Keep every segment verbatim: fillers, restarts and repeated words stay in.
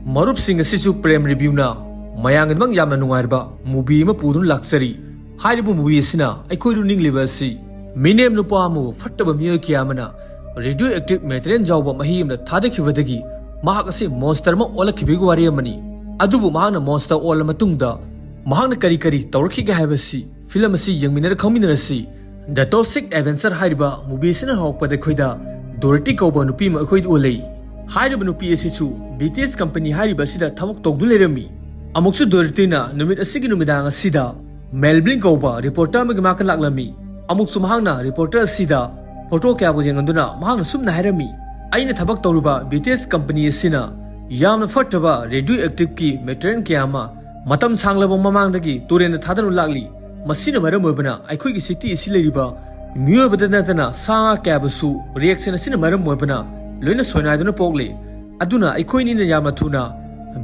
ꯃꯔꯨꯞꯁꯤꯡ, ꯑꯁꯤꯁꯨ ꯄ꯭ꯔꯦꯝ ꯔꯤꯚ꯭ꯌꯨꯅ ꯃꯌꯥꯝꯒꯤꯗꯃꯛ ꯌꯥꯝꯅ ꯅꯨꯡꯉꯥꯏꯔꯕ ꯃꯨꯚꯤ ꯑꯃ ꯄꯨꯗꯨꯅ ꯂꯥꯛꯆꯔꯤ꯫ ꯍꯥꯏꯔꯤꯕ ꯃꯨꯚꯤ ꯑꯁꯤꯅ ꯑꯩꯈꯣꯏꯗ ꯎꯠꯅꯤꯡꯂꯤꯕ ꯑꯁꯤ ꯃꯤꯅꯦꯝ ꯅꯨꯄꯥ ꯑꯃꯕꯨ ꯐꯠꯇꯕ ꯃꯤꯑꯣꯏ ꯀꯌꯥ ꯑꯃꯅ ꯔꯦꯗꯤꯑꯣ ꯑꯦꯛꯇꯤꯚ ꯃꯦꯇꯔꯤꯌꯦꯜ ꯌꯥꯎꯕ ꯃꯍꯤ ꯑꯃꯗ ꯊꯥꯗꯈꯤꯕꯗꯒꯤ ꯃꯍꯥꯛ ꯑꯁꯤ ꯃꯣꯟꯁꯇꯔ ꯑꯃ ꯑꯣꯜꯂꯛꯈꯤꯕꯒꯤ ꯋꯥꯔꯤ ꯑꯃꯅꯤ꯫ ꯑꯗꯨꯕꯨ ꯃꯍꯥꯛꯅ ꯃꯣꯟꯁꯇꯔ ꯑꯣꯜꯂ ꯃꯇꯨꯡꯗ ꯃꯍꯥꯛꯅ ꯀꯔꯤ ꯀꯔꯤ ꯇꯧꯔꯛꯈꯤꯒꯦ ꯍꯥꯏꯕꯁꯤ ꯐꯤꯂꯝ ꯑꯁꯤ ꯌꯦꯡꯃꯤꯟꯅꯔ ꯈꯪꯃꯤꯟꯅꯔꯁꯤ꯫ ꯗ ꯇꯣꯛꯁꯤꯛ ꯑꯦꯗꯚꯦꯟꯆꯔ ꯍꯥꯏꯔꯤꯕ ꯃꯨꯚꯤ ꯑꯁꯤꯅ ꯍꯧꯔꯛꯄꯗ ꯑꯩꯈꯣꯏꯗ ꯗꯣꯔꯣꯊꯤ ꯀꯧꯕ ꯅꯨꯄꯤ ꯑꯃ ꯑꯩꯈꯣꯏꯗ ꯎꯍꯜꯂꯤ꯫ ꯍꯥꯏꯔꯤꯕ ꯅꯨꯄꯤ ꯑꯁꯤꯁꯨ ꯕꯤ ꯇꯤ ꯑꯦꯁ ꯀꯝꯄꯅꯤ ꯍꯥꯏꯔꯤꯕ ꯑꯁꯤꯗ ꯊꯕꯛ ꯇꯧꯗꯨꯅ ꯂꯩꯔꯝꯃꯤ꯫ ꯑꯃꯨꯛꯁꯨ ꯗꯣꯔꯣꯊꯤꯅ ꯅꯨꯃꯤꯠ ꯑꯁꯤꯒꯤ ꯅꯨꯃꯤꯗꯥꯡ ꯑꯁꯤꯗ ꯃꯦꯜꯚꯤꯟ ꯀꯧꯕ ꯔꯤꯄꯣꯔꯇꯔ ꯑꯃꯒꯤ ꯃꯅꯥꯛꯇ ꯂꯥꯛꯂꯝꯃꯤ꯫ ꯑꯃꯨꯛꯁꯨ ꯃꯍꯥꯛꯅ ꯔꯤꯄꯣꯔꯇꯔ ꯑꯁꯤꯗ ꯐꯣꯇꯣ ꯀꯌꯥꯕꯨ ꯌꯦꯡꯍꯟꯗꯨꯅ ꯃꯍꯥꯛꯅ ꯁꯨꯝꯅ ꯍꯥꯏꯔꯝꯃꯤ, "ꯑꯩꯅ ꯊꯕꯛ ꯇꯧꯔꯤꯕ ꯕꯤ ꯇꯤ ꯑꯦꯁ ꯀꯝꯄꯅꯤ ꯑꯁꯤꯅ ꯌꯥꯝꯅ ꯐꯠꯇꯕ ꯔꯦꯗꯤꯑꯣ ꯑꯦꯛꯇꯤꯚꯀꯤ ꯃꯦꯇꯔꯤꯌꯦꯜ ꯀꯌꯥ ꯑꯃ ꯃꯇꯝ ꯁꯥꯡꯂꯕ ꯃꯃꯥꯡꯗꯒꯤ ꯇꯨꯔꯦꯟꯗ ꯊꯥꯗꯔꯨ ꯂꯥꯛꯂꯤ꯫ ꯃꯁꯤꯅ ꯃꯔꯝ ꯑꯣꯏꯕꯅ ꯑꯩꯈꯣꯏꯒꯤ ꯁꯤꯇꯤ ꯑꯁꯤ ꯂꯩꯔꯤꯕ ꯃꯤꯑꯣꯏꯕꯗ ꯅꯠꯇꯅ ꯁꯥ ꯉꯥ ꯀꯌꯥꯕꯨꯁꯨ ꯔꯤꯑꯦꯛꯁꯟ ꯑꯁꯤꯅ ꯃꯔꯝ ꯑꯣꯏꯕꯅ ꯂꯣꯏꯅ ꯁꯣꯏꯅꯥꯏꯗꯨꯅ ꯄꯣꯛꯂꯤ꯫ ꯑꯗꯨꯅ ꯑꯩꯈꯣꯏꯅꯤꯅ ꯌꯥꯝꯅ ꯊꯨꯅ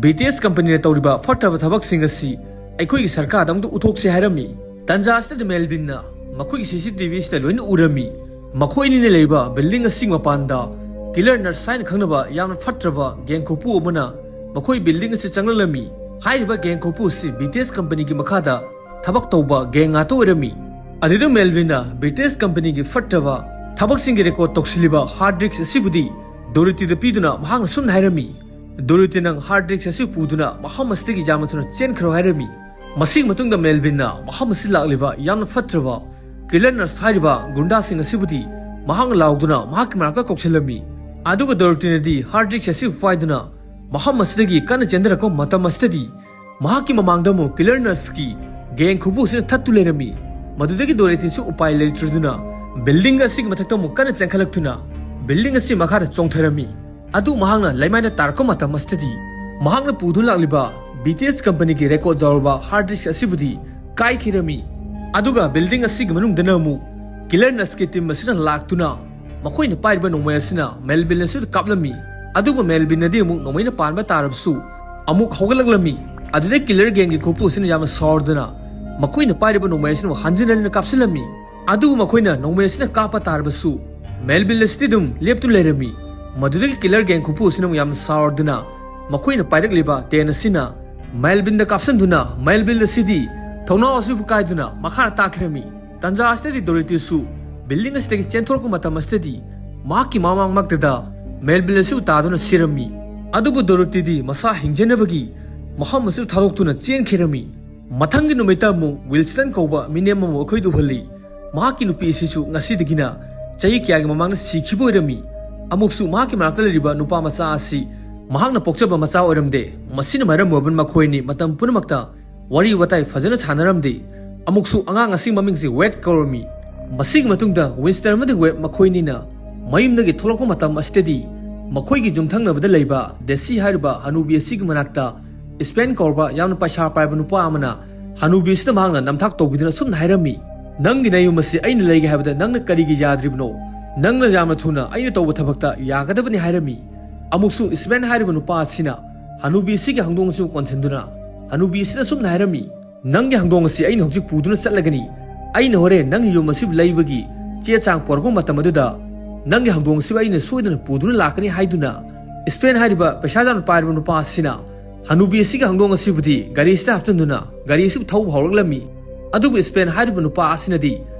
ꯕꯤ ꯇꯤ ꯑꯦꯁ ꯀꯝꯄꯅꯤꯅ ꯇꯧꯔꯤꯕ ꯐꯠꯇꯕ ꯊꯕꯛꯁꯤꯡ ꯑꯁꯤ ꯑꯩꯈꯣꯏꯒꯤ ꯁꯔꯀꯥꯔꯗ ꯑꯃꯨꯛꯇ ꯎꯠꯊꯣꯛꯁꯤ" ꯍꯥꯏꯔꯝꯃꯤ꯫ ꯇꯟꯖꯥ ꯑꯁꯤꯗ ꯃꯦꯜꯚꯤꯟꯅ ꯃꯈꯣꯏꯒꯤ ꯁꯤ ꯁꯤ ꯇꯤ ꯚꯤ ꯑꯁꯤꯗ ꯂꯣꯏꯅ ꯎꯔꯝꯃꯤ꯫ ꯃꯈꯣꯏ ꯑꯅꯤꯅ ꯂꯩꯔꯤꯕ ꯕꯤꯜꯗꯤꯡ ꯑꯁꯤꯒꯤ ꯃꯄꯥꯟꯗ ꯀꯤꯂꯔ ꯅꯔꯁ ꯍꯥꯏꯅ ꯈꯪꯅꯕ ꯌꯥꯝꯅ ꯐꯠꯇ꯭ꯔꯕ ꯒꯦꯡ ꯀꯣꯛꯄꯨ ꯑꯃꯅ ꯃꯈꯣꯏ ꯕꯤꯜꯗꯤꯡ ꯑꯁꯤ ꯆꯪꯂꯛꯂꯝꯃꯤ꯫ ꯍꯥꯏꯔꯤꯕ ꯒꯦꯡ ꯀꯣꯛꯄꯨ ꯑꯁꯤ ꯕꯤ ꯇꯤ ꯑꯦꯁ ꯀꯝꯄꯅꯤꯒꯤ ꯃꯈꯥꯗ ꯊꯕꯛ ꯇꯧꯕ ꯒꯦꯡ ꯉꯥꯛꯇ ꯑꯣꯏꯔꯝꯃꯤ꯫ ꯑꯗꯨꯗ ꯃꯦꯜꯚꯤꯟꯅ ꯕꯤ ꯇꯤ ꯑꯦꯁ ꯀꯝꯄꯅꯤꯒꯤ ꯐꯠꯇꯕ ꯊꯕꯛꯁꯤꯡꯒꯤ ꯔꯦꯀꯣꯔꯗ ꯇꯧꯁꯤꯜꯂꯤꯕ ꯍꯥꯔꯗ ꯗꯤꯁ꯭ꯛ ꯑꯁꯤꯕꯨꯗꯤ ꯗꯣꯔꯣꯊꯤꯗ ꯄꯤꯗꯨꯅ ꯃꯍꯥꯛꯅ ꯁꯨꯝꯅ ꯍꯥꯏꯔꯝꯃꯤ, "ꯗꯣꯔꯣꯊꯤ, ꯅꯪ ꯍꯥꯔꯗ ꯗꯤꯁ꯭ꯛ ꯑꯁꯤ ꯄꯨꯗꯨꯅ ꯃꯐꯝ ꯑꯁꯤꯗꯒꯤ ꯌꯥꯝꯅ ꯊꯨꯅ ꯆꯦꯟꯈ꯭ꯔꯣ" ꯍꯥꯏꯔꯝꯃꯤ꯫ ꯃꯁꯤꯒꯤ ꯃꯇꯨꯡꯗ ꯃꯦꯜꯚꯤꯟꯅ ꯃꯐꯝ ꯑꯁꯤ ꯂꯥꯛꯂꯤꯕ ꯌꯥꯝꯅ ꯐꯠꯇ꯭ꯔꯕ ꯀꯤꯂꯔ ꯅꯔꯁ ꯍꯥꯏꯔꯤꯕ ꯒꯨꯟꯗꯥꯁꯤꯡ ꯑꯁꯤꯕꯨꯗꯤ ꯃꯍꯥꯛꯅ ꯂꯥꯎꯗꯨꯅ ꯃꯍꯥꯛꯀꯤ ꯃꯅꯥꯛꯇ ꯀꯧꯁꯤꯜꯂꯝꯃꯤ꯫ ꯑꯗꯨꯒ ꯗꯣꯔꯣꯊꯤꯅꯗꯤ ꯍꯥꯔꯗ ꯗꯤꯁ꯭ꯛ ꯑꯁꯤ ꯄꯥꯏꯗꯨꯅ ꯃꯐꯝ ꯑꯁꯤꯗꯒꯤ ꯀꯟꯅ ꯆꯦꯟꯊꯔꯛꯄ ꯃꯇꯝ ꯑꯁꯤꯗꯗꯤ ꯃꯍꯥꯛꯀꯤ ꯃꯃꯥꯡꯗ ꯑꯃꯨꯛ ꯀꯤꯂꯔ ꯅꯔꯁꯀꯤ ꯒꯦꯡ ꯈꯨꯕꯨ ꯑꯁꯤꯅ ꯊꯠꯇꯨ ꯂꯩꯔꯝꯃꯤ꯫ ꯃꯗꯨꯗꯒꯤ ꯗꯣꯔꯣꯊꯤꯁꯨ ꯎꯄꯥꯏ ꯂꯩꯇ꯭ꯔꯗꯨꯅ ꯕꯤꯜꯗꯤꯡ ꯑꯁꯤꯒꯤ ꯃꯊꯛꯇ ꯑꯃꯨꯛ ꯀꯟꯅ ꯆꯦꯟꯈꯠꯂꯛꯇꯨꯅ ꯕꯤꯜꯗꯤꯡ ꯑꯑꯁꯤ ꯃꯈꯥꯗ ꯆꯣꯡꯊꯔꯝꯃꯤ꯫ ꯑꯗꯨ ꯃꯍꯥꯛꯅ ꯂꯩꯃꯥꯏꯗ ꯇꯥꯔꯛꯄ ꯃꯇꯝ ꯑꯁꯤꯗꯗꯤ ꯃꯍꯥꯛꯅ ꯄꯨꯗꯨꯅ ꯂꯥꯛꯂꯤꯕ ꯕꯤ ꯇꯤ ꯑꯦꯁ ꯀꯝꯄꯅꯤꯒꯤ ꯔꯦꯀꯣꯔꯗ ꯌꯥꯎꯔꯕ ꯍꯥꯔꯗ ꯗꯤꯁ꯭ꯛ ꯑꯁꯤꯕꯨꯗꯤ ꯀꯥꯏꯈꯤꯔꯝꯃꯤ꯫ ꯑꯗꯨꯒ ꯕꯤꯜꯗꯤꯡ ꯑꯁꯤꯒꯤ ꯃꯅꯨꯡꯗꯅ ꯑꯃꯨꯛ ꯀꯤꯂꯔ ꯅꯔꯁꯀꯤ ꯇꯤꯝ ꯑꯁꯤꯅ ꯂꯥꯛꯇꯨꯅ ꯃꯈꯣꯏꯅ ꯄꯥꯏꯔꯤꯕ ꯅꯣꯡꯃꯩ ꯑꯁꯤꯅ ꯃꯦꯜꯚꯤꯟ ꯑꯁꯤꯗ ꯀꯥꯞꯂꯝꯃꯤ꯫ ꯑꯗꯨꯕꯨ ꯃꯦꯜꯚꯤꯟꯅꯗꯤ ꯑꯃꯨꯛ ꯅꯣꯡꯃꯩꯅ ꯄꯥꯟꯕ ꯇꯥꯔꯕꯁꯨ ꯑꯃꯨꯛ ꯍꯧꯒꯠꯂꯛꯂꯝꯃꯤ꯫ ꯑꯗꯨꯗ ꯀꯤꯂꯔ ꯒꯦꯡꯒꯤ ꯈꯨꯄꯨ ꯑꯁꯤꯅ ꯌꯥꯝꯅ ꯁꯥꯎꯔꯗꯨꯅ ꯃꯈꯣꯏꯅ ꯄꯥꯏꯔꯤꯕ ꯅꯣꯡꯃꯩ ꯑꯁꯤꯅ ꯑꯃꯨꯛ ꯍꯟꯖꯤꯟ ꯍꯟꯖꯤꯟꯅ ꯀꯥꯞꯁꯤꯜꯂꯝꯃꯤ꯫ ꯑꯗꯨꯕꯨ ꯃꯈꯣꯏꯅ ꯅꯣꯡꯃꯩ ꯑꯁꯤꯅ ꯀꯥꯞꯄ ꯇꯥꯔꯕꯁꯨ ꯃꯦꯜꯚꯤꯟ ꯑꯁꯤꯗꯤ ꯑꯗꯨꯝ ꯂꯦꯞꯇꯨꯅ ꯂꯩꯔꯝꯃꯤ꯫ ꯃꯗꯨꯗꯒꯤ ꯀꯤꯂꯔ ꯒꯦꯡ ꯈꯨꯄꯨ ꯑꯁꯤꯅ ꯑꯃꯨꯛ ꯌꯥꯝꯅ ꯁꯥꯎꯔꯗꯨꯅ ꯃꯈꯣꯏꯅ ꯄꯥꯏꯔꯛꯂꯤꯕ ꯇꯦꯟ ꯑꯁꯤꯅ ꯃꯦꯜꯕꯤꯟꯗ ꯀꯥꯞꯁꯤꯟꯗꯨꯅ ꯃꯦꯜꯕꯤꯟ ꯑꯁꯤꯗꯤ ꯊꯧꯅꯥ ꯑꯁꯤꯕꯨ ꯀꯥꯏꯗꯨꯅ ꯃꯈꯥꯗ ꯇꯥꯈꯤꯔꯝꯃꯤ꯫ ꯇꯟꯖꯥ ꯑꯁꯤꯗꯗꯤ ꯗꯣꯔꯣꯇꯤꯁꯨ ꯕꯤꯜꯗꯤꯡ ꯑꯁꯤꯗꯒꯤ ꯆꯦꯟꯊꯣꯔꯛꯄ ꯃꯇꯝ ꯑꯁꯤꯗꯗꯤ ꯃꯍꯥꯛꯀꯤ ꯃꯃꯥꯡꯃꯛꯇꯗ ꯃꯦꯜꯕꯤꯟ ꯑꯁꯤꯕꯨ ꯇꯥꯗꯨꯅ ꯁꯤꯔꯝꯃꯤ꯫ ꯑꯗꯨꯕꯨ ꯗꯣꯔꯣꯇꯤꯗꯤ ꯃꯁꯥ ꯍꯤꯡꯖꯅꯕꯒꯤ ꯃꯐꯝ ꯑꯁꯤꯕꯨ ꯊꯥꯗꯣꯛꯇꯨꯅ ꯆꯦꯟꯈꯤꯔꯝꯃꯤ꯫ ꯃꯊꯪꯒꯤ ꯅꯨꯃꯤꯠꯇ ꯑꯃꯨꯛ ꯋꯤꯜꯁꯇꯟ ꯀꯧꯕ ꯃꯤꯅꯦꯝ ꯑꯃ ꯑꯩꯈꯣꯏꯗ ꯎꯍꯜꯂꯤ꯫ ꯃꯍꯥꯛꯀꯤ ꯅꯨꯄꯤ ꯑꯁꯤꯁꯨ ꯉꯁꯤꯗꯒꯤꯅ ꯆꯍꯤ ꯀꯌꯥꯒꯤ ꯃꯃꯥꯡꯗ ꯁꯤꯈꯤꯕ ꯑꯣꯏꯔꯝꯃꯤ꯫ ꯑꯃꯨꯛꯁꯨ ꯃꯍꯥꯛꯀꯤ ꯃꯅꯥꯛꯇ ꯂꯩꯔꯤꯕ ꯅꯨꯄꯥ ꯃꯆꯥ ꯑꯁꯤ ꯃꯍꯥꯛꯅ ꯄꯣꯛꯆꯕ ꯃꯆꯥ ꯑꯣꯏꯔꯝꯗꯦ꯫ ꯃꯁꯤꯅ ꯃꯔꯝ ꯑꯣꯏꯕꯅ ꯃꯈꯣꯏ ꯑꯅꯤ ꯃꯇꯝ ꯄꯨꯝꯅꯃꯛꯇ ꯋꯥꯔꯤ ꯋꯥꯇꯥꯏ ꯐꯖꯅ ꯁꯥꯟꯅꯔꯝꯗꯦ꯫ ꯑꯃꯨꯛꯁꯨ ꯑꯉꯥꯡ ꯑꯁꯤꯒꯤ ꯃꯃꯤꯡꯁꯤ ꯋꯦꯗ ꯀꯧꯔꯝꯃꯤ꯫ ꯃꯁꯤꯒꯤ ꯃꯇꯨꯡꯗ ꯋꯤꯟꯁꯇꯟ ꯑꯃꯗꯤ ꯋꯦꯗ ꯃꯈꯣꯏꯅꯤꯅ ꯃꯌꯨꯝꯗꯒꯤ ꯊꯣꯛꯂꯛꯄ ꯃꯇꯝ ꯑꯁꯤꯗꯗꯤ ꯃꯈꯣꯏꯒꯤ ꯌꯨꯝꯊꯪꯅꯕꯗ ꯂꯩꯕ ꯗꯦꯁꯤ ꯍꯥꯏꯔꯤꯕ ꯍꯅꯨꯕꯤ ꯑꯁꯤꯒꯤ ꯃꯅꯥꯛꯇ ꯁ꯭ꯄꯦꯟ ꯀꯧꯔꯕ ꯌꯥꯝꯅ ꯄꯩꯁꯥ ꯄꯥꯏꯕ ꯅꯨꯄꯥ ꯑꯃꯅ ꯍꯅꯨꯕꯤ ꯑꯁꯤꯗ ꯃꯍꯥꯛꯅ ꯅꯝꯊꯥꯛ ꯇꯧꯕꯤꯗꯨꯅ ꯑꯁꯨꯝꯅ ꯍꯥꯏꯔꯝꯃꯤ, "ꯅꯪꯒꯤ ꯅꯌꯨꯝ ꯑꯁꯤ ꯑꯩꯅ ꯂꯩꯒꯦ ꯍꯥꯏꯕꯗ ꯅꯪꯅ ꯀꯔꯤꯒꯤ ꯌꯥꯗ꯭ꯔꯤꯕꯅꯣ? ꯅꯪꯅ ꯌꯥꯝꯅ ꯊꯨꯅ ꯑꯩꯅ ꯇꯧꯕ ꯊꯕꯛꯇ ꯌꯥꯒꯗꯕꯅꯤ" ꯍꯥꯏꯔꯝꯃꯤ꯫ ꯑꯃꯨꯛꯁꯨ ꯁ꯭ꯄꯦꯟ ꯍꯥꯏꯔꯤꯕ ꯅꯨꯄꯥ ꯑꯁꯤꯅ ꯍꯅꯨꯕꯤ ꯑꯁꯤꯒꯤ ꯍꯪꯗꯣꯡ ꯑꯁꯤꯕꯨ ꯀꯣꯟꯁꯤꯟꯗꯨꯅ ꯍꯅꯨꯕꯤ ꯑꯁꯤꯗ ꯑꯁꯨꯝꯅ ꯍꯥꯏꯔꯝꯃꯤ, "ꯅꯪꯒꯤ ꯍꯪꯗꯣꯡ ꯑꯁꯤ ꯑꯩꯅ ꯍꯧꯖꯤꯛ ꯄꯨꯗꯨꯅ ꯆꯠꯂꯒꯅꯤ꯫ ꯑꯩꯅ ꯍꯣꯔꯦꯟ ꯅꯪꯒꯤ ꯌꯨꯝ ꯑꯁꯤꯕꯨ ꯂꯩꯕꯒꯤ ꯆꯦ ꯆꯥꯡ ꯄꯨꯔꯛꯄ ꯃꯇꯝ ꯑꯗꯨꯗ ꯅꯪꯒꯤ ꯍꯪꯗꯣꯡ ꯑꯁꯤꯕꯨ ꯑꯩꯅ ꯁꯣꯏꯗꯅ ꯄꯨꯗꯨꯅ ꯂꯥꯛꯀꯅꯤ" ꯍꯥꯏꯗꯨꯅ ꯁ꯭ꯄꯦꯟ ꯍꯥꯏꯔꯤꯕ ꯄꯩꯁꯥ ꯌꯥꯝꯅ ꯄꯥꯏꯔꯕ ꯅꯨꯄꯥ ꯑꯁꯤꯅ ꯍꯅꯨꯕꯤ ꯑꯁꯤꯒꯤ ꯍꯪꯗꯣꯡ ꯑꯁꯤꯕꯨꯗꯤ ꯒꯥꯔꯤ ꯑꯁꯤꯗ ꯍꯥꯞꯆꯤꯟꯗꯨꯅ ꯒꯥꯔꯤ ꯑꯁꯤꯕꯨ ꯊꯧꯕ ꯍꯧꯔꯛꯂꯝꯃꯤ꯫ ꯑꯗꯨꯕꯨ ꯁ꯭ꯄꯦꯟ ꯍꯥꯏꯔꯤꯕ ꯅꯨꯄꯥ ꯑꯁꯤꯅꯗꯤ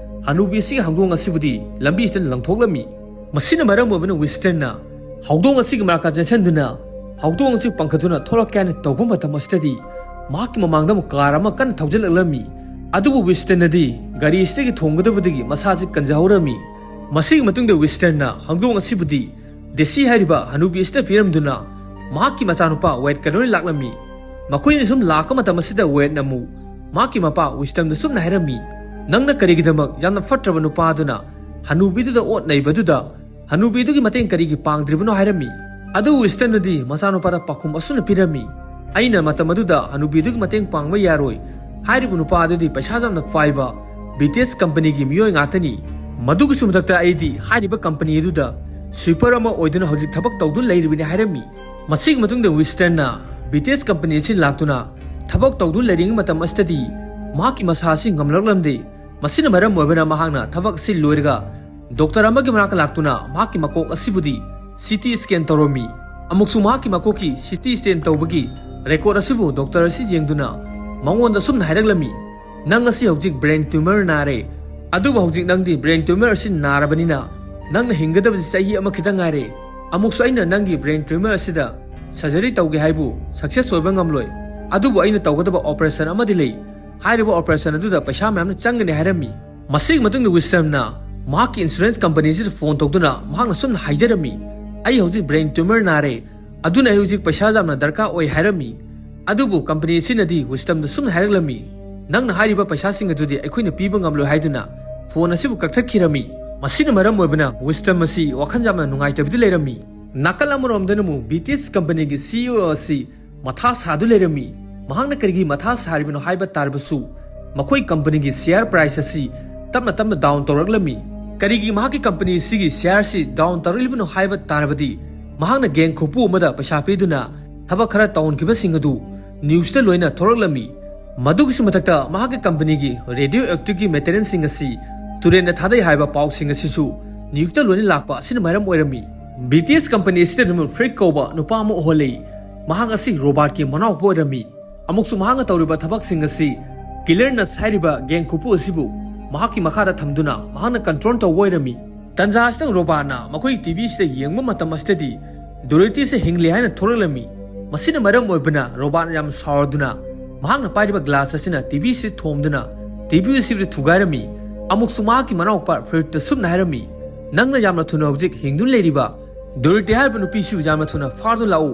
ꯍꯅꯨꯕꯤ ꯑꯁꯤꯒꯤ ꯍꯪꯗꯣꯡ ꯑꯁꯤꯕꯨꯗꯤ ꯂꯝꯕꯤꯁꯤꯗ ꯂꯪꯊꯣꯛꯂꯝꯃꯤ꯫ ꯃꯁꯤꯅ ꯃꯔꯝ ꯑꯣꯏꯕꯅ ꯋꯤꯟꯁꯇꯟꯅ ꯍꯧꯗꯣꯡ ꯑꯁꯤꯒꯤ ꯃꯅꯥꯛꯇ ꯆꯦꯟꯁꯤꯟꯗꯨꯅ ꯍꯧꯗꯣꯡ ꯑꯁꯤ ꯄꯪꯈꯠꯇꯨꯅ ꯊꯣꯛꯂꯛꯀꯦ ꯍꯥꯏꯅ ꯇꯧꯕ ꯃꯇꯝ ꯑꯁꯤꯗꯗꯤ ꯃꯍꯥꯛꯀꯤ ꯃꯃꯥꯡꯗ ꯑꯃꯨꯛ ꯀꯥꯔ ꯑꯃ ꯀꯟꯅ ꯊꯧꯖꯤꯜꯂꯛꯂꯝꯃꯤ꯫ ꯑꯗꯨꯕꯨ ꯋꯤꯟꯁꯇꯟꯅꯗꯤ ꯒꯥꯔꯤ ꯑꯁꯤꯗꯒꯤ ꯊꯣꯡꯒꯗꯕꯗꯒꯤ ꯃꯁꯥꯁꯤ ꯀꯟꯖꯍꯧꯔꯝꯃꯤ꯫ ꯃꯁꯤꯒꯤ ꯃꯇꯨꯡꯗ ꯋꯤꯟꯁꯇꯟꯅ ꯍꯪꯗꯣꯡ ꯑꯁꯤꯕꯨꯗꯤ ꯗꯦꯁꯤ ꯍꯥꯏꯔꯤꯕ ꯍꯅꯨꯕꯤ ꯑꯁꯤꯗ ꯄꯤꯔꯝꯗꯨꯅ ꯃꯍꯥꯛꯀꯤ ꯃꯆꯥꯅꯨꯄꯥ ꯋꯦꯗꯀ ꯂꯣꯏꯅ ꯂꯥꯛꯂꯝꯃꯤ꯫ ꯃꯈꯣꯏꯅ ꯁꯨꯝ ꯂꯥꯛꯄ ꯃꯇꯝ ꯑꯁꯤꯗ ꯋꯦꯗꯅ ꯑꯃꯨꯛ ꯃꯍꯥꯛꯀꯤ ꯃꯄꯥ ꯋꯤꯟꯁꯇꯟꯗ ꯁꯨꯝꯅ ꯍꯥꯏꯔꯝꯃꯤ, "ꯅꯪꯅ ꯀꯔꯤꯒꯤꯗꯃꯛ ꯌꯥꯝꯅ ꯐꯠꯇ꯭ꯔꯕ ꯅꯨꯄꯥ ꯑꯗꯨꯅ ꯍꯅꯨꯕꯤꯗꯨꯗ ꯑꯣꯠ ꯅꯩꯕꯗꯨꯗ ꯍꯅꯨꯕꯤꯗꯨꯒꯤ ꯃꯇꯦꯡ ꯀꯔꯤꯒꯤ ꯄꯥꯡꯗ꯭ꯔꯤꯕꯅꯣ?" ꯍꯥꯏꯔꯝꯃꯤ꯫ ꯑꯗꯨꯕꯨ ꯋꯤꯟꯁꯇꯟꯅꯗꯤ ꯃꯆꯥꯅꯨꯄꯥꯗ ꯄꯥꯎꯈꯨꯝ ꯑꯁꯨꯝꯅ ꯄꯤꯔꯝꯃꯤ, "ꯑꯩꯅ ꯃꯇꯝ ꯑꯗꯨꯗ ꯍꯅꯨꯕꯤꯗꯨꯒꯤ ꯃꯇꯦꯡ ꯄꯥꯡꯕ ꯌꯥꯔꯣꯏ꯫ ꯍꯥꯏꯔꯤꯕ ꯅꯨꯄꯥ ꯑꯗꯨꯗꯤ ꯄꯩꯁꯥ ꯌꯥꯝꯅ ꯄꯥꯏꯕ ꯕ꯭ꯔꯤꯇꯤꯁ ꯀꯝꯄꯅꯤꯒꯤ ꯃꯤꯑꯣꯏ ꯉꯥꯛꯇꯅꯤ꯫ ꯃꯗꯨꯒꯤꯁꯨ ꯃꯊꯛꯇ ꯑꯩꯗꯤ ꯍꯥꯏꯔꯤꯕ ꯀꯝꯄꯅꯤ ꯑꯗꯨꯗ ꯁ꯭ꯋꯤꯄꯔ ꯑꯃ ꯑꯣꯏꯗꯨꯅ ꯍꯧꯖꯤꯛ ꯊꯕꯛ ꯇꯧꯗꯨꯅ ꯂꯩꯔꯤꯕꯅꯤ" ꯍꯥꯏꯔꯝꯃꯤ꯫ ꯃꯁꯤꯒꯤ ꯃꯇꯨꯡꯗ ꯋꯤꯟꯁꯇꯟꯅ ꯕ꯭ꯔꯤꯇꯤꯁ ꯀꯝꯄꯅꯤ ꯑꯁꯤ ꯂꯥꯛꯇꯨꯅ ꯊꯕꯛ ꯇꯧꯗꯨꯅ ꯂꯩꯔꯤꯉꯩ ꯃꯇꯝ ꯑꯁꯤꯗꯗꯤ ꯃꯍꯥꯛꯀꯤ ꯃꯁꯥ ꯑꯁꯤ ꯉꯝꯂꯛꯂꯝꯗꯦ꯫ ꯃꯁꯤꯅ ꯃꯔꯝ ꯑꯣꯏꯕꯅ ꯃꯍꯥꯛꯅ ꯊꯕꯛ ꯑꯁꯤ ꯂꯣꯏꯔꯒ ꯗꯣꯛꯇꯔ ꯑꯃꯒꯤ ꯃꯅꯥꯛꯇ ꯂꯥꯛꯇꯨꯅ ꯃꯍꯥꯛꯀꯤ ꯃꯀꯣꯛ ꯑꯁꯤꯕꯨꯗꯤ ꯁꯤ ꯇꯤ ꯁ꯭ꯀꯦꯟ ꯇꯧꯔꯝꯃꯤ꯫ ꯑꯃꯨꯛꯁꯨ ꯃꯍꯥꯛꯀꯤ ꯃꯀꯣꯛꯀꯤ ꯁꯤ ꯇꯤ ꯁ꯭ꯀꯦꯟ ꯇꯧꯕꯒꯤ ꯔꯦꯀꯣꯔꯗ ꯑꯁꯤꯕꯨ ꯗꯣꯛꯇꯔ ꯑꯁꯤ ꯌꯦꯡꯗꯨꯅ ꯃꯉꯣꯟꯗ ꯁꯨꯝꯅ ꯍꯥꯏꯔꯛꯂꯝꯃꯤ, "ꯅꯪ ꯑꯁꯤ ꯍꯧꯖꯤꯛ ꯕ꯭ꯔꯦꯟ ꯇ꯭ꯌꯨꯃꯔ ꯅꯥꯔꯦ, ꯑꯗꯨꯕꯨ ꯍꯧꯖꯤꯛ ꯅꯪꯗꯤ ꯕ꯭ꯔꯦꯟ ꯇ꯭ꯌꯨꯃꯔ ꯑꯁꯤ ꯅꯥꯔꯕꯅꯤꯅ ꯅꯪꯅ ꯍꯤꯡꯒꯗꯕꯁꯤ ꯆꯍꯤ ꯑꯃ ꯈꯤꯇꯪ ꯉꯥꯏꯔꯦ꯫ ꯑꯃꯨꯛꯁꯨ ꯑꯩꯅ ꯅꯪꯒꯤ ꯕ꯭ꯔꯦꯟ ꯇ꯭ꯌꯨꯃꯔ ꯑꯁꯤꯗ ꯁꯔꯖꯔꯤ ꯇꯧꯒꯦ ꯍꯥꯏꯕꯨ ꯁꯛꯁꯦꯁ ꯑꯣꯏꯕ ꯉꯝꯂꯣꯏ, ꯑꯗꯨꯕꯨ ꯑꯩꯅ ꯇꯧꯒꯗꯕ ꯑꯣꯄꯔꯦꯁꯟ ꯑꯃꯗꯤ ꯂꯩ꯫ ꯍꯥꯏꯔꯤꯕ ꯑꯣꯄꯔꯦꯁꯟ ꯑꯗꯨꯗ ꯄꯩꯁꯥ ꯃꯌꯥꯝꯅ ꯆꯪꯒꯅꯤ" ꯍꯥꯏꯔꯝꯃꯤ꯫ ꯃꯁꯤꯒꯤ ꯃꯇꯨꯡꯗ ꯋꯤꯁꯇꯝꯅ ꯃꯍꯥꯛꯀꯤ ꯏꯟꯁꯨꯔꯦꯟꯁ ꯀꯝꯄꯅꯤ ꯑꯁꯤꯗ ꯐꯣꯟ ꯇꯧꯗꯨꯅ ꯃꯍꯥꯛꯅ ꯁꯨꯝꯅ ꯍꯥꯏꯖꯔꯝꯃꯤ, "ꯑꯩ ꯍꯧꯖꯤꯛ ꯕ꯭ꯔꯦꯟ ꯇ꯭ꯌꯨꯃꯔ ꯅꯥꯔꯦ, ꯑꯗꯨꯅ ꯑꯩ ꯍꯧꯖꯤꯛ ꯄꯩꯁꯥ ꯌꯥꯝꯅ ꯗꯔꯀꯥꯔ ꯑꯣꯏ" ꯍꯥꯏꯔꯝꯃꯤ꯫ ꯑꯗꯨꯕꯨ ꯀꯝꯄꯅꯤ ꯑꯁꯤꯅꯗꯤ ꯋꯤꯁꯇꯝꯗ ꯁꯨꯝꯅ ꯍꯥꯏꯔꯛꯂꯝꯃꯤ, "ꯅꯪꯅ ꯍꯥꯏꯔꯤꯕ ꯄꯩꯁꯥꯁꯤꯡ ꯑꯗꯨꯗꯤ ꯑꯩꯈꯣꯏꯅ ꯄꯤꯕ ꯉꯝꯂꯣꯏ" ꯍꯥꯏꯗꯨꯅ ꯐꯣꯟ ꯑꯁꯤꯕꯨ ꯀꯛꯊꯠꯈꯤꯔꯝꯃꯤ꯫ ꯃꯁꯤꯅ ꯃꯔꯝ ꯑꯣꯏꯕꯅ ꯋꯤꯁꯇꯝ ꯑꯁꯤ ꯋꯥꯈꯜ ꯌꯥꯝꯅ ꯅꯨꯡꯉꯥꯏꯇꯕꯗꯤ ꯂꯩꯔꯝꯃꯤ꯫ ꯅꯥꯀꯜ ꯑꯃꯔꯣꯝꯗꯅ ꯑꯃꯨꯛ ꯕꯤ ꯇꯤ ꯑꯦꯁ ꯀꯝꯄꯅꯤꯒꯤ ꯁꯤ ꯏ ꯑꯣ ꯑꯁꯤ ꯃꯊꯥ ꯁꯥꯗꯨ ꯂꯩꯔꯝꯃꯤ꯫ ꯃꯍꯥꯛꯅ ꯀꯔꯤꯒꯤ ꯃꯊꯥ ꯁꯥꯔꯤꯕꯅꯣ ꯍꯥꯏꯕ ꯇꯥꯔꯕꯁꯨ, ꯃꯈꯣꯏ ꯀꯝꯄꯅꯤꯒꯤ ꯁꯤꯌꯥꯔ ꯄ꯭ꯔꯥꯏꯁ ꯑꯁꯤ ꯇꯞꯅ ꯇꯞꯅ ꯗꯥꯎꯟ ꯇꯧꯔꯛꯂꯝꯃꯤ꯫ ꯀꯔꯤꯒꯤ ꯃꯍꯥꯛꯀꯤ ꯀꯝꯄꯅꯤ ꯑꯁꯤꯒꯤ ꯁꯤꯌꯥꯔꯁꯤ ꯗꯥꯎꯟ ꯇꯧꯔꯛꯂꯤꯕꯅꯣ ꯍꯥꯏꯕ ꯇꯥꯔꯕꯗꯤ, ꯃꯍꯥꯛꯅ ꯒꯦꯡ ꯈꯨꯄꯨ ꯑꯃꯗ ꯄꯩꯁꯥ ꯄꯤꯗꯨꯅ ꯊꯕꯛ ꯈꯔ ꯇꯧꯍꯟꯈꯤꯕꯁꯤꯡ ꯑꯗꯨ ꯅ꯭ꯌꯨꯁꯇ ꯂꯣꯏꯅ ꯊꯣꯔꯛꯂꯝꯃꯤ꯫ ꯃꯗꯨꯒꯤꯁꯨ ꯃꯊꯛꯇ ꯃꯍꯥꯛꯀꯤ ꯀꯝꯄꯅꯤꯒꯤ ꯔꯦꯗꯤꯑꯣ ꯑꯦꯛꯇꯤꯚꯀꯤ ꯃꯦꯇꯔꯤꯌꯦꯜꯁꯤꯡ ꯑꯁꯤ ꯇꯨꯔꯦꯟꯗ ꯊꯥꯗꯩ ꯍꯥꯏꯕ ꯄꯥꯎꯁꯤꯡ ꯑꯁꯤꯁꯨ ꯅ꯭ꯌꯨꯁꯇ ꯂꯣꯏꯅ ꯂꯥꯛꯄ ꯑꯁꯤꯅ ꯃꯔꯝ ꯑꯣꯏꯔꯝꯃꯤ꯫ ꯕꯤ ꯇꯤ ꯑꯦꯁ ꯀꯝꯄꯅꯤ ꯑꯁꯤꯗ ꯑꯗꯨꯝ ꯐ꯭ꯔꯤꯗ ꯀꯧꯕ ꯅꯨꯄꯥ ꯑꯃ ꯎꯍꯜꯂꯤ꯫ ꯃꯍꯥꯛ ꯑꯁꯤ ꯔꯣꯕꯥꯔꯠꯀꯤ ꯃꯅꯥꯎꯄꯥ ꯑꯣꯏꯔꯝꯃꯤ꯫ ꯑꯃꯨꯛꯁꯨ ꯃꯍꯥꯛꯅ ꯇꯧꯔꯤꯕ ꯊꯕꯛꯁꯤꯡ ꯑꯁꯤ ꯀꯤꯂꯔ ꯅꯔꯁ ꯍꯥꯏꯔꯤꯕ ꯒꯦꯡ ꯈꯨꯄꯨ ꯑꯁꯤꯕꯨ ꯃꯍꯥꯛꯀꯤ ꯃꯈꯥꯗ ꯊꯝꯗꯨꯅ ꯃꯍꯥꯛꯅ ꯀꯟꯇ꯭ꯔꯣꯜ ꯇꯧꯕ ꯑꯣꯏꯔꯝꯃꯤ꯫ ꯇꯟꯖꯥ ꯑꯁꯤꯗ ꯔꯣꯕꯥꯔꯠꯅ ꯃꯈꯣꯏꯒꯤ ꯇꯤ ꯚꯤ ꯑꯁꯤꯗ ꯌꯦꯡꯕ ꯃꯇꯝ ꯑꯁꯤꯗꯗꯤ ꯗꯣꯔꯣꯊꯤ ꯑꯁꯤ ꯍꯤꯡꯂꯤ ꯍꯥꯏꯅ ꯊꯣꯔꯛꯂꯝꯃꯤ꯫ ꯃꯁꯤꯅ ꯃꯔꯝ ꯑꯣꯏꯕꯅ ꯔꯣꯕꯥꯔꯠꯅ ꯌꯥꯝꯅ ꯁꯥꯎꯔꯗꯨꯅ ꯃꯍꯥꯛꯅ ꯄꯥꯏꯔꯤꯕ ꯒ꯭ꯂꯥꯁ ꯑꯁꯤꯅ ꯇꯤ ꯚꯤ ꯑꯁꯤ ꯊꯣꯝꯗꯨꯅ ꯇꯤ ꯚꯤ ꯑꯁꯤꯕꯨ ꯊꯨꯒꯥꯏꯔꯝꯃꯤ꯫ ꯑꯃꯨꯛꯁꯨ ꯃꯍꯥꯛꯀꯤ ꯃꯅꯥꯎꯄꯥ ꯐ꯭ꯔꯤꯗꯇ ꯁꯨꯝꯅ ꯍꯥꯏꯔꯝꯃꯤ, "ꯅꯪꯅ ꯌꯥꯝꯅ ꯊꯨꯅ ꯍꯧꯖꯤꯛ ꯍꯤꯡꯗꯨꯅ ꯂꯩꯔꯤꯕ ꯗꯣꯔꯣꯊꯤ ꯍꯥꯏꯔꯤꯕ ꯅꯨꯄꯤꯁꯨ ꯌꯥꯝꯅ ꯊꯨꯅ ꯐꯥꯗꯨꯅ ꯂꯥꯛꯎ꯫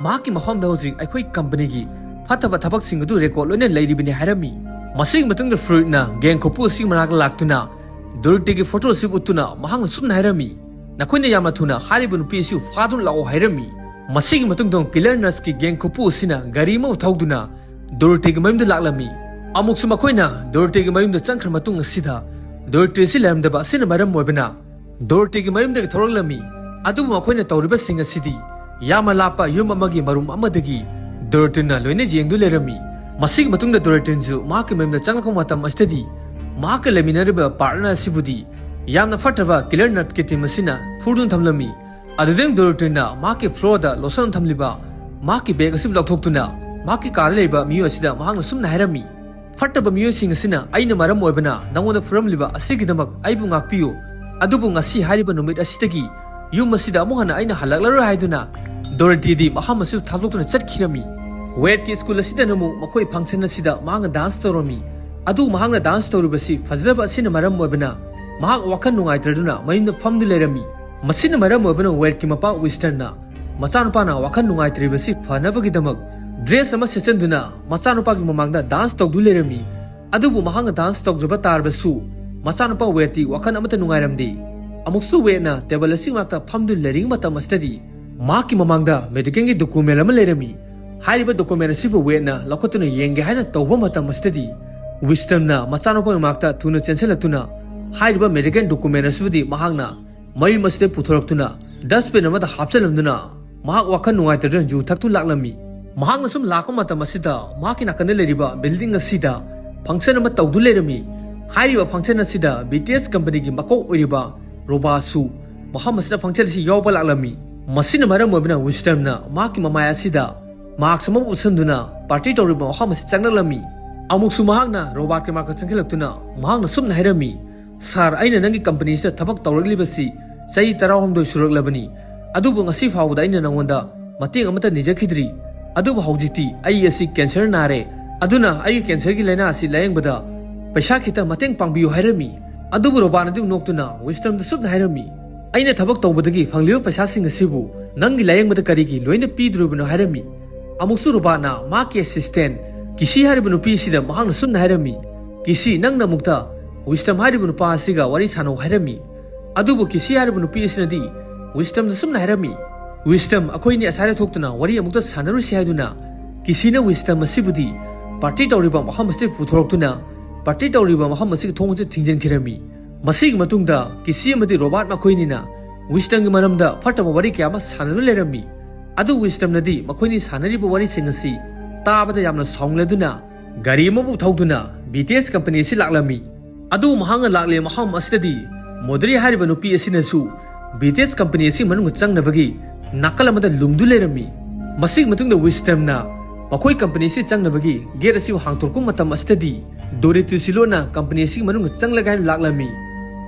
ꯃꯍꯥꯛꯀꯤ ꯃꯐꯝꯗ ꯍꯧꯖꯤꯛ ꯑꯩꯈꯣꯏ ꯀꯝꯄꯅꯤꯒꯤ ꯐꯠꯇꯕ ꯊꯕꯛꯁꯤꯡ ꯑꯗꯨ ꯔꯦꯀꯣꯔꯗ ꯂꯣꯏꯅ ꯂꯩꯔꯤꯕꯅꯤ" ꯍꯥꯏꯔꯝꯃꯤ꯫ ꯃꯁꯤꯒꯤ ꯃꯇꯨꯡꯗ ꯐ꯭ꯔꯤꯗꯅ ꯒꯦꯡ ꯈꯨꯄꯨ ꯑꯁꯤꯒꯤ ꯃꯅꯥꯛꯇ ꯂꯥꯛꯇꯨꯅ ꯗꯣꯔꯣꯊꯤꯒꯤ ꯐꯣꯇꯣ ꯑꯁꯤ ꯎꯠꯇꯨꯅ ꯃꯍꯥꯛꯅ ꯁꯨꯝꯅ ꯍꯥꯏꯔꯝꯃꯤ, "ꯅꯈꯣꯏꯅ ꯌꯥꯝꯅ ꯊꯨꯅ ꯍꯥꯏꯔꯤꯕ ꯅꯨꯄꯤ ꯑꯁꯤꯕꯨ ꯐꯥꯗꯨꯅ ꯂꯥꯛꯑꯣ" ꯍꯥꯏꯔꯝꯃꯤ꯫ ꯃꯁꯤꯒꯤ ꯃꯇꯨꯡꯗ ꯀꯤꯂꯔ ꯅꯔꯁꯀꯤ ꯒꯦꯡ ꯈꯨꯄꯨ ꯑꯁꯤꯅ ꯒꯥꯔꯤ ꯑꯃ ꯊꯧꯗꯨꯅ ꯗꯣꯔꯣꯊꯤꯒꯤ ꯃꯌꯨꯝꯗ ꯂꯥꯛꯂꯝꯃꯤ꯫ ꯑꯃꯨꯛꯁꯨ ꯃꯈꯣꯏꯅ ꯗꯣꯔꯣꯊꯤꯒꯤ ꯃꯌꯨꯝꯗ ꯆꯪꯈ꯭ꯔ ꯃꯇꯨꯡ ꯑꯁꯤꯗ ꯗꯣꯔꯣꯊꯤ ꯑꯁꯤ ꯂꯩꯔꯝꯗꯕ ꯑꯁꯤꯅ ꯃꯔꯝ ꯑꯣꯏꯕꯅ ꯗꯣꯔꯣꯊꯤꯒꯤ ꯃꯌꯨꯝꯗꯒꯤ ꯊꯣꯔꯛꯂꯝꯃꯤ꯫ ꯑꯗꯨꯕꯨ ꯃꯈꯣꯏꯅ ꯇꯧꯔꯤꯕꯁꯤꯡ ꯑꯁꯤꯗꯤ ꯌꯥꯝꯅ ꯂꯥꯞꯄ ꯌꯨꯝ ꯑꯃꯒꯤ ꯃꯔꯨꯝ ꯑꯃꯗꯒꯤ ꯗꯣꯔꯣꯊꯤꯅ ꯂꯣꯏꯅ ꯌꯦꯡꯗꯨ ꯂꯩꯔꯝꯃꯤ꯫ ꯃꯁꯤꯒꯤ ꯃꯇꯨꯡꯗ ꯗꯣꯔꯣꯊꯤꯟꯁꯨ ꯃꯍꯥꯛꯀꯤ ꯃꯌꯨꯝꯗ ꯆꯪꯂꯛꯄ ꯃꯇꯝ ꯑꯁꯤꯗꯗꯤ ꯃꯍꯥꯛꯀ ꯂꯩꯃꯤꯟꯅꯔꯤꯕ ꯄꯥꯔꯠꯅꯔ ꯑꯁꯤꯕꯨꯗꯤ ꯌꯥꯝꯅ ꯐꯠꯇꯕ ꯀꯤꯂꯔ ꯅꯔꯁꯀꯤ ꯇꯤꯝ ꯑꯁꯤꯅ ꯐꯨꯗꯨꯅ ꯊꯝꯂꯝꯃꯤ꯫ ꯑꯗꯨꯗꯩ ꯗꯣꯔꯣꯊꯤꯅ ꯃꯍꯥꯛꯀꯤ ꯐ꯭ꯂꯣꯔꯗ ꯂꯣꯠꯁꯤꯟꯅ ꯊꯝꯂꯤꯕ ꯃꯍꯥꯛꯀꯤ ꯕꯦꯒ ꯑꯁꯤ ꯂꯧꯊꯣꯛꯇꯨꯅ ꯃꯍꯥꯛꯀꯤ ꯀꯥꯗ ꯂꯩꯕ ꯃꯤꯑꯣꯏ ꯑꯁꯤꯗ ꯃꯍꯥꯛꯅ ꯁꯨꯝꯅ ꯍꯥꯏꯔꯝꯃꯤ, "ꯐꯠꯇꯕ ꯃꯤꯑꯣꯏꯁꯤꯡ ꯑꯁꯤꯅ ꯑꯩꯅ ꯃꯔꯝ ꯑꯣꯏꯕꯅ ꯅꯉꯣꯟꯗ ꯐꯨꯔꯝꯂꯤꯕ ꯑꯁꯤꯒꯤꯗꯃꯛ ꯑꯩꯕꯨ ꯉꯥꯛꯄꯤꯌꯨ꯫ ꯑꯗꯨꯕꯨ ꯉꯁꯤ ꯍꯥꯏꯔꯤꯕ ꯅꯨꯃꯤꯠ ꯑꯁꯤꯗꯒꯤ ꯌꯨꯝ ꯑꯁꯤꯗ ꯑꯃꯨꯛ ꯍꯟꯅ ꯑꯩꯅ ꯍꯜꯂꯛꯂꯔꯣꯏ" ꯍꯥꯏꯗꯨꯅ ꯗꯣꯔꯣꯊꯤꯗꯤ ꯃꯐꯝ ꯑꯁꯤꯕꯨ ꯊꯥꯗꯣꯛꯇꯨꯅ ꯆꯠꯈꯤꯔꯝꯃꯤ꯫ ꯋꯦꯠꯀꯤ ꯁ꯭ꯀꯨꯜ ꯑꯁꯤꯗꯅ ꯑꯃꯨꯛ ꯃꯈꯣꯏ ꯐꯪꯁꯟ ꯑꯁꯤꯗ ꯃꯍꯥꯛꯅ ꯗꯥꯟꯁ ꯇꯧꯔꯝꯃꯤ꯫ ꯑꯗꯨ ꯃꯍꯥꯛꯅ ꯗꯥꯟꯁ ꯇꯧꯔꯤꯕꯁꯤ ꯐꯖꯗꯕ ꯑꯁꯤꯅ ꯃꯔꯝ ꯑꯣꯏꯕꯅ ꯃꯍꯥꯛ ꯋꯥꯈꯜ ꯅꯨꯡꯉꯥꯏꯇ꯭ꯔꯗꯨꯅ ꯃꯌꯨꯝꯗ ꯐꯝꯗꯨꯅ ꯂꯩꯔꯝꯃꯤ꯫ ꯃꯁꯤꯅ ꯃꯔꯝ ꯑꯣꯏꯕꯅ ꯋꯦꯠꯀꯤ ꯃꯄꯥ ꯋꯤꯟꯁꯇꯟꯅ ꯃꯆꯥꯅꯨꯄꯥꯅ ꯋꯥꯈꯜ ꯅꯨꯡꯉꯥꯏꯇ꯭ꯔꯤꯕꯁꯤ ꯐꯅꯕꯒꯤꯗꯃꯛ ꯗ꯭ꯔꯦꯁ ꯑꯃ ꯁꯦꯠꯆꯟꯗꯨꯅ ꯃꯆꯥꯅꯨꯄꯥꯒꯤ ꯃꯃꯥꯡꯗ ꯗꯥꯟꯁ ꯇꯧꯗꯨꯅ ꯂꯩꯔꯝꯃꯤ꯫ ꯑꯗꯨꯕꯨ ꯃꯍꯥꯛꯅ ꯗꯥꯟꯁ ꯇꯧꯖꯕ ꯇꯥꯔꯕꯁꯨ ꯃꯆꯥꯅꯨꯄꯥ ꯋꯦꯠꯇꯤ ꯋꯥꯈꯜ ꯑꯃꯠꯇ ꯅꯨꯡꯉꯥꯏꯔꯝꯗꯦ꯫ ꯑꯃꯨꯛꯁꯨ ꯋꯦꯠꯅ ꯇꯦꯕꯜ ꯑꯁꯤ ꯃꯅꯥꯛꯇ ꯐꯝꯗꯨꯅ ꯂꯩꯔꯤꯉꯩ ꯃꯇꯝ ꯑꯁꯤꯗꯗꯤ ꯃꯍꯥꯛꯀꯤ ꯃꯃꯥꯡꯗ ꯃꯦꯗꯤꯀꯦꯜꯒꯤ ꯗꯣꯀꯨꯃꯦꯟ ꯑꯃ ꯂꯩꯔꯝꯃꯤ꯫ ꯍꯥꯏꯔꯤꯕ ꯗꯣꯀꯨꯃꯦꯟ ꯑꯁꯤꯕꯨ ꯋꯦꯠꯅ ꯂꯧꯈꯠꯇꯨꯅ ꯌꯦꯡꯒꯦ ꯍꯥꯏꯅ ꯇꯧꯕ ꯃꯇꯝ ꯑꯁꯤꯗꯗꯤ ꯋꯤꯟꯁꯇꯟꯅ ꯃꯆꯥꯅꯨꯄꯥꯒꯤ ꯃꯅꯥꯛꯇ ꯊꯨꯅ ꯆꯦꯟꯁꯤꯜꯂꯛꯇꯨꯅ ꯍꯥꯏꯔꯤꯕ ꯃꯦꯗꯤꯀꯦꯜ ꯗꯣꯀꯨꯃꯦꯟ ꯑꯁꯤꯕꯨꯗꯤ ꯃꯍꯥꯛꯅ ꯃꯌꯨꯝ ꯑꯁꯤꯗ ꯄꯨꯊꯣꯔꯛꯇꯨꯅ ꯗꯁꯕꯤꯟ ꯑꯃꯗ ꯍꯥꯞꯆꯤꯜꯂꯝꯗꯨꯅ ꯃꯍꯥꯛ ꯋꯥꯈꯜ ꯅꯨꯡꯉꯥꯏꯇꯗꯨꯅ ꯌꯨ ꯊꯛꯇꯨ ꯂꯥꯛꯂꯝꯃꯤ꯫ ꯃꯍꯥꯛꯅ ꯁꯨꯝ ꯂꯥꯛꯄ ꯃꯇꯝ ꯑꯁꯤꯗ ꯃꯍꯥꯛꯀꯤ ꯅꯥꯀꯟꯗ ꯂꯩꯔꯤꯕ ꯕꯤꯜꯗꯤꯡ ꯑꯁꯤꯗ ꯐꯪꯁꯟ ꯑꯃ ꯇꯧꯗꯨ ꯂꯩꯔꯝꯃꯤ꯫ ꯍꯥꯏꯔꯤꯕ ꯐꯪꯁꯟ ꯑꯁꯤꯗ ꯕꯤ ꯇꯤ ꯑꯦꯁ ꯀꯝꯄꯅꯤꯒꯤ ꯃꯀꯣꯛ ꯑꯣꯏꯔꯤꯕ ꯔꯣꯕꯥꯁꯨ ꯃꯐꯝ ꯑꯁꯤꯗ ꯐꯪꯁꯟ ꯑꯁꯤ ꯌꯥꯎꯕ ꯂꯥꯛꯂꯝꯃꯤ꯫ ꯃꯁꯤꯅ ꯃꯔꯝ ꯑꯣꯏꯕꯅ ꯋꯤꯟꯁꯇꯟꯅ ꯃꯍꯥꯛꯀꯤ ꯃꯃꯥꯏ ꯑꯁꯤꯗ ꯃꯥꯛꯁ ꯑꯃ ꯎꯞꯁꯟꯗꯨꯅ ꯄꯥꯔꯇꯤ ꯇꯧꯔꯤꯕ ꯃꯐꯝ ꯑꯁꯤ ꯆꯪꯂꯛꯂꯝꯃꯤ꯫ ꯑꯃꯨꯛꯁꯨ ꯃꯍꯥꯛꯅ ꯔꯣꯕꯥꯔꯠꯀꯤ ꯃꯅꯥꯛꯇ ꯆꯪꯁꯤꯜꯂꯛꯇꯨꯅ ꯃꯍꯥꯛꯅ ꯁꯨꯝꯅ ꯍꯥꯏꯔꯝꯃꯤ, "ꯁꯥꯔ, ꯑꯩꯅ ꯅꯪꯒꯤ ꯀꯝꯄꯅꯤꯁꯤꯗ ꯊꯕꯛ ꯇꯧꯔꯛꯂꯤꯕꯁꯤ ꯆꯍꯤ ꯇꯔꯥꯍꯨꯝꯗꯣꯏ ꯁꯨꯔꯛꯂꯕꯅꯤ, ꯑꯗꯨꯕꯨ ꯉꯁꯤ ꯐꯥꯎꯕꯗ ꯑꯩꯅ ꯅꯉꯣꯟꯗ ꯃꯇꯦꯡ ꯑꯃꯠꯇ ꯅꯤꯖꯈꯤꯗ꯭ꯔꯤ꯫ ꯑꯗꯨꯕꯨ ꯍꯧꯖꯤꯛꯇꯤ ꯑꯩ ꯑꯁꯤ ꯀꯦꯟꯁꯔ ꯅꯥꯔꯦ, ꯑꯗꯨꯅ ꯑꯩꯒꯤ ꯀꯦꯟꯁꯔꯒꯤ ꯂꯥꯏꯅꯥ ꯑꯁꯤ ꯂꯥꯌꯦꯡꯕꯗ ꯄꯩꯁꯥ ꯈꯤꯇ ꯃꯇꯦꯡ ꯄꯥꯡꯕꯤꯌꯨ" ꯍꯥꯏꯔꯝꯃꯤ꯫ ꯑꯗꯨꯕꯨ ꯔꯣꯕꯥꯔꯠꯅꯗꯤ ꯅꯣꯛꯇꯨꯅ ꯋꯤꯟꯁꯇꯟꯗ ꯁꯨꯝꯅ ꯍꯥꯏꯔꯝꯃꯤ, "ꯑꯩꯅ ꯊꯕꯛ ꯇꯧꯕꯗꯒꯤ ꯐꯪꯂꯤꯕ ꯄꯩꯁꯥꯁꯤꯡ ꯑꯁꯤꯕꯨ ꯅꯪꯒꯤ ꯂꯥꯌꯦꯡꯕꯗ ꯀꯔꯤꯒꯤ ꯂꯣꯏꯅ ꯄꯤꯗꯣꯔꯤꯕꯅꯣ?" ꯍꯥꯏꯔꯝꯃꯤ꯫ ꯑꯃꯨꯛꯁꯨ ꯔꯣꯕꯥꯔꯠꯅ ꯃꯍꯥꯛꯀꯤ ꯑꯦꯁꯤꯁꯇꯦꯟ ꯀꯤꯁꯤ ꯍꯥꯏꯔꯤꯕ ꯅꯨꯄꯤ ꯑꯁꯤꯗ ꯃꯍꯥꯛꯅ ꯁꯨꯝꯅ ꯍꯥꯏꯔꯝꯃꯤ, "ꯀꯤꯁꯤ, ꯅꯪꯅ ꯑꯃꯨꯛꯇ ꯋꯤꯟꯁꯇꯟ ꯍꯥꯏꯔꯤꯕ ꯅꯨꯄꯥ ꯑꯁꯤꯒ ꯋꯥꯔꯤ ꯁꯥꯟꯅꯧ" ꯍꯥꯏꯔꯝꯃꯤ꯫ ꯑꯗꯨꯕꯨ ꯀꯤꯁꯤ ꯍꯥꯏꯔꯤꯕ ꯅꯨꯄꯤ ꯑꯁꯤꯅꯗꯤ ꯋꯤꯟꯁꯇꯟꯗ ꯁꯨꯝꯅ ꯍꯥꯏꯔꯝꯃꯤ, "ꯋꯤꯟꯁꯇꯟ, ꯑꯩꯈꯣꯏꯅꯤ ꯑꯁ꯭ꯋꯥꯏꯗ ꯊꯣꯛꯇꯨꯅ ꯋꯥꯔꯤ ꯑꯃꯨꯛꯇ ꯁꯥꯟꯅꯔꯨꯁꯤ" ꯍꯥꯏꯗꯨꯅ ꯀꯤꯁꯤꯅ ꯋꯤꯟꯁꯇꯟ ꯑꯁꯤꯕꯨꯗꯤ ꯄꯥꯔꯇꯤ ꯇꯧꯔꯤꯕ ꯃꯐꯝ ꯑꯁꯤꯗ ꯄꯨꯊꯣꯔꯛꯇꯨꯅ ꯄꯥꯔꯇꯤ ꯇꯧꯔꯤꯕ ꯃꯐꯝ ꯑꯁꯤꯒꯤ ꯊꯣꯡ ꯑꯁꯤ ꯊꯤꯡꯖꯤꯟꯈꯤꯔꯝꯃꯤ꯫ ꯃꯁꯤꯒꯤ ꯃꯇꯨꯡꯗ ꯀꯤꯁꯤ ꯑꯃꯗꯤ ꯔꯣꯕꯥꯔꯠ ꯃꯈꯣꯏꯅꯤꯅ ꯋꯤꯟꯁꯇꯟꯒꯤ ꯃꯔꯝꯗ ꯐꯠꯇꯕ ꯋꯥꯔꯤ ꯀꯌꯥ ꯑꯃ ꯁꯥꯟꯅꯗꯨꯅ ꯂꯩꯔꯝꯃꯤ꯫ ꯑꯗꯨ ꯋꯤꯟꯁꯇꯟꯅꯗꯤ ꯃꯈꯣꯏꯅꯤ ꯁꯥꯟꯅꯔꯤꯕ ꯋꯥꯔꯤꯁꯤꯡ ꯑꯁꯤ ꯇꯥꯕꯗ ꯌꯥꯝꯅ ꯁꯥꯎꯅꯤꯡꯂꯗꯨꯅ ꯒꯥꯔꯤ ꯑꯃꯕꯨ ꯊꯧꯗꯨꯅ ꯕꯤ ꯇꯤ ꯑꯦꯁ ꯀꯝꯄꯅꯤ ꯑꯁꯤ ꯂꯥꯛꯂꯝꯃꯤ꯫ ꯑꯗꯨ ꯃꯍꯥꯛꯅ ꯂꯥꯛꯂꯦ ꯃꯐꯝ ꯑꯁꯤꯗꯗꯤ ꯃꯣꯗꯔꯤ ꯍꯥꯏꯔꯤꯕ ꯅꯨꯄꯤ ꯑꯁꯤꯅꯁꯨ ꯕꯤ ꯇꯤ ꯑꯦꯁ ꯀꯝꯄꯅꯤ ꯑꯁꯤꯒꯤ ꯃꯅꯨꯡꯗ ꯆꯪꯅꯕꯒꯤ ꯅꯥꯀꯜ ꯑꯃꯗ ꯂꯨꯝꯗꯨ ꯂꯩꯔꯝꯃꯤ꯫ ꯃꯁꯤꯒꯤ ꯃꯇꯨꯡꯗ ꯋꯤꯁꯇꯝꯅ ꯃꯈꯣꯏ ꯀꯝꯄꯅꯤ ꯑꯁꯤ ꯆꯪꯅꯕꯒꯤ ꯒꯦꯠ ꯑꯁꯤꯕꯨ ꯍꯥꯡꯗꯣꯔꯛꯄ ꯃꯇꯝ ꯑꯁꯤꯗꯗꯤ, ꯗꯣꯔꯤꯇꯨ ꯁꯤꯂꯣꯅ ꯀꯝꯄꯅꯤ ꯑꯁꯤꯒꯤ ꯃꯅꯨꯡꯗ ꯆꯪꯂꯒꯦ ꯍꯥꯏꯅ ꯂꯥꯛꯂꯝꯃꯤ꯫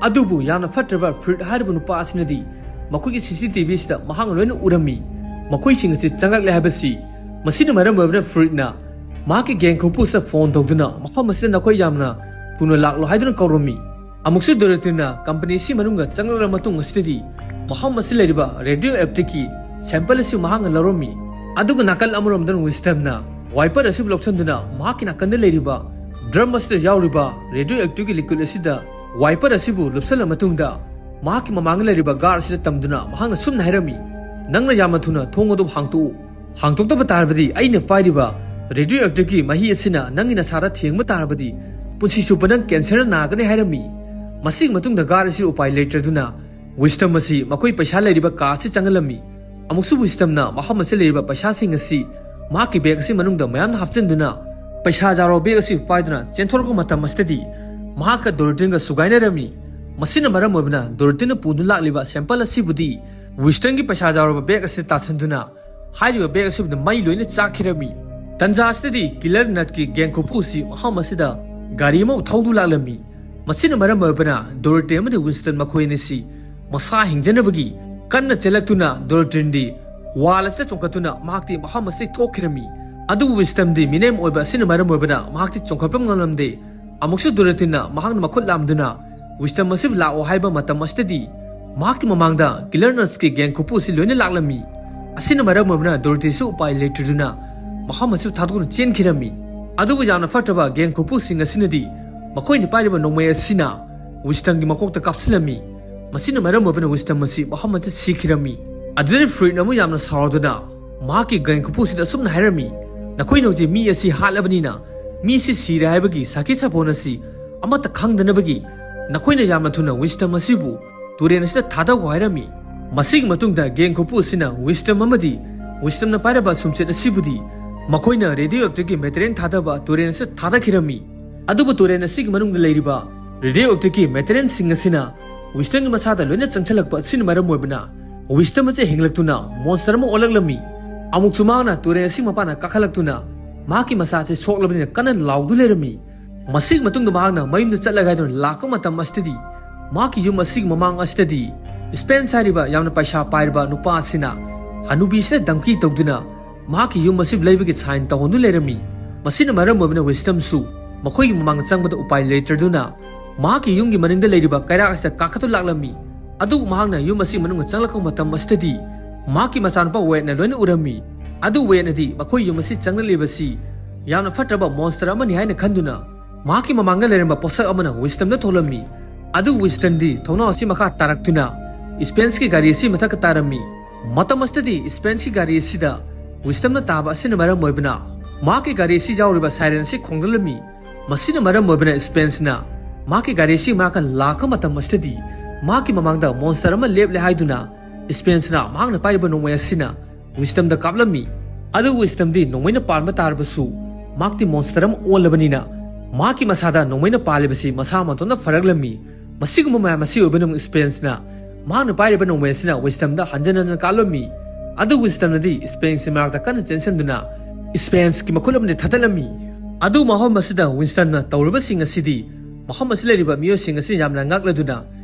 ꯑꯗꯨꯕꯨ ꯌꯥꯝꯅ ꯐꯠꯇ꯭ꯔꯕ ꯐ꯭ꯔꯨꯏꯠ ꯍꯥꯏꯔꯤꯕ ꯅꯨꯄꯥ ꯑꯁꯤꯅꯗꯤ ꯃꯈꯣꯏꯒꯤ ꯁꯤ ꯁꯤ ꯇꯤ ꯚꯤ ꯑꯁꯤꯗ ꯃꯍꯥꯛꯅ ꯂꯣꯏꯅ ꯎꯔꯝꯃꯤ꯫ ꯃꯈꯣꯏꯁꯤꯡ ꯑꯁꯤ ꯆꯪꯂꯛꯂꯦ ꯍꯥꯏꯕꯁꯤ꯫ ꯃꯁꯤꯅ ꯃꯔꯝ ꯑꯣꯏꯔꯒ ꯐ꯭ꯔꯨꯏꯠꯅ ꯃꯍꯥꯛꯀꯤ ꯒꯦꯡ ꯈꯨꯄꯨ ꯑꯁꯤꯗ ꯐꯣꯟ ꯇꯧꯗꯨꯅ ꯃꯐꯝ ꯑꯁꯤꯗ ꯅꯈꯣꯏ ꯌꯥꯝꯅ ꯊꯨꯅ ꯂꯥꯛꯂꯣ ꯍꯥꯏꯗꯨꯅ ꯀꯧꯔꯝꯃꯤ꯫ ꯑꯃꯨꯛꯁꯨ ꯗꯣꯔꯤꯇꯨꯅ ꯀꯝꯄꯅꯤ ꯑꯁꯤ ꯃꯅꯨꯡꯗ ꯆꯪꯂꯛꯂꯕ ꯃꯇꯨꯡ ꯑꯁꯤꯗꯗꯤ ꯃꯐꯝ ꯑꯁꯤ ꯂꯩꯔꯤꯕ ꯔꯦꯗꯤꯑꯣ ꯑꯦꯛꯇꯤꯚꯀꯤ ꯁꯦꯝꯄꯜ ꯑꯁꯤ ꯃꯍꯥꯛꯅ ꯂꯧꯔꯝꯃꯤ꯫ ꯑꯗꯨꯒ ꯅꯥꯀꯜ ꯑꯃꯔꯣꯝꯗꯅ ꯋꯤꯁꯇꯝꯅ ꯋꯥꯏꯄꯔ ꯑꯁꯤꯕꯨ ꯂꯧꯁꯤꯟꯗꯨꯅ ꯃꯍꯥꯛꯀꯤ ꯅꯥꯀꯟꯗ ꯂꯩꯔꯤꯕ ꯗ꯭ꯔꯝ ꯑꯁꯤꯗ ꯌꯥꯎꯔꯤꯕ ꯔꯦꯗꯤꯑꯣ ꯑꯦꯛꯇꯤꯚꯀꯤ ꯂꯤꯀ꯭ꯋꯤꯠ ꯑꯁꯤꯗ ꯋꯥꯏꯄꯔ ꯑꯁꯤꯕꯨ ꯂꯨꯞꯁꯤꯜꯂ ꯃꯇꯨꯡꯗ ꯃꯍꯥꯛꯀꯤ ꯃꯃꯥꯡꯗ ꯂꯩꯔꯤꯕ ꯒꯥꯔꯗ ꯑꯁꯤꯗ ꯇꯝꯗꯨꯅ ꯃꯍꯥꯛꯅ ꯁꯨꯝꯅ ꯍꯥꯏꯔꯝꯃꯤ, "ꯅꯪꯅ ꯌꯥꯝꯅ ꯊꯨꯅ ꯊꯣꯡ ꯑꯗꯨ ꯍꯥꯡꯇꯣꯛꯎ꯫ ꯍꯥꯡꯗꯣꯛꯇꯕ ꯇꯥꯔꯕꯗꯤ ꯑꯩꯅ ꯄꯥꯏꯔꯤꯕ ꯔꯦꯗꯤꯑꯣ ꯑꯦꯛꯇꯤꯚꯀꯤ ꯃꯍꯤ ꯑꯁꯤꯅ ꯅꯪꯒꯤ ꯅꯁꯥꯗ ꯊꯦꯡꯕ ꯇꯥꯔꯕꯗꯤ ꯄꯨꯟꯁꯤ ꯆꯨꯞꯄ ꯅꯪ ꯀꯦꯟꯁꯔꯅ ꯅꯥꯒꯅꯤ" ꯍꯥꯏꯔꯝꯃꯤ꯫ ꯃꯁꯤꯒꯤ ꯃꯇꯨꯡꯗ ꯒꯥꯔꯗ ꯑꯁꯤ ꯎꯄꯥꯏ ꯂꯩꯇ꯭ꯔꯗꯨꯅ ꯋꯤꯁꯇꯝ ꯑꯁꯤ ꯃꯈꯣꯏ ꯄꯩꯁꯥ ꯂꯩꯔꯤꯕ ꯀꯥ ꯑꯁꯤ ꯆꯪꯍꯜꯂꯝꯃꯤ꯫ ꯑꯃꯨꯛꯁꯨ ꯋꯤꯁꯇꯝꯅ ꯃꯐꯝ ꯑꯁꯤ ꯂꯩꯔꯤꯕ ꯄꯩꯁꯥꯁꯤꯡ ꯑꯁꯤ ꯃꯍꯥꯛꯀꯤ ꯕꯦꯒ ꯑꯁꯤ ꯃꯅꯨꯡꯗ ꯃꯌꯥꯝꯅ ꯍꯥꯞꯆꯤꯟꯗꯨꯅ ꯄꯩꯁꯥ ꯌꯥꯎꯔꯕ ꯕꯦꯒ ꯑꯁꯤ ꯄꯥꯏꯗꯨꯅ ꯆꯦꯟꯊꯣꯔꯛꯄ ꯃꯇꯝ ꯑꯁꯤꯗꯗꯤ ꯃꯍꯥꯛꯀ ꯗꯣꯔꯤꯇꯤꯟꯒ ꯁꯨꯒꯥꯏꯅꯔꯝꯃꯤ꯫ ꯃꯁꯤꯅ ꯃꯔꯝ ꯑꯣꯏꯕꯅ ꯗꯣꯔꯤꯇꯤꯟꯅ ꯄꯨꯗꯨꯅ ꯂꯥꯛꯂꯤꯕ ꯁꯦꯝꯄꯜ ꯑꯁꯤꯕꯨꯗꯤ ꯋꯤꯁꯇꯝꯒꯤ ꯄꯩꯁꯥ ꯌꯥꯎꯔꯕ ꯕꯦꯒ ꯑꯁꯤꯗ ꯇꯥꯁꯤꯟꯗꯨꯅ ꯍꯥꯏꯔꯤꯕ ꯕꯦꯒ ꯑꯁꯤꯕꯨꯗꯤ ꯃꯩ ꯂꯣꯏꯅ ꯆꯥꯛꯈꯤꯔꯝꯃꯤ꯫ ꯇꯟꯖꯥ ꯑꯁꯤꯗꯗꯤ ꯀꯤꯂꯔ ꯅꯠꯀꯤ ꯒꯦꯡ ꯈꯨꯄꯨ ꯑꯁꯤ ꯃꯐꯝ ꯑꯁꯤꯗ ꯒꯥꯔꯤ ꯑꯃꯕꯨ ꯊꯧꯗꯨꯅ ꯂꯥꯛꯂꯝꯃꯤ꯫ ꯃꯁꯤꯅ ꯃꯔꯝ ꯑꯣꯏꯕꯅ ꯗꯣꯔꯤꯇꯤ ꯑꯃꯗꯤ ꯋꯤꯟꯁꯇꯟ ꯃꯈꯣꯏ ꯑꯅꯤꯁꯤ ꯃꯁꯥ ꯍꯤꯡꯖꯅꯕꯒꯤ ꯀꯟꯅ ꯆꯦꯜꯂꯛꯇꯨꯅ ꯗꯣꯔꯤꯇꯤꯟꯗꯤ ꯋꯥꯜ ꯑꯁꯤꯗ ꯆꯣꯡꯈꯠꯇꯨꯅ ꯃꯍꯥꯛꯇꯤ ꯃꯐꯝ ꯑꯁꯤꯗꯒꯤ ꯊꯣꯛꯈꯤꯔꯝꯃꯤ꯫ ꯑꯗꯨꯕꯨ ꯋꯤꯟꯁꯇꯟꯗꯤ ꯃꯤꯅꯦꯝ ꯑꯣꯏꯕ ꯑꯁꯤꯅ ꯃꯔꯝ ꯑꯣꯏꯕꯅ ꯃꯍꯥꯛꯇꯤ ꯆꯣꯡꯈꯠꯄ ꯉꯝꯂꯝꯗꯦ꯫ ꯑꯃꯨꯛꯁꯨ ꯗꯣꯔꯤꯇꯤꯅ ꯃꯍꯥꯛꯅ ꯃꯈꯨꯠ ꯂꯥꯝꯗꯨꯅ ꯋꯤꯟꯁꯇꯟ ꯑꯁꯤꯕꯨ ꯂꯥꯛꯑꯣ ꯍꯥꯏꯕ ꯃꯇꯝ ꯑꯁꯤꯗꯗꯤ ꯃꯍꯥꯛꯀꯤ ꯃꯃꯥꯡꯗ ꯀꯤꯂꯔ ꯅꯠꯁꯀꯤ ꯒꯦꯡ ꯈꯨꯄꯨ ꯑꯁꯤ ꯂꯣꯏꯅ ꯂꯥꯛꯂꯝꯃꯤ꯫ ꯑꯁꯤꯅ ꯃꯔꯝ ꯑꯣꯏꯕꯅ ꯗꯣꯔꯤꯇꯤꯁꯨ ꯎꯄꯥꯏ ꯂꯩꯇ꯭ꯔꯗꯨꯅ ꯃꯐꯝ ꯑꯁꯤꯕꯨ ꯊꯥꯗꯣꯛꯇꯨꯅ ꯆꯦꯟꯈꯤꯔꯝꯃꯤ꯫ ꯑꯗꯨꯕꯨ ꯌꯥꯝꯅ ꯐꯠꯇꯕ ꯒꯦꯡ ꯈꯨꯄꯨꯁꯤꯡ ꯑꯁꯤꯅꯗꯤ ꯃꯈꯣꯏꯅ ꯄꯥꯏꯔꯤꯕ ꯅꯣꯡꯃꯩ ꯑꯁꯤꯅ ꯋꯤꯟꯁꯇꯟꯒꯤ ꯃꯀꯣꯛꯇ ꯀꯥꯞꯁꯤꯜꯂꯝꯃꯤ꯫ ꯃꯁꯤꯅ ꯃꯔꯝ ꯑꯣꯏꯕꯅ ꯋꯤꯟꯁꯇꯟ ꯑꯁꯤ ꯃꯐꯝ ꯑꯁꯤꯗ ꯁꯤꯈꯤꯔꯝꯃꯤ꯫ ꯑꯗꯨꯗꯩ ꯐ꯭ꯔꯨꯏꯠꯅ ꯑꯃꯨꯛ ꯌꯥꯝꯅ ꯁꯥꯎꯔꯗꯨꯅ ꯃꯍꯥꯛꯀꯤ ꯒꯦꯡ ꯈꯨꯄꯨꯁꯤꯗ ꯑꯁꯨꯝꯅ ꯍꯥꯏꯔꯝꯃꯤ, "ꯅꯈꯣꯏꯅ ꯍꯧꯖꯤꯛ ꯃꯤ ꯑꯁꯤ ꯍꯥꯠꯂꯕꯅꯤꯅ ꯃꯤ ꯑꯁꯤ ꯁꯤꯔꯦ ꯍꯥꯏꯕꯒꯤ ꯁꯥꯈꯤ ꯁꯥꯄꯣꯟ ꯑꯁꯤ ꯑꯃꯠꯇ ꯈꯪꯗꯅꯕꯒꯤ ꯅꯈꯣꯏꯅ ꯌꯥꯝꯅ ꯊꯨꯅ ꯋꯤꯟꯁꯇꯟ ꯑꯁꯤꯕꯨ ꯇꯨꯔꯦꯜ ꯑꯁꯤꯗ ꯊꯥꯗꯧ" ꯍꯥꯏꯔꯝꯃꯤ꯫ ꯃꯁꯤꯒꯤ ꯃꯇꯨꯡꯗ ꯒꯦꯡ ꯈꯨꯄꯨ ꯑꯁꯤꯅ ꯋꯤꯟꯁꯇꯟ ꯑꯃꯗꯤ ꯋꯤꯟꯁꯇꯟꯅ ꯄꯥꯏꯔꯕ ꯁꯨꯝꯆꯦꯠ ꯑꯁꯤꯕꯨꯗꯤ ꯃꯈꯣꯏꯅ ꯔꯦꯗꯤꯑꯣ ꯑꯦꯛꯇꯤꯚꯀꯤ ꯃꯦꯇꯔꯤꯌꯦꯜ ꯊꯥꯗꯕ ꯇꯨꯔꯦꯜ ꯑꯁꯤꯗ ꯊꯥꯗꯈꯤꯔꯝꯃꯤ꯫ ꯑꯗꯨꯕꯨ ꯇꯨꯔꯦꯜ ꯑꯁꯤꯒꯤ ꯃꯅꯨꯡꯗ ꯂꯩꯔꯤꯕ ꯔꯦꯗꯤꯑꯣ ꯑꯦꯛꯇꯤꯚꯀꯤ ꯃꯦꯇꯔꯤꯌꯦꯜꯁꯤꯡ ꯑꯁꯤꯅ ꯋꯤꯁꯇꯟꯒꯤ ꯃꯁꯥꯗ ꯂꯣꯏꯅ ꯆꯪꯁꯤꯜꯂꯛꯄ ꯑꯁꯤꯅ ꯃꯔꯝ ꯑꯣꯏꯕꯅ ꯋꯤꯁꯇꯟ ꯑꯁꯦ ꯍꯤꯡꯂꯛꯇꯨꯅ ꯃꯣꯟꯁꯇꯔ ꯑꯃ ꯑꯣꯜꯂꯛꯂꯝꯃꯤ꯫ ꯑꯃꯨꯛꯁꯨ ꯃꯍꯥꯛꯅ ꯇꯨꯔꯦꯜ ꯑꯁꯤ ꯃꯄꯥꯟꯗ ꯀꯥꯈꯠꯂꯛꯇꯨꯅ ꯃꯍꯥꯛꯀꯤ ꯃꯁꯥ ꯑꯁꯤ ꯁꯣꯛꯂꯕꯅꯤꯅ ꯀꯟꯅ ꯂꯥꯎꯗꯨ ꯂꯩꯔꯝꯃꯤ꯫ ꯃꯁꯤꯒꯤ ꯃꯇꯨꯡꯗ ꯃꯍꯥꯛꯅ ꯃꯌꯨꯝꯗ ꯆꯠꯂꯒꯦ ꯍꯥꯏꯗꯨꯅ ꯂꯥꯛꯄ ꯃꯇꯝ ꯑꯁꯤꯗꯗꯤ ꯃꯍꯥꯛꯀꯤ ꯌꯨꯝ ꯑꯁꯤꯒꯤ ꯃꯃꯥꯡ ꯑꯁꯤꯗꯗꯤ ꯁ꯭ꯄꯦꯟꯁ ꯍꯥꯏꯔꯤꯕ ꯌꯥꯝꯅ ꯄꯩꯁꯥ ꯄꯥꯏꯔꯕ ꯅꯨꯄꯥ ꯑꯁꯤꯅ ꯍꯅꯨꯕꯤ ꯑꯁꯤꯗ ꯙꯝꯀꯤ ꯇꯧꯗꯨꯅ ꯃꯍꯥꯛꯀꯤ ꯌꯨꯝ ꯑꯁꯤ ꯂꯩꯕꯒꯤ ꯁꯥꯏꯟ ꯇꯧꯍꯟꯗꯨ ꯂꯩꯔꯝꯃꯤ꯫ ꯃꯁꯤꯅ ꯃꯔꯝ ꯑꯣꯏꯕꯅ ꯋꯤꯁꯇꯟꯁꯨ ꯃꯈꯣꯏꯒꯤ ꯃꯃꯥꯡꯗ ꯆꯪꯕꯗ ꯎꯄꯥꯏ ꯂꯩꯇ꯭ꯔꯗꯨꯅ ꯃꯍꯥꯛꯀꯤ ꯌꯨꯝꯒꯤ ꯃꯅꯤꯡꯗ ꯂꯩꯔꯤꯕ ꯀꯩꯔꯥꯛ ꯑꯁꯤꯗ ꯀꯥꯈꯠꯇꯨ ꯂꯥꯛꯂꯝꯃꯤ꯫ ꯑꯗꯨꯕꯨ ꯃꯍꯥꯛꯅ ꯌꯨꯝ ꯑꯁꯤ ꯃꯅꯨꯡꯗ ꯆꯪꯂꯛꯄ ꯃꯇꯝ ꯑꯁꯤꯗꯗꯤ ꯃꯍꯥꯛꯀꯤ ꯃꯆꯥꯅꯨꯄꯥ ꯋꯦꯠꯅ ꯂꯣꯏꯅ ꯎꯔꯝꯃꯤ꯫ ꯑꯗꯨ ꯋꯦꯠꯅꯗꯤ ꯃꯈꯣꯏ ꯌꯨꯝ ꯑꯁꯤ ꯆꯪꯂꯛꯂꯤꯕꯁꯤ ꯌꯥꯝꯅ ꯐꯠꯇ꯭ꯔꯕ ꯃꯣꯟꯁꯇꯔ ꯑꯃꯅꯤ ꯍꯥꯏꯅ ꯈꯟꯗꯨꯅ ꯃꯍꯥꯛꯀꯤ ꯃꯃꯥꯡꯗ ꯂꯩꯔꯝꯕ ꯄꯣꯠꯁꯛ ꯑꯃꯅ ꯋꯤꯁꯇꯟꯗ ꯊꯣꯛꯂꯝꯃꯤ꯫ ꯑꯗꯨ ꯋꯤꯁꯇꯟꯗꯤ ꯊꯣꯡꯅꯥꯎ ꯑꯁꯤ ꯃꯈꯥ ꯇꯥꯔꯛꯇꯨꯅ ꯁ꯭ꯄꯦꯟꯁꯀꯤ ꯒꯥꯔꯤ ꯑꯁꯤ ꯃꯊꯛꯇ ꯇꯥꯔꯝꯃꯤ꯫ ꯃꯇꯝ ꯑꯁꯤꯗꯗꯤ ꯁ꯭ꯄꯦꯟꯁꯀꯤ ꯒꯥꯔꯤ ꯑꯁꯤꯗ ꯋꯤꯁꯇꯟꯅ ꯇꯥꯕ ꯑꯁꯤꯅ ꯃꯔꯝ ꯑꯣꯏꯕꯅ ꯃꯍꯥꯛꯀꯤ ꯒꯥꯔꯤ ꯑꯁꯤ ꯌꯥꯎꯔꯤꯕ ꯁꯥꯏꯔꯦꯟ ꯑꯁꯤ ꯈꯣꯡꯗꯠꯂꯝꯃꯤ꯫ ꯃꯁꯤꯅ ꯃꯔꯝ ꯑꯣꯏꯕꯅ ꯁ꯭ꯄꯦꯟꯁꯅ ꯃꯍꯥꯛꯀꯤ ꯒꯥꯔꯤ ꯑꯁꯤ ꯃꯅꯥꯛꯇ ꯂꯥꯛꯄ ꯃꯇꯝ ꯑꯁꯤꯗꯗꯤ ꯃꯍꯥꯛꯀꯤ ꯃꯃꯥꯡꯗ ꯃꯣꯟꯁꯇꯔ ꯑꯃ ꯂꯦꯞꯂꯦ ꯍꯥꯏꯗꯨꯅ ꯁ꯭ꯄꯦꯟꯁꯅ ꯃꯍꯥꯛꯅ ꯄꯥꯏꯔꯤꯕ ꯅꯣꯡꯃꯩ ꯑꯁꯤꯅ ꯋꯤꯁꯇꯟꯗ ꯀꯥꯞꯂꯝꯃꯤ꯫ ꯑꯗꯨ ꯋꯤꯁꯇꯟꯗꯤ ꯅꯣꯡꯃꯩꯅ ꯄꯥꯟꯕ ꯇꯥꯔꯕꯁꯨ ꯃꯍꯥꯛꯇꯤ ꯃꯣꯟꯁꯇꯔ ꯑꯃ ꯑꯣꯜꯂꯕꯅꯤꯅ ꯃꯍꯥꯛꯀꯤ ꯃꯁꯥꯗ ꯅꯣꯡꯃꯩꯅ ꯄꯥꯜꯂꯤꯕꯁꯤ ꯃꯁꯥ ꯃꯇꯣꯝꯇ ꯐꯔꯛꯂꯝꯃꯤ꯫ ꯃꯁꯤꯒꯨꯝꯕ ꯃꯌꯥꯝ ꯑꯁꯤ ꯑꯣꯏꯕꯅ ꯁ꯭ꯄꯦꯟꯁꯅ ꯃꯍꯥꯛꯅ ꯄꯥꯏꯔꯤꯕ ꯅꯣꯡꯃꯩ ꯑꯁꯤꯅ ꯋꯤꯁꯇꯟꯗ ꯍꯟꯖꯟ ꯍꯟꯖꯟ ꯀꯥꯞꯂꯝꯃꯤ꯫ ꯑꯗꯨ ꯋꯤꯁꯇꯟꯅꯗꯤ ꯁ꯭ꯄꯦꯟꯁꯀꯤ ꯃꯅꯥꯛꯇ ꯀꯟꯅ ꯆꯦꯟꯁꯤꯟꯗꯨꯅ ꯁ꯭ꯄꯦꯟꯁꯀꯤ ꯃꯈꯨꯠ ꯑꯃꯗꯤ ꯊꯥꯗꯠꯂꯝꯃꯤ꯫ ꯑꯗꯨ ꯃꯐꯝ ꯑꯁꯤꯗ ꯋꯤꯁꯇꯟꯅ ꯇꯧꯔꯤꯕꯁꯤꯡ ꯑꯁꯤꯗꯤ ꯃꯐꯝ ꯑꯁꯤꯗ ꯂꯩꯔꯤꯕ ꯃꯤꯑꯣꯏꯁꯤꯡ ꯑꯁꯤꯅ ꯌꯥꯝꯅ ꯉꯛꯂꯗꯨꯅ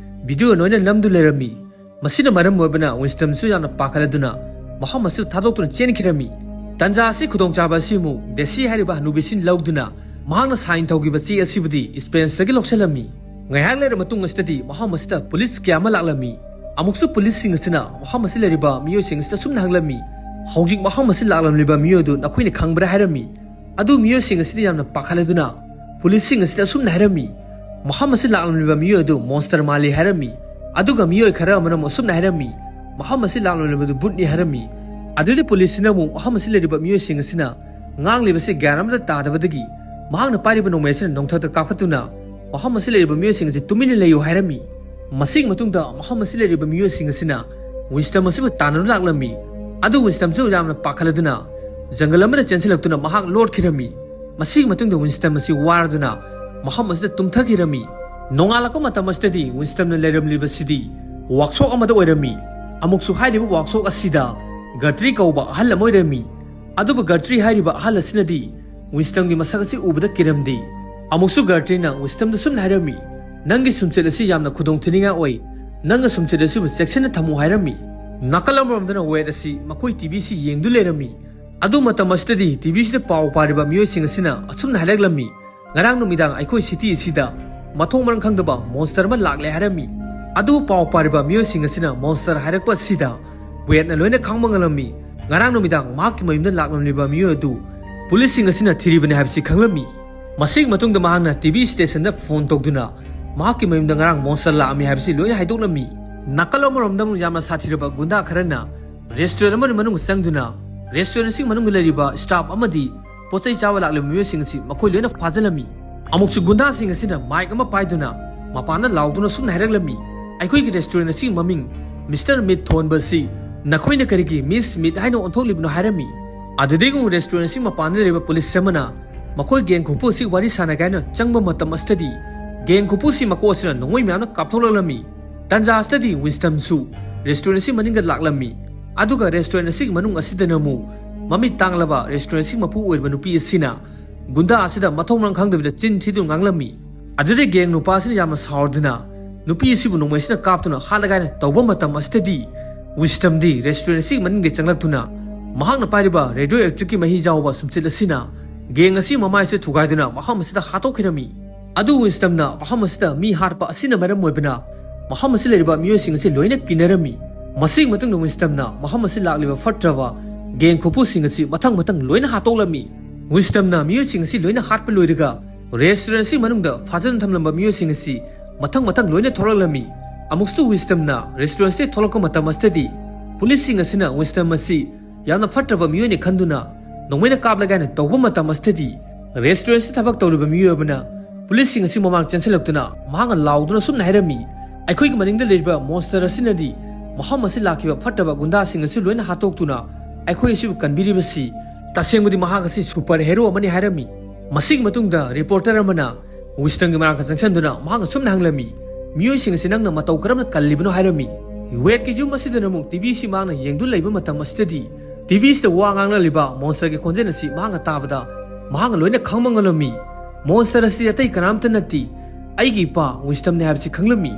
ꯚꯤꯗꯤꯑꯣ ꯂꯣꯏꯅ ꯅꯝꯗꯨ ꯂꯩꯔꯝꯃꯤ꯫ ꯃꯁꯤꯅ ꯃꯔꯝ ꯑꯣꯏꯕꯅ ꯋꯤꯟꯁꯇꯟꯁꯨ ꯌꯥꯝꯅ ꯄꯥꯈꯠꯂꯗꯨꯅ ꯃꯐꯝ ꯑꯁꯤꯕꯨ ꯊꯥꯗꯣꯛꯇꯨꯅ ꯆꯦꯟꯈꯤꯔꯝꯃꯤ꯫ ꯇꯟꯖꯥ ꯑꯁꯤ ꯈꯨꯗꯣꯡꯆꯥꯕ ꯑꯁꯤ ꯑꯃꯨꯛ ꯗꯦꯁꯤ ꯍꯥꯏꯔꯤꯕ ꯍꯅꯨꯕꯤꯁꯤꯅ ꯂꯧꯗꯨꯅ ꯃꯍꯥꯛꯅ ꯁꯥꯏꯟ ꯇꯧꯈꯤꯕ ꯆꯦ ꯑꯁꯤꯕꯨꯗꯤ ꯁ꯭ꯄꯦꯟꯁꯇꯒꯤ ꯂꯧꯁꯤꯜꯂꯝꯃꯤ꯫ ꯉꯥꯏꯍꯥꯛ ꯂꯩꯔ ꯃꯇꯨꯡ ꯑꯁꯤꯗꯗꯤ ꯃꯐꯝ ꯑꯁꯤꯗ ꯄꯨꯂꯤꯁ ꯀꯌꯥ ꯑꯃ ꯂꯥꯛꯂꯝꯃꯤ꯫ ꯑꯃꯨꯛꯁꯨ ꯄꯨꯂꯤꯁꯁꯤꯡ ꯑꯁꯤꯅ ꯃꯐꯝ ꯑꯁꯤꯗ ꯂꯩꯔꯤꯕ ꯃꯤꯑꯣꯏꯁꯤꯡ ꯑꯁꯤꯗ ꯑꯁꯨꯝꯅ ꯍꯪꯂꯝꯃꯤ, "ꯍꯧꯖꯤꯛ ꯃꯐꯝ ꯑꯁꯤꯗ ꯂꯥꯛꯂꯝꯂꯤꯕ ꯃꯤꯑꯣꯏ ꯑꯗꯨ ꯅꯈꯣꯏꯅ ꯈꯪꯕ꯭ꯔꯥ?" ꯍꯥꯏꯔꯝꯃꯤ꯫ ꯑꯗꯨ ꯃꯤꯑꯣꯏꯁꯤꯡ ꯑꯁꯤꯅ ꯌꯥꯝꯅ ꯄꯥꯈꯠꯂꯗꯨꯅ ꯄꯨꯂꯤꯁꯁꯤꯡ ꯑꯁꯤꯗ ꯑꯁꯨꯝꯅ ꯍꯥꯏꯔꯝꯃꯤ, "ꯃꯐꯝ ꯑꯁꯤꯗ ꯂꯥꯛꯂꯝꯂꯤꯕ ꯃꯤꯑꯣꯏ ꯑꯗꯨ ꯃꯣꯟꯁꯇꯔ ꯃꯥꯜꯂꯤ" ꯍꯥꯏꯔꯝꯃꯤ꯫ ꯑꯗꯨꯒ ꯃꯤꯑꯣꯏ ꯈꯔ ꯑꯃꯅ ꯑꯃꯨꯛ ꯑꯁꯨꯝꯅ ꯍꯥꯏꯔꯝꯃꯤ, "ꯃꯐꯝ ꯑꯁꯤꯗ ꯂꯥꯛꯂꯝꯂꯤꯕꯗꯨ ꯕꯨꯠꯅꯤ" ꯍꯥꯏꯔꯝꯃꯤ꯫ ꯑꯗꯨꯗꯤ ꯄꯨꯂꯤꯁꯁꯤꯅ ꯑꯃꯨꯛ ꯃꯐꯝ ꯑꯁꯤꯗ ꯂꯩꯔꯤꯕ ꯃꯤꯑꯣꯏꯁꯤꯡ ꯑꯁꯤꯅ ꯉꯥꯡꯂꯤꯕꯁꯤ ꯒ꯭ꯌꯥꯟ ꯑꯃꯠꯇ ꯇꯥꯗꯕꯗꯒꯤ ꯃꯍꯥꯛꯅ ꯄꯥꯏꯔꯤꯕ ꯅꯣꯡꯃꯩ ꯑꯁꯤꯅ ꯅꯣꯡꯊꯛꯇ ꯀꯥꯞꯈꯠꯇꯨꯅ ꯃꯐꯝ ꯑꯁꯤꯗ ꯂꯩꯔꯤꯕ ꯃꯤꯑꯣꯏꯁꯤꯡ ꯑꯁꯤ ꯇꯨꯃꯤꯟꯅ ꯂꯩꯌꯨ ꯍꯥꯏꯔꯝꯃꯤ꯫ ꯃꯁꯤꯒꯤ ꯃꯇꯨꯡꯗ ꯃꯐꯝ ꯑꯁꯤꯗ ꯂꯩꯔꯤꯕ ꯃꯤꯑꯣꯏꯁꯤꯡ ꯑꯁꯤꯅ ꯋꯤꯟꯁꯇꯟ ꯑꯁꯤꯕꯨ ꯇꯥꯟꯅꯗꯨꯅ ꯂꯥꯛꯂꯝꯃꯤ꯫ ꯑꯗꯨ ꯋꯤꯟꯁꯇꯟꯁꯨ ꯌꯥꯝꯅ ꯄꯥꯈꯠꯂꯗꯨꯅ ꯖꯪꯒꯜ ꯑꯃꯗ ꯆꯦꯟꯁꯤꯜꯂꯛꯇꯨꯅ ꯃꯍꯥꯛ ꯂꯣꯠꯈꯤꯔꯝꯃꯤ꯫ ꯃꯁꯤꯒꯤ ꯃꯇꯨꯡꯗ ꯋꯤꯟꯁꯇꯟ ꯑꯁꯤ ꯋꯥꯔꯗꯨꯅ ꯃꯐꯝ ꯑꯁꯤꯗ ꯇꯨꯝꯊꯈꯤꯔꯝꯃꯤ꯫ ꯅꯣꯡꯉꯥꯜꯂꯛꯄ ꯃꯇꯝ ꯑꯁꯤꯗꯗꯤ ꯋꯤꯟꯁꯇꯟꯅ ꯂꯩꯔꯝꯂꯤꯕꯁꯤꯗꯤ ꯋꯥꯛꯁꯣꯞ ꯑꯃꯗ ꯑꯣꯏꯔꯝꯃꯤ꯫ ꯑꯃꯨꯛꯁꯨ ꯍꯥꯏꯔꯤꯕ ꯋꯥꯛꯁꯣꯞ ꯑꯁꯤꯗ ꯒꯔꯇ꯭ꯔꯤ ꯀꯧꯕ ꯑꯍꯜ ꯑꯃ ꯑꯣꯏꯔꯝꯃꯤ꯫ ꯑꯗꯨꯕꯨ ꯒꯔꯇ꯭ꯔꯤ ꯍꯥꯏꯔꯤꯕ ꯑꯍꯜ ꯑꯁꯤꯅꯗꯤ ꯋꯤꯟꯁꯇꯟꯒꯤ ꯃꯁꯛ ꯑꯁꯤ ꯎꯕꯗ ꯀꯤꯔꯝꯗꯦ꯫ ꯑꯃꯨꯛꯁꯨ ꯒꯔꯇ꯭ꯔꯤꯅ ꯋꯤꯟꯁꯇꯟꯗ ꯁꯨꯝꯅ ꯍꯥꯏꯔꯝꯃꯤ, "ꯅꯪꯒꯤ ꯁꯨꯝꯆꯠ ꯑꯁꯤ ꯌꯥꯝꯅ ꯈꯨꯗꯣꯡ ꯊꯤꯅꯤꯡꯉꯥꯏ ꯑꯣꯏ꯫ ꯅꯪꯅ ꯁꯨꯝꯆꯠ ꯑꯁꯤꯕꯨ ꯆꯦꯛꯁꯤꯟꯅ ꯊꯝꯃꯨ" ꯍꯥꯏꯔꯝꯃꯤ꯫ ꯅꯥꯀꯜ ꯑꯃꯔꯣꯝꯗꯅ ꯋꯦꯗ ꯑꯁꯤ ꯃꯈꯣꯏ ꯇꯤ ꯚꯤ ꯑꯁꯤ ꯌꯦꯡꯗꯨ ꯂꯩꯔꯝꯃꯤ꯫ ꯑꯗꯨ ꯃꯇꯝ ꯑꯁꯤꯗꯗꯤ ꯇꯤ ꯚꯤ ꯑꯁꯤꯗ ꯄꯥꯎ ꯄꯥꯔꯤꯕ ꯃꯤꯑꯣꯏꯁꯤꯡ ꯑꯁꯤꯅ ꯑꯁꯨꯝꯅ ꯍꯥꯏꯔꯛꯂꯝꯃꯤ, "ꯉꯔꯥꯡ ꯅꯨꯃꯤꯗꯥꯡ ꯑꯩꯈꯣꯏ ꯁꯤꯇꯤ ꯑꯁꯤꯗ ꯃꯊꯣꯡ ꯃꯔꯝ ꯈꯪꯗꯕ ꯃꯣꯟꯁꯇꯔ ꯑꯃ ꯂꯥꯛꯂꯦ" ꯍꯥꯏꯔꯝꯃꯤ꯫ ꯑꯗꯨꯕꯨ ꯄꯥꯎ ꯄꯥꯔꯤꯕ ꯃꯤꯑꯣꯏꯁꯤꯡ ꯑꯁꯤꯅ ꯃꯣꯟꯁꯇꯔ ꯍꯥꯏꯔꯛꯄ ꯑꯁꯤꯗ ꯋꯦꯗꯅ ꯂꯣꯏꯅ ꯈꯪꯕ ꯉꯝꯂꯝꯃꯤ꯫ ꯉꯔꯥꯡ ꯅꯨꯃꯤꯗꯥꯡ ꯃꯍꯥꯛꯀꯤ ꯃꯌꯨꯝꯗ ꯂꯥꯛꯂꯝꯂꯤꯕ ꯃꯤꯑꯣꯏ ꯑꯗꯨ ꯄꯨꯂꯤꯁꯁꯤꯡ ꯑꯁꯤꯅ ꯊꯤꯔꯤꯕꯅꯤ ꯍꯥꯏꯕꯁꯤ ꯈꯪꯂꯝꯃꯤ꯫ ꯃꯁꯤꯒꯤ ꯃꯇꯨꯡꯗ ꯃꯍꯥꯛꯅ ꯇꯤ ꯚꯤ ꯁ꯭ꯇꯦꯁꯟꯗ ꯐꯣꯟ ꯇꯧꯗꯨꯅ ꯃꯍꯥꯛꯀꯤ ꯃꯌꯨꯝꯗ ꯉꯔꯥꯡ ꯃꯣꯟꯁꯇꯔ ꯂꯥꯛꯂꯝꯃꯤ ꯍꯥꯏꯕꯁꯤ ꯂꯣꯏꯅ ꯍꯥꯏꯗꯣꯛꯂꯝꯃꯤ꯫ ꯅꯥꯀꯜ ꯑꯃꯔꯣꯝꯗ ꯑꯃꯨꯛ ꯌꯥꯝꯅ ꯁꯥꯊꯤꯔꯕ ꯒꯨꯟꯗꯥ ꯈꯔꯅ ꯔꯦꯁꯇꯨꯔꯦꯟ ꯑꯃꯒꯤ ꯃꯅꯨꯡꯗ ꯆꯪꯗꯨꯅ ꯔꯦꯁꯇꯨꯔꯦꯟ ꯑꯁꯤꯒꯤ ꯃꯅꯨꯡꯗ ꯂꯩꯔꯤꯕ ꯁ꯭ꯇꯥꯐ ꯑꯃꯗꯤ ꯄꯣꯠ ꯆꯩ ꯆꯥꯕ ꯂꯥꯛꯂꯤꯕ ꯃꯤꯑꯣꯏꯁꯤꯡ ꯑꯁꯤ ꯃꯈꯣꯏ ꯂꯣꯏꯅ ꯐꯥꯖꯤꯜꯂꯝꯃꯤ꯫ ꯑꯃꯨꯛꯁꯨ ꯒꯨꯟꯗꯥꯁꯤꯡ ꯑꯁꯤꯅ ꯃꯥꯏꯛ ꯑꯃ ꯄꯥꯏꯗꯨꯅ ꯃꯄꯥꯟꯗ ꯂꯥꯎꯗꯨꯅ ꯁꯨꯝꯅ ꯍꯥꯏꯔꯛꯂꯝꯃꯤ, "ꯑꯩꯈꯣꯏꯒꯤ ꯔꯦꯁꯇꯨꯔꯦꯟ ꯑꯁꯤꯒꯤ ꯃꯃꯤꯡ ꯃꯤꯁꯇꯔ ꯃꯤꯠ ꯊꯣꯟꯕ ꯑꯁꯤ ꯅꯈꯣꯏꯅ ꯀꯔꯤꯒꯤ ꯃꯤꯁ ꯃꯤꯠ ꯍꯥꯏꯅ ꯑꯣꯟꯊꯣꯛꯂꯤꯕꯅꯣ?" ꯍꯥꯏꯔꯝꯃꯤ꯫ ꯑꯗꯨꯗꯒꯤ ꯑꯃꯨꯛ ꯔꯦꯁꯇꯨꯔꯦꯟ ꯑꯁꯤꯒꯤ ꯃꯄꯥꯟꯗ ꯂꯩꯔꯤꯕ ꯄꯨꯂꯤꯁ ꯑꯃꯅ ꯃꯈꯣꯏ ꯒꯦꯡ ꯈꯨꯄꯨ ꯑꯁꯤ ꯋꯥꯔꯤ ꯁꯥꯟꯅꯒꯦ ꯍꯥꯏꯅ ꯆꯪꯕ ꯃꯇꯝ ꯑꯁꯤꯗꯗꯤ ꯒꯦꯡ ꯈꯨꯄꯨ ꯑꯁꯤ ꯃꯀꯣꯛ ꯑꯁꯤꯅ ꯅꯣꯡꯃꯩ ꯃꯌꯥꯝꯅ ꯀꯥꯞꯊꯣꯛꯂꯛꯂꯝꯃꯤ꯫ ꯇꯟꯖꯥ ꯑꯁꯤꯗꯗꯤ ꯋꯤꯟꯁꯇꯟꯁꯨ ꯔꯦꯁꯇꯨꯔꯦꯟ ꯑꯁꯤ ꯃꯅꯤꯡꯗ ꯂꯥꯛꯂꯝꯃꯤ꯫ ꯑꯗꯨꯒ ꯔꯦꯁꯇꯨꯔꯦꯟ ꯑꯁꯤꯒꯤ ꯃꯅꯨꯡ ꯑꯁꯤꯗꯅ ꯑꯃꯨꯛ ꯃꯃꯤꯠ ꯇꯥꯡꯂꯕ ꯔꯦꯁꯇꯨꯔꯦꯟ ꯑꯁꯤꯒꯤ ꯃꯄꯨ ꯑꯣꯏꯔꯤꯕ ꯅꯨꯄꯤ ꯑꯁꯤꯅ ꯒꯨꯟꯗꯥ ꯑꯁꯤꯗ ꯃꯊꯣꯡ ꯃꯔꯝ ꯈꯪꯗꯕꯤꯗ ꯆꯤꯟ ꯊꯤꯗꯨꯅ ꯉꯥꯡꯂꯝꯃꯤ꯫ ꯑꯗꯨꯗ ꯒꯦꯡ ꯅꯨꯄꯥ ꯑꯁꯤꯅ ꯌꯥꯝꯅ ꯁꯥꯎꯔꯗꯨꯅ ꯅꯨꯄꯤ ꯑꯁꯤꯕꯨ ꯅꯣꯡꯃꯩ ꯑꯁꯤꯅ ꯀꯥꯞꯇꯨꯅ ꯍꯥꯠꯂꯒꯦ ꯍꯥꯏꯅ ꯇꯧꯕ ꯃꯇꯝ ꯑꯁꯤꯗꯗꯤ ꯋꯤꯟꯁꯇꯟꯗꯤ ꯔꯦꯁꯇꯨꯔꯦꯟ ꯑꯁꯤꯒꯤ ꯃꯅꯤꯡꯗ ꯆꯪꯂꯛꯇꯨꯅ ꯃꯍꯥꯛꯅ ꯄꯥꯏꯔꯤꯕ ꯔꯦꯗꯤꯑꯣ ꯑꯦꯛꯇꯤꯚꯀꯤ ꯃꯍꯤ ꯌꯥꯎꯕ ꯁꯨꯝꯆꯤꯠ ꯑꯁꯤꯅ ꯒꯦꯡ ꯑꯁꯤ ꯃꯃꯥꯏꯁꯤꯗ ꯊꯨꯒꯥꯏꯗꯨꯅ ꯃꯐꯝ ꯑꯁꯤꯗ ꯍꯥꯠꯇꯣꯛꯈꯤꯔꯝꯃꯤ꯫ ꯑꯗꯨ ꯋꯤꯟꯁꯇꯟꯅ ꯃꯐꯝ ꯑꯁꯤꯗ ꯃꯤ ꯍꯥꯠꯄ ꯑꯁꯤꯅ ꯃꯔꯝ ꯑꯣꯏꯕꯅ ꯃꯐꯝ ꯑꯁꯤ ꯂꯩꯔꯤꯕ ꯃꯤꯑꯣꯏꯁꯤꯡ ꯑꯁꯤ ꯂꯣꯏꯅ ꯀꯤꯅꯔꯝꯃꯤ꯫ ꯃꯁꯤꯒꯤ ꯃꯇꯨꯡꯗ ꯋꯤꯟꯁꯇꯟꯅ ꯃꯐꯝ ꯑꯁꯤ ꯂꯥꯛꯂꯤꯕ ꯐꯠꯇ꯭ꯔꯕ ꯒꯦꯡ ꯈꯨꯄꯨꯁꯤꯡ ꯑꯁꯤ ꯃꯊꯪ ꯃꯊꯪ ꯂꯣꯏꯅ ꯍꯥꯠꯇꯣꯛꯂꯝꯃꯤ꯫ ꯋꯤꯟꯁꯇꯟꯅ ꯃꯤꯑꯣꯏꯁꯤꯡ ꯑꯁꯤ ꯂꯣꯏꯅ ꯍꯥꯠꯄ ꯂꯣꯏꯔꯒ ꯔꯦꯁꯇꯨꯔꯦꯟ ꯑꯁꯤꯒꯤ ꯃꯅꯨꯡꯗ ꯐꯥꯖꯤꯟ ꯊꯝꯂꯝꯕ ꯃꯤꯑꯣꯏꯁꯤꯡ ꯑꯁꯤ ꯃꯊꯪ ꯃꯊꯪ ꯂꯣꯏꯅ ꯊꯣꯛꯂꯛꯂꯝꯃꯤ꯫ ꯑꯃꯨꯛꯁꯨ ꯋꯤꯟꯁꯇꯟꯅ ꯔꯦꯁꯇꯨꯔꯦꯟ ꯑꯁꯤꯗ ꯊꯣꯛꯂꯛꯄ ꯃꯇꯝ ꯑꯁꯤꯗꯗꯤ ꯄꯨꯂꯤꯁꯁꯤꯡ ꯑꯁꯤꯅ ꯋꯤꯟꯁꯇꯟ ꯑꯁꯤ ꯌꯥꯝꯅ ꯐꯠꯇ꯭ꯔꯕ ꯃꯤꯑꯣꯏꯅꯤ ꯈꯟꯗꯨꯅ ꯅꯣꯡꯃꯩꯅ ꯀꯥꯞꯂꯒꯦ ꯍꯥꯏꯅ ꯇꯧꯕ ꯃꯇꯝ ꯑꯁꯤꯗꯗꯤ ꯔꯦꯁꯇꯨꯔꯦꯟ ꯑꯁꯤꯗ ꯊꯕꯛ ꯇꯧꯔꯤꯕ ꯃꯤꯑꯣꯏ ꯑꯃꯅ ꯄꯨꯂꯤꯁꯁꯤꯡ ꯑꯁꯤ ꯃꯃꯥꯡ ꯆꯦꯟꯁꯤꯜꯂꯛꯇꯨꯅ ꯃꯍꯥꯛꯅ ꯂꯥꯎꯗꯨꯅ ꯁꯨꯝꯅ ꯍꯥꯏꯔꯝꯃꯤ, "ꯑꯩꯈꯣꯏꯒꯤ ꯃꯅꯤꯡꯗ ꯂꯩꯔꯤꯕ ꯃꯣꯟꯁꯇꯔ ꯑꯁꯤꯅꯗꯤ ꯃꯐꯝ ꯑꯁꯤ ꯂꯥꯛꯈꯤꯕ ꯐꯠꯇꯕ ꯒꯨꯟꯗꯥꯁꯤꯡ ꯑꯁꯤ ꯂꯣꯏꯅ ꯍꯥꯠꯇꯣꯛꯇꯨꯅ ꯑꯩꯈꯣꯏ ꯑꯁꯤꯕꯨ ꯀꯟꯕꯤꯔꯤꯕꯁꯤ ꯇꯁꯦꯡꯕꯗꯤ ꯃꯍꯥꯛ ꯑꯁꯤ ꯁꯨꯄꯔ ꯍꯦꯔꯣ ꯑꯃꯅꯤ" ꯍꯥꯏꯔꯝꯃꯤ꯫ ꯃꯁꯤꯒꯤ ꯃꯇꯨꯡꯗ ꯔꯤꯄꯣꯔꯇꯔ ꯑꯃꯅ ꯋꯤꯁꯇꯟꯒꯤ ꯃꯅꯥꯛꯇ ꯆꯪꯁꯤꯟꯗꯨꯅ ꯃꯍꯥꯛꯅ ꯁꯨꯝꯅ ꯍꯪꯂꯝꯃꯤ, "ꯃꯤꯑꯣꯏꯁꯤꯡ ꯑꯁꯤ ꯅꯪꯅ ꯃꯇꯧ ꯀꯔꯝꯅ ꯀꯜꯂꯤꯕꯅꯣ?" ꯍꯥꯏꯔꯝꯃꯤ꯫ ꯋꯦꯗꯀꯤ ꯌꯨꯝ ꯑꯁꯤꯗꯅ ꯑꯃꯨꯛ ꯇꯤꯚꯤꯁꯤ ꯃꯍꯥꯛꯅ ꯌꯦꯡꯗꯨꯅ ꯂꯩꯕ ꯃꯇꯝ ꯑꯁꯤꯗꯗꯤ, ꯇꯤꯚꯤꯁꯤꯗ ꯋꯥ ꯉꯥꯡꯅꯂꯤꯕ ꯃꯣꯟꯁꯇꯔꯒꯤ ꯈꯣꯟꯖꯦꯜ ꯑꯁꯤ ꯃꯍꯥꯛꯅ ꯇꯥꯕꯗ, ꯃꯍꯥꯛꯅ ꯂꯣꯏꯅ ꯈꯪꯕ ꯉꯝꯂꯝꯃꯤ꯫ ꯃꯣꯟꯁꯇꯔ ꯑꯁꯤ ꯑꯇꯩ ꯀꯅꯥꯝꯇ ꯅꯠꯇꯦ, ꯑꯩꯒꯤ ꯏꯄꯥ ꯋꯤꯁꯇꯝꯅꯤ ꯍꯥꯏꯕꯁꯤ ꯈꯪꯂꯝꯃꯤ꯫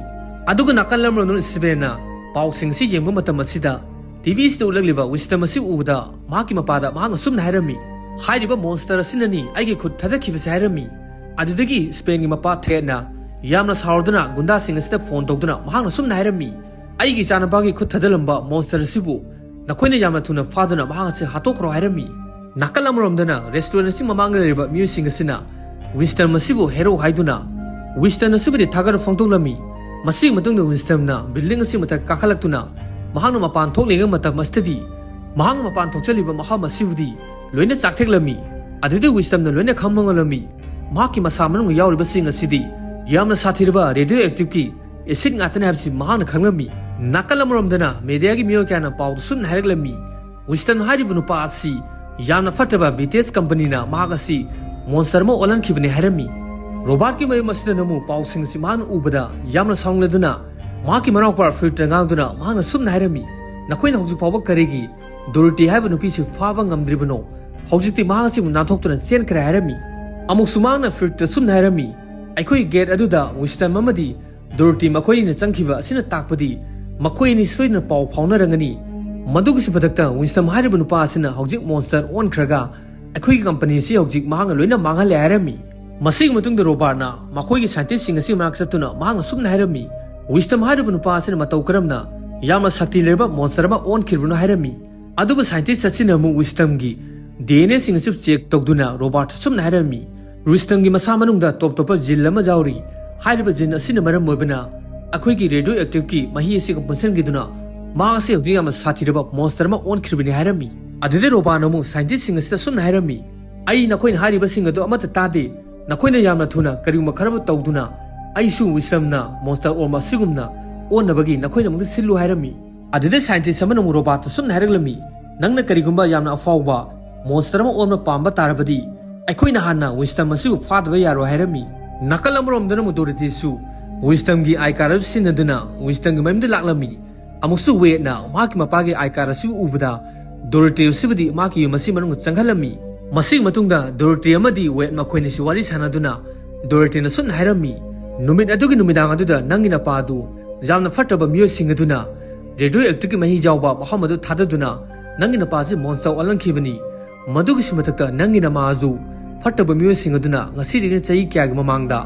ꯑꯗꯨꯒ ꯅꯥꯀꯜ ꯑꯃꯔꯣꯝꯗ ꯁ꯭ꯄꯦꯟꯅ ꯄꯥꯎꯁꯤꯡ ꯑꯁꯤ ꯌꯦꯡꯕ ꯃꯇꯝ ꯑꯁꯤꯗ, ꯇꯤꯚꯤꯁꯤꯗ ꯎꯠꯂꯛꯂꯤꯕ ꯋꯤꯁꯇꯝ ꯑꯁꯤ ꯎꯕꯗ, ꯃꯍꯥꯛꯀꯤ ꯃꯄꯥꯗ ꯃꯍꯥꯛꯅ ꯁꯨꯝꯅ ꯍꯥꯏꯔꯝꯃꯤ, "ꯍꯥꯏꯔꯤꯕ ꯃꯣꯟꯁꯇꯔ ꯑꯁꯤꯅꯅꯤ ꯑꯩꯒꯤ ꯈꯨꯠ ꯊꯥꯗꯈꯤꯕꯁꯦ" ꯍꯥꯏꯔꯝꯃꯤ꯫ ꯑꯗꯨꯗꯒꯤ ꯁ꯭ꯄꯦꯟꯒꯤ ꯃꯄꯥ ꯊꯦꯠꯅ ꯌꯥꯝꯅ ꯁꯥꯎꯔꯗꯨꯅ ꯒꯨꯟꯗꯥꯁꯤꯡ ꯑꯁꯤꯗ ꯐꯣꯟ ꯇꯧꯗꯨꯅ ꯃꯍꯥꯛꯅ ꯁꯨꯝꯅ ꯍꯥꯏꯔꯝꯃꯤ, "ꯑꯩꯒꯤ ꯏꯆꯥꯅꯨꯄꯥꯒꯤ ꯈꯨꯠ ꯊꯥꯗꯂꯝꯕ ꯃꯣꯟꯁꯇꯔ ꯑꯁꯤꯕꯨ ꯅꯈꯣꯏꯅ ꯌꯥꯝꯅ ꯊꯨꯅ ꯐꯥꯗꯨꯅ ꯃꯍꯥꯛ ꯑꯁꯤ ꯍꯥꯠꯇꯣꯛꯈ꯭ꯔꯣ" ꯍꯥꯏꯔꯝꯃꯤ꯫ ꯅꯥꯀꯜ ꯑꯃꯔꯣꯝꯗꯅ ꯔꯦꯁꯇꯨꯔꯦꯟ ꯑꯁꯤ ꯃꯃꯥꯡꯗ ꯂꯩꯔꯤꯕ ꯃꯤꯑꯣꯏꯁꯤꯡ ꯑꯁꯤꯅ ꯋꯤꯟꯁꯇꯟ ꯑꯁꯤꯕꯨ ꯍꯦꯔꯣ ꯍꯥꯏꯗꯨꯅ ꯋꯤꯟꯁꯇꯟ ꯑꯁꯤꯕꯨꯗꯤ ꯊꯥꯒꯠꯄ ꯐꯣꯡꯗꯣꯛꯂꯝꯃꯤ꯫ ꯃꯁꯤꯒꯤ ꯃꯇꯨꯡꯗ ꯋꯤꯟꯁꯇꯟꯅ ꯕꯤꯜꯗꯤꯡ ꯑꯁꯤ ꯃꯊꯛ ꯀꯥꯈꯠꯂꯛꯇꯨꯅ ꯃꯍꯥꯛꯅ ꯃꯄꯥꯟ ꯊꯣꯛꯂꯤꯉꯩ ꯃꯇꯝ ꯑꯁꯤꯗꯗꯤ, ꯃꯍꯥꯛꯅ ꯃꯄꯥꯟ ꯊꯣꯛꯆꯜꯂꯤꯕ ꯃꯐꯝ ꯑꯁꯤꯕꯨꯗꯤ ꯂꯣꯏꯅ ꯆꯥꯛꯊꯦꯛꯂꯝꯃꯤ꯫ ꯑꯗꯨꯗꯤ ꯋꯤꯟꯁꯇꯟꯅ ꯂꯣꯏꯅ ꯈꯪꯕ ꯉꯝꯂꯝꯃꯤ꯫ ꯃꯍꯥꯛꯀꯤ ꯃꯁꯥ ꯃꯅꯨꯡꯗ ꯌꯥꯎꯔꯤꯕꯁꯤꯡ ꯑꯁꯤꯗꯤ ꯌꯥꯝꯅ ꯁꯥꯊꯤꯔꯕ ꯔꯦꯗꯤꯑꯣ ꯑꯦꯛꯇꯤꯚꯀꯤ ꯑꯦꯁꯤꯗ ꯉꯥꯛꯇꯅꯤ ꯍꯥꯏꯕꯁꯤ ꯃꯍꯥꯛꯅ ꯈꯪꯂꯝꯃꯤ꯫ ꯅꯥꯀꯜ ꯑꯃꯔꯣꯝꯗꯅ ꯃꯦꯗꯤꯌꯥꯒꯤ ꯃꯤꯑꯣꯏ ꯀꯌꯥꯅ ꯄꯥꯎꯗ ꯁꯨꯝꯅ ꯍꯥꯏꯔꯛꯂꯝꯃꯤ, ꯋꯤꯟꯁꯇꯟ ꯍꯥꯏꯔꯤꯕ ꯅꯨꯄꯥ ꯑꯁꯤ ꯌꯥꯝꯅ ꯐꯠꯇꯕ ꯕꯤꯇꯦꯁ ꯀꯝꯄꯅꯤꯅ ꯃꯍꯥꯛ ꯑꯁꯤ ꯃꯣꯟꯁꯇꯔ ꯑꯃ ꯑꯣꯜꯍꯟꯈꯤꯕꯅꯤ ꯍꯥꯏꯔꯝꯃꯤ꯫ ꯔꯣꯕꯥꯔꯠꯀꯤ ꯃꯌꯨꯝ ꯑꯁꯤꯗꯅ ꯑꯃꯨꯛ ꯄꯥꯎꯁꯤꯡ ꯑꯁꯤ ꯃꯍꯥꯛꯅ ꯎꯕꯗ ꯌꯥꯝꯅ ꯁꯥꯎꯅꯤꯡꯂꯗꯨꯅ ꯃꯍꯥꯛꯀꯤ ꯃꯅꯥꯎꯄꯥ ꯐ꯭ꯔꯤꯠꯇ ꯉꯥꯡꯗꯨꯅ ꯃꯍꯥꯛꯅ ꯁꯨꯝꯅ ꯍꯥꯏꯔꯝꯃꯤ, "ꯅꯈꯣꯏꯅ ꯍꯧꯖꯤꯛ ꯐꯥꯎꯕ ꯀꯔꯤꯒꯤ ꯗꯣꯔꯣꯇꯤ ꯍꯥꯏꯕ ꯅꯨꯄꯤꯁꯤ ꯐꯥꯕ ꯉꯝꯗ꯭ꯔꯤꯕꯅꯣ? ꯍꯧꯖꯤꯛꯇꯤ ꯃꯍꯥꯛ ꯑꯁꯤꯕꯨ ꯅꯥꯟꯊꯣꯛꯇꯨꯅ ꯆꯦꯟꯈ꯭ꯔꯦ" ꯍꯥꯏꯔꯝꯃꯤ꯫ ꯑꯃꯨꯛꯁꯨ ꯃꯍꯥꯛꯅ ꯐ꯭ꯔꯤꯠꯇ ꯁꯨꯝꯅ ꯍꯥꯏꯔꯝꯃꯤ, "ꯑꯩꯈꯣꯏ ꯒꯦꯠ ꯑꯗꯨꯗ ꯋꯤꯟꯁꯇꯟ ꯑꯃꯗꯤ ꯗꯣꯔꯣꯇꯤ ꯃꯈꯣꯏ ꯑꯅꯤꯅ ꯆꯪꯈꯤꯕ ꯑꯁꯤꯅ ꯇꯥꯛꯄꯗꯤ ꯃꯈꯣꯏ ꯑꯅꯤ ꯁꯣꯏꯗꯅ ꯄꯥꯎ ꯐꯥꯎꯅꯔꯝꯒꯅꯤ꯫ ꯃꯗꯨꯒꯤꯁꯨ ꯃꯊꯛꯇ ꯋꯤꯟꯁꯇꯟ ꯍꯥꯏꯔꯤꯕ ꯅꯨꯄꯥ ꯑꯁꯤꯅ ꯍꯧꯖꯤꯛ ꯃꯣꯟꯁꯇꯔ ꯑꯣꯟꯈ꯭ꯔꯒ ꯑꯩꯈꯣꯏꯒꯤ ꯀꯝꯄꯅꯤ ꯑꯁꯤ ꯍꯧꯖꯤꯛ ꯃꯍꯥꯛꯅ ꯂꯣꯏꯅ ꯃꯥꯡꯍꯜꯂꯦ" ꯍꯥꯏꯔꯝꯃꯤ꯫ ꯃꯁꯤꯒꯤ ꯃꯇꯨꯡꯗ ꯔꯣꯕꯥꯔꯠꯅ ꯃꯈꯣꯏꯒꯤ ꯁꯥꯏꯟꯇꯤꯁꯁꯤꯡ ꯑꯁꯤꯒꯤ ꯃꯅꯥꯛꯇ ꯆꯠꯇꯨꯅ ꯃꯍꯥꯛꯅ ꯁꯨꯝꯅ ꯍꯥꯏꯔꯝꯃꯤ, "ꯋꯤꯟꯁꯇꯟ ꯍꯥꯏꯔꯤꯕ ꯅꯨꯄꯥ ꯑꯁꯤꯅ ꯃꯇꯧ ꯀꯔꯝꯅ ꯌꯥꯝꯅ ꯁꯛꯇꯤ ꯂꯩꯔꯕ ꯃꯣꯟꯁꯇꯔ ꯑꯃ ꯑꯣꯟꯈꯤꯕꯅꯣ?" ꯍꯥꯏꯔꯝꯃꯤ꯫ ꯑꯗꯨꯕꯨ ꯁꯥꯏꯟꯇꯤꯁ ꯑꯁꯤꯅ ꯑꯃꯨꯛ ꯋꯤꯟꯁꯇꯟꯒꯤ ꯗꯤ ꯑꯦꯟ ꯑꯦꯁꯤꯡ ꯑꯁꯤ ꯆꯦꯛ ꯇꯧꯗꯨꯅ ꯔꯣꯕꯥꯔꯠꯇ ꯁꯨꯝꯅ ꯍꯥꯏꯔꯝꯃꯤ, "ꯋꯤꯟꯁꯇꯟꯒꯤ ꯃꯁꯥ ꯃꯅꯨꯡꯗ ꯇꯣꯞ ꯇꯣꯞꯄ ꯖꯤꯟ ꯑꯃ ꯌꯥꯎꯔꯤ꯫ ꯍꯥꯏꯔꯤꯕ ꯖꯤꯟ ꯑꯁꯤꯅ ꯃꯔꯝ ꯑꯣꯏꯕꯅ ꯑꯩꯈꯣꯏꯒꯤ ꯔꯦꯗꯤꯑꯣ ꯑꯦꯛꯇꯤꯚꯀꯤ ꯃꯍꯤ ꯑꯁꯤꯒ ꯄꯨꯟꯁꯤꯟꯈꯤꯗꯨꯅ ꯃꯍꯥꯛ ꯑꯁꯤ ꯍꯧꯖꯤꯛ ꯌꯥꯝꯅ ꯁꯥꯊꯤꯔꯕ ꯃꯣꯟꯁꯇꯔ ꯑꯃ ꯑꯣꯟꯈ꯭ꯔꯤꯕꯅꯤ" ꯍꯥꯏꯔꯝꯃꯤ꯫ ꯑꯗꯨꯗꯩ ꯔꯣꯕꯥꯔꯠꯅ ꯑꯃꯨꯛ ꯁꯥꯏꯟꯇꯤꯁꯁꯤꯡ ꯑꯁꯤꯗ ꯁꯨꯝꯅ ꯍꯥꯏꯔꯝꯃꯤ, "ꯑꯩ ꯅꯈꯣꯏꯅ ꯍꯥꯏꯔꯤꯕꯁꯤꯡ ꯑꯗꯨ ꯑꯃꯠꯇ ꯇꯥꯗꯦ꯫ ꯅꯈꯣꯏꯅ ꯌꯥꯝꯅ ꯊꯨꯅ ꯀꯔꯤꯒꯨꯝꯕ ꯈꯔꯕꯨ ꯇꯧꯗꯨꯅ ꯑꯩꯁꯨ ꯋꯤꯟꯁꯇꯟꯅ ꯃꯣꯟꯁꯇꯔ ꯑꯣꯟꯕ ꯑꯁꯤꯒꯨꯝꯅ ꯑꯣꯟꯅꯕꯒꯤ ꯅꯈꯣꯏꯅ ꯑꯃꯨꯛꯇ ꯁꯤꯜꯂꯨ" ꯍꯥꯏꯔꯝꯃꯤ꯫ ꯑꯗꯨꯗ ꯁꯥꯏꯟꯇꯤꯁ ꯑꯃꯅ ꯑꯃꯨꯛ ꯔꯣꯕꯥꯠꯇ ꯁꯨꯝꯅ ꯍꯥꯏꯔꯛꯂꯝꯃꯤ, "ꯅꯪꯅ ꯀꯔꯤꯒꯨꯝꯕ ꯌꯥꯝꯅ ꯑꯐꯥꯎꯕ ꯃꯣꯟꯁꯇꯔ ꯑꯃ ꯑꯣꯟꯕ ꯄꯥꯝꯕ ꯇꯥꯔꯕꯗꯤ ꯑꯩꯈꯣꯏꯅ ꯍꯥꯟꯅ ꯋꯤꯟꯁꯇꯟ ꯑꯁꯤꯕꯨ ꯐꯥꯗꯕ ꯌꯥꯔꯣꯏ" ꯍꯥꯏꯔꯝꯃꯤ꯫ ꯅꯥꯀꯜ ꯑꯃꯔꯣꯝꯗꯅ ꯑꯃꯨꯛ ꯗꯣꯔꯣꯊꯤꯁꯨ ꯋꯤꯁꯇꯝꯒꯤ ꯑꯥꯏ ꯀꯥꯔꯗ ꯑꯗꯨ ꯁꯤꯖꯤꯟꯅꯗꯨꯅ ꯋꯤꯁꯇꯝꯒꯤ ꯃꯌꯨꯝꯗ ꯂꯥꯛꯂꯝꯃꯤ꯫ ꯑꯃꯨꯛꯁꯨ ꯋꯦꯗꯅ ꯃꯍꯥꯛꯀꯤ ꯃꯄꯥꯒꯤ ꯑꯥꯏ ꯀꯥꯔꯗ ꯑꯁꯤ ꯎꯕꯗ ꯗꯣꯔꯣꯊꯤ ꯑꯁꯤꯕꯨꯗꯤ ꯃꯍꯥꯛꯀꯤ ꯌꯨꯝ ꯑꯁꯤ ꯃꯅꯨꯡꯗ ꯆꯪꯍꯜꯂꯝꯃꯤ꯫ ꯃꯁꯤꯒꯤ ꯃꯇꯨꯡꯗ ꯗꯣꯔꯣꯊꯤ ꯑꯃꯗꯤ ꯋꯦꯗ ꯃꯈꯣꯏꯅꯤꯁꯤ ꯋꯥꯔꯤ ꯁꯥꯟꯅꯗꯨꯅ ꯗꯣꯔꯣꯊꯤꯅ ꯁꯨꯝꯅ ꯍꯥꯏꯔꯝꯃꯤ, "ꯅꯨꯃꯤꯠ ꯑꯗꯨꯒꯤ ꯅꯨꯃꯤꯗꯥꯡ ꯑꯗꯨꯗ ꯅꯪꯒꯤ ꯅꯄꯥ ꯑꯗꯨ ꯌꯥꯝꯅ ꯐꯠꯇꯕ ꯃꯤꯑꯣꯏꯁꯤꯡ ꯑꯗꯨꯅ ꯔꯦꯗꯤꯑꯣ ꯑꯦꯛꯇꯤꯚꯀꯤ ꯃꯍꯤ ꯌꯥꯎꯕ ꯃꯐꯝ ꯑꯗꯨ ꯊꯥꯗꯗꯨꯅ ꯅꯪꯒꯤ ꯅꯄꯥꯁꯤ ꯃꯣꯟꯁꯇꯔ ꯑꯣꯜꯍꯟꯈꯤꯕꯅꯤ꯫ ꯃꯗꯨꯒꯤꯁꯨ ꯃꯊꯛꯇ ꯅꯪꯒꯤ ꯅꯃꯥꯁꯨ ꯐꯠꯇꯕ ꯃꯤꯑꯣꯏꯁꯤꯡ ꯑꯗꯨꯅ ꯉꯁꯤꯗꯒꯤ ꯆꯍꯤ ꯀꯌꯥꯒꯤ ꯃꯃꯥꯡꯗ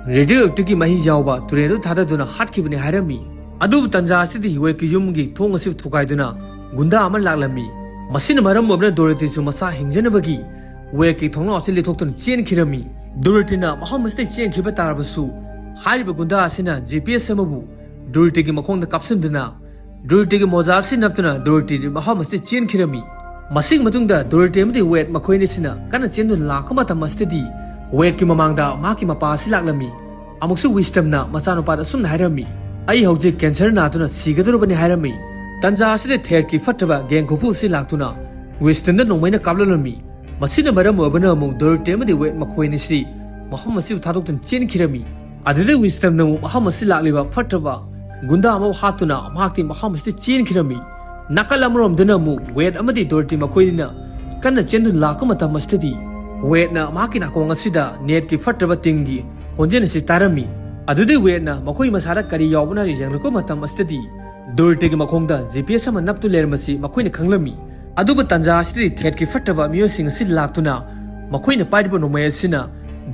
ꯔꯦꯗꯤꯑꯣ ꯑꯦꯛꯇꯤꯚꯀꯤ ꯃꯍꯤ ꯌꯥꯎꯕ ꯇꯨꯔꯦꯜ ꯑꯗꯨ ꯊꯥꯗꯗꯨꯅ ꯍꯥꯠꯈꯤꯕꯅꯤ" ꯍꯥꯏꯔꯝꯃꯤ꯫ ꯑꯗꯨꯕꯨ ꯇꯟꯖꯥ ꯑꯁꯤꯗꯤ ꯋꯦꯗꯀꯤ ꯌꯨꯝꯒꯤ ꯊꯣꯡ ꯑꯁꯤ ꯊꯨꯒꯥꯏꯗꯨꯅ ꯒꯨꯟꯗꯥ ꯑꯃ ꯂꯥꯛꯂꯝꯃꯤ꯫ ꯃꯁꯤꯅ ꯃꯔꯝ ꯑꯣꯏꯗꯨꯅ ꯗꯣꯔꯣꯊꯤꯁꯨ ꯃꯁꯥ ꯍꯤꯡꯖꯅꯕꯒꯤ ꯋꯦꯗꯀꯤ ꯊꯣꯡꯅꯥꯎ ꯑꯁꯤ ꯂꯦꯊꯣꯛꯇꯨꯅ ꯆꯦꯟꯈꯤꯔꯝꯃꯤ꯫ ꯗꯣꯔꯣꯊꯤꯅ ꯃꯐꯝ ꯑꯁꯤꯗ ꯆꯦꯟꯈꯤꯕ ꯇꯥꯔꯕꯁꯨ ꯍꯥꯏꯔꯤꯕ ꯒꯨꯟꯗꯥ ꯑꯁꯤꯅ ꯖꯤ ꯄꯤ ꯑꯦꯁ ꯑꯃꯕꯨ ꯗꯣꯔꯣꯊꯤꯒꯤ ꯃꯈꯣꯡꯗ ꯀꯥꯞꯁꯤꯟꯗꯨꯅ ꯗꯣꯔꯣꯊꯤꯒꯤ ꯃꯣꯖꯥ ꯑꯁꯤ ꯅꯞꯇꯨꯅ ꯗꯣꯔꯣꯊꯤ ꯃꯐꯝ ꯑꯁꯤꯗ ꯆꯦꯟꯈꯤꯔꯝꯃꯤ꯫ ꯃꯁꯤꯒꯤ ꯃꯇꯨꯡꯗ ꯗꯣꯔꯣꯊꯤ ꯑꯃꯗꯤ ꯋꯦꯗ ꯃꯈꯣꯏ ꯑꯅꯤꯁꯤꯅ ꯀꯟꯅ ꯆꯦꯟꯗꯨꯅ ꯂꯥꯛꯄ ꯃꯇꯝ ꯑꯁꯤꯗꯗꯤ ꯋꯦꯗꯀꯤ ꯃꯃꯥꯡꯗ ꯃꯍꯥꯛꯀꯤ ꯃꯄꯥ ꯑꯁꯤ ꯂꯥꯛꯂꯝꯃꯤ꯫ ꯑꯃꯨꯛꯁꯨ ꯋꯤꯁꯇꯝꯅ ꯃꯆꯥꯅꯨꯄꯥꯗ ꯑꯁꯨꯝꯅ ꯍꯥꯏꯔꯝꯃꯤ, "ꯑꯩ ꯍꯧꯖꯤꯛ ꯀꯦꯟꯁꯔ ꯅꯥꯗꯨꯅ ꯁꯤꯒꯗꯧꯔꯕꯅꯤ" ꯍꯥꯏꯔꯝꯃꯤ꯫ ꯇꯟꯖꯥ ꯑꯁꯤꯗ ꯊꯦꯗꯀꯤ ꯐꯠꯇꯕ ꯒꯦꯡ ꯈꯨꯐꯨ ꯑꯁꯤ ꯂꯥꯛꯇꯨꯅ ꯋꯤꯁꯇꯝꯗ ꯅꯣꯡꯃꯩꯅ ꯀꯥꯞꯂꯝꯂꯝꯃꯤ꯫ ꯃꯁꯤꯅ ꯃꯔꯝ ꯑꯣꯏꯕꯅ ꯑꯃꯨꯛ ꯗꯣꯔꯣꯊꯤ ꯑꯃꯗꯤ ꯋꯦꯗ ꯃꯈꯣꯏ ꯑꯅꯤꯁꯤ ꯃꯐꯝ ꯑꯁꯤꯕꯨ ꯊꯥꯗꯣꯛꯇꯨꯅ ꯆꯦꯟꯈꯤꯔꯝꯃꯤ꯫ ꯑꯗꯨꯗꯩ ꯋꯤꯁꯇꯝꯅ ꯑꯃꯨꯛ ꯃꯐꯝ ꯑꯁꯤ ꯂꯥꯛꯂꯤꯕ ꯐꯠꯇꯕ ꯒꯨꯟꯗꯥ ꯑꯃꯕꯨ ꯍꯥꯠꯇꯨꯅ ꯃꯍꯥꯛꯇꯤ ꯃꯐꯝ ꯑꯁꯤꯗ ꯆꯦꯟꯈꯤꯔꯝꯃꯤ꯫ ꯅꯥꯀꯜ ꯑꯃꯔꯣꯝꯗꯅ ꯑꯃꯨꯛ ꯋꯦꯗ ꯑꯃꯗꯤ ꯗꯣꯔꯣꯊꯤ ꯃꯈꯣꯏꯅꯤꯅ ꯀꯟꯅ ꯆꯦꯟꯗꯨꯅ ꯂꯥꯛꯄ ꯃꯇꯝ ꯑꯁꯤꯗꯗꯤ ꯋꯦꯗꯅ ꯃꯍꯥꯛꯀꯤ ꯅꯥꯀꯣꯡ ꯑꯁꯤꯗ ꯅꯦꯠꯀꯤ ꯐꯠꯇꯕ ꯇꯤꯝꯒꯤ ꯈꯣꯟꯖꯦꯜ ꯑꯁꯤ ꯇꯥꯔꯝꯃꯤ꯫ ꯑꯗꯨꯗꯩ ꯋꯦꯗꯅ ꯃꯈꯣꯏ ꯃꯁꯥꯗ ꯀꯔꯤ ꯌꯥꯎꯕꯅꯣ ꯍꯥꯏꯕ ꯌꯦꯡꯂꯛꯄ ꯃꯇꯝ ꯑꯁꯤꯗꯗꯤ ꯗꯣꯔꯣꯊꯤꯒꯤ ꯃꯈꯣꯡꯗ ꯖꯤ ꯄꯤ ꯑꯦꯁ ꯑꯃ ꯅꯞꯇꯨ ꯂꯩꯔꯝꯕꯁꯤ ꯃꯈꯣꯏꯅ ꯈꯪꯂꯝꯃꯤ꯫ ꯑꯗꯨꯕꯨ ꯇꯟꯖꯥ ꯑꯁꯤꯗꯗꯤ ꯊꯦꯗꯀꯤ ꯐꯠꯇꯕ ꯃꯤꯑꯣꯏꯁꯤꯡ ꯑꯁꯤ ꯂꯥꯛꯇꯨꯅ ꯃꯈꯣꯏꯅ ꯄꯥꯏꯔꯤꯕ ꯅꯣꯡꯃꯩ ꯑꯁꯤꯅ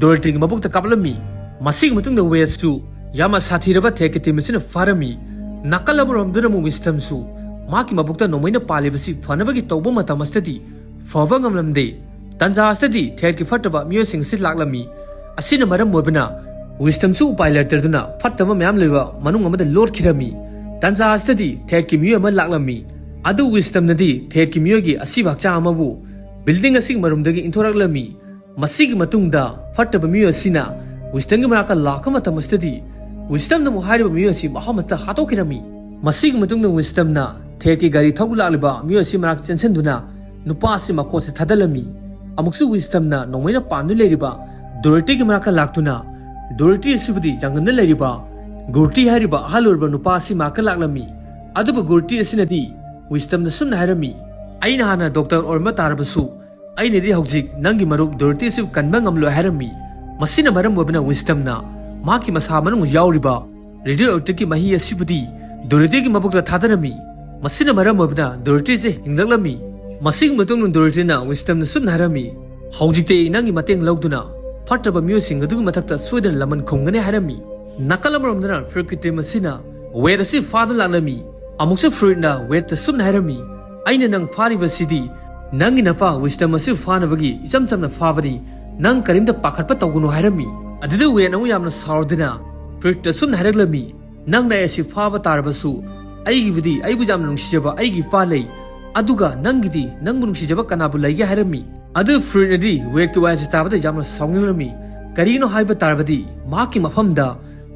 ꯗꯣꯔꯣꯊꯤꯒꯤ ꯃꯕꯨꯛꯇ ꯀꯥꯞꯂꯝꯃꯤ꯫ ꯃꯁꯤꯒꯤ ꯃꯇꯨꯡꯗ ꯋꯦꯗꯁꯨ ꯌꯥꯝꯅ ꯁꯥꯊꯤꯔꯕ ꯊꯦꯗꯀꯤ ꯇꯤꯝ ꯑꯁꯤꯅ ꯐꯥꯔꯝꯃꯤ꯫ ꯅꯥꯀꯜ ꯑꯃꯔꯣꯝꯗꯅ ꯑꯃꯨꯛ ꯋꯤꯁꯇꯝꯁꯨ ꯃꯍꯥꯛꯀꯤ ꯃꯕꯨꯛꯇ ꯅꯣꯡꯃꯩꯅ ꯄꯥꯜꯂꯤꯕꯁꯤ ꯐꯅꯕꯒꯤ ꯇꯧꯕ ꯃꯇꯝ ꯑꯁꯤꯗꯗꯤ ꯐꯕ ꯉꯝꯂꯝꯗꯦ꯫ ꯇꯟꯖꯥ ꯑꯁꯤꯗꯗꯤ ꯊꯦꯗꯀꯤ ꯐꯠꯇꯕ ꯃꯤꯑꯣꯏꯁꯤꯡ ꯑꯁꯤ ꯂꯥꯛꯂꯝꯃꯤ꯫ ꯑꯁꯤꯅ ꯃꯔꯝ ꯑꯣꯏꯕꯅ ꯋꯤꯁꯇꯝꯁꯨ ꯎꯄꯥꯏ ꯂꯩꯇꯗꯨꯅ ꯐꯠꯇꯕ ꯃꯌꯥꯝ ꯂꯩꯕ ꯃꯅꯨꯡ ꯑꯃꯗ ꯂꯣꯠꯈꯤꯔꯝꯃꯤ꯫ ꯇꯟꯖꯥ ꯑꯁꯤꯗꯗꯤ ꯊꯦꯗꯀꯤ ꯃꯤꯑꯣꯏ ꯑꯃ ꯂꯥꯛꯂꯝꯃꯤ꯫ ꯑꯗꯨ ꯋꯤꯁꯇꯝꯅꯗꯤ ꯊꯦꯗꯀꯤ ꯃꯤꯑꯣꯏꯒꯤ ꯑꯁꯤꯕ ꯍꯛꯆꯥꯡ ꯑꯃꯕꯨ ꯕꯤꯜꯗꯤꯡ ꯑꯁꯤꯒꯤ ꯃꯔꯨꯝꯗꯒꯤ ꯏꯟꯊꯣꯔꯛꯂꯝꯃꯤ꯫ ꯃꯁꯤꯒꯤ ꯃꯇꯨꯡꯗ ꯐꯠꯇꯕ ꯃꯤꯑꯣꯏ ꯑꯁꯤꯅ ꯋꯤꯁꯇꯝꯒꯤ ꯃꯅꯥꯛꯇ ꯂꯥꯛꯄ ꯃꯇꯝ ꯑꯁꯤꯗꯗꯤ ꯋꯤꯁꯇꯝꯅ ꯑꯃꯨꯛ ꯍꯥꯏꯔꯤꯕ ꯃꯤꯑꯣꯏ ꯑꯁꯤ ꯃꯐꯝ ꯑꯁꯤꯗ ꯍꯥꯠꯇꯣꯛꯈꯤꯔꯝꯃꯤ꯫ ꯃꯁꯤꯒꯤ ꯃꯇꯨꯡꯗ ꯋꯤꯁꯇꯝꯅ ꯊꯦꯗꯀꯤ ꯒꯥꯔꯤ ꯊꯧꯕ ꯂꯥꯛꯂꯤꯕ ꯃꯤꯑꯣꯏ ꯑꯁꯤ ꯃꯅꯥꯛꯇ ꯆꯦꯟꯁꯤꯟꯗꯨꯅ ꯅꯨꯄꯥ ꯑꯁꯤ ꯃꯈꯣꯡ ꯑꯁꯤ ꯊꯥꯗꯠꯂꯝꯃꯤ꯫ ꯑꯃꯨꯛꯁꯨ ꯋꯤꯁꯇꯝꯅ ꯅꯣꯡꯃꯩꯅ ꯄꯥꯟꯗꯨꯅ ꯂꯩꯔꯤꯕ ꯗꯣꯔꯣꯊꯤꯒꯤ ꯃꯅꯥꯛꯇ ꯂꯥꯛꯇꯨꯅ ꯗꯣꯔꯣꯊꯤ ꯑꯁꯤꯕꯨꯗꯤ ꯖꯪꯒꯜꯗ ꯂꯩꯔꯤꯕ ꯒꯨꯔꯇꯤ ꯍꯥꯏꯔꯤꯕ ꯑꯍꯜ ꯑꯣꯏꯔꯕ ꯅꯨꯄꯥ ꯑꯁꯤ ꯃꯥꯛꯀ ꯂꯥꯛꯂꯝꯃꯤ꯫ ꯑꯗꯨꯕꯨ ꯒꯨꯔꯇꯤ ꯑꯁꯤꯅꯗꯤ ꯋꯤꯁꯇꯝꯗ ꯁꯨꯝꯅ ꯍꯥꯏꯔꯝꯃꯤ, "ꯑꯩꯅ ꯍꯥꯟꯅ ꯗꯣꯛꯇꯔ ꯑꯣꯏꯔꯝꯕ ꯇꯥꯔꯕꯁꯨ, ꯑꯩꯅꯗꯤ ꯍꯧꯖꯤꯛ ꯅꯪꯒꯤ ꯃꯔꯨꯞ ꯗꯣꯔꯣꯊꯤ ꯑꯁꯤꯕꯨ ꯀꯟꯕ ꯉꯝꯂꯣꯏ" ꯍꯥꯏꯔꯝꯃꯤ꯫ ꯃꯁꯤꯅ ꯃꯔꯝ ꯑꯣꯏꯕꯅ ꯋꯤꯁꯇꯝꯅ ꯃꯍꯥꯛꯀꯤ ꯃꯁꯥ ꯃꯅꯨꯡꯗ ꯌꯥꯎꯔꯤꯕ ꯔꯦꯗꯤꯑꯣ ꯑꯦꯛꯇꯤꯚꯀꯤ ꯃꯍꯤ ꯑꯁꯤꯕꯨꯗꯤ ꯗꯣꯔꯣꯊꯤꯒꯤ ꯃꯕꯨꯛꯇ ꯊꯥꯗꯔꯝꯃꯤ꯫ ꯃꯁꯤꯅ ꯃꯔꯝ ꯑꯣꯏꯕꯅ ꯗꯣꯔꯣꯊꯤꯁꯦ ꯍꯤꯡꯂꯛꯂꯝꯃꯤ꯫ ꯃꯁꯤꯒꯤ ꯃꯇꯨꯡꯗ ꯗꯣꯔꯣꯊꯤꯅ ꯋꯤꯁꯇꯝꯗ ꯁꯨꯝꯅ ꯍꯥꯏꯔꯝꯃꯤ, "ꯍꯧꯖꯤꯛꯇꯤ ꯑꯩ ꯅꯪꯒꯤ ꯃꯇꯦꯡ ꯂꯧꯗꯨꯅ ꯐꯠꯇꯕ ꯃꯤꯑꯣꯏꯁꯤꯡ ꯑꯗꯨꯒꯤ ꯃꯊꯛꯇ ꯁꯣꯏꯗꯅ ꯂꯃꯟ ꯈꯨꯝꯒꯅꯤ" ꯍꯥꯏꯔꯝꯃꯤ꯫ ꯅꯥꯀꯜ ꯑꯃꯔꯣꯝꯗꯅ ꯐ꯭ꯔꯨꯏꯠꯀꯤ ꯇꯤꯝ ꯑꯁꯤꯅ ꯋꯦꯗ ꯑꯁꯤ ꯐꯥꯗꯨꯅ ꯂꯥꯛꯂꯝꯃꯤ꯫ ꯑꯃꯨꯛꯁꯨ ꯐ꯭ꯔꯨꯏꯠꯅ ꯋꯦꯗꯇ ꯁꯨꯝꯅ ꯍꯥꯏꯔꯝꯃꯤ, "ꯑꯩꯅ ꯅꯪ ꯐꯥꯔꯤꯕꯁꯤꯗꯤ ꯅꯪꯒꯤ ꯅꯄꯥ ꯋꯤꯁꯇꯝ ꯑꯁꯤ ꯐꯥꯅꯕꯒꯤ ꯏꯆꯝ ꯆꯝꯅ ꯐꯥꯕꯅꯤ, ꯅꯪ ꯀꯔꯤꯝꯇ ꯄꯥꯈꯠꯄ ꯇꯧꯒꯅꯨ" ꯍꯥꯏꯔꯝꯃꯤ꯫ ꯑꯗꯨꯗ ꯋꯦꯗ ꯑꯃꯨꯛ ꯌꯥꯝꯅ ꯁꯥꯎꯔꯗꯨꯅ ꯐ꯭ꯔꯨꯏꯠꯇ ꯁꯨꯝꯅ ꯍꯥꯏꯔꯛꯂꯝꯃꯤ, "ꯅꯪꯅ ꯑꯩ ꯑꯁꯤ ꯐꯥꯕ ꯇꯥꯔꯕꯁꯨ ꯑꯩꯒꯤꯕꯨꯗꯤ ꯑꯩꯕꯨ ꯌꯥꯝꯅ ꯅꯨꯡꯁꯤꯖꯕ ꯑꯩꯒꯤ ꯏꯄꯥ ꯂꯩ, ꯑꯗꯨꯒ ꯅꯪꯒꯤꯗꯤ ꯅꯪꯕꯨ ꯅꯨꯡꯁꯤꯖꯕ ꯀꯅꯥꯕꯨ ꯂꯩꯒꯦ?" ꯍꯥꯏꯔꯝꯃꯤ꯫ ꯑꯗꯨ ꯐ꯭ꯔꯨꯏꯠꯅꯗꯤ ꯋꯦꯗꯀꯤ ꯋꯥꯍꯩꯁꯤ ꯇꯥꯕꯗ ꯌꯥꯝꯅ ꯁꯥꯎꯅꯤꯡꯂꯝꯃꯤ꯫ ꯀꯔꯤꯒꯤꯅꯣ ꯍꯥꯏꯕ ꯇꯥꯔꯕꯗꯤ ꯃꯍꯥꯛꯀꯤ ꯃꯐꯝꯗ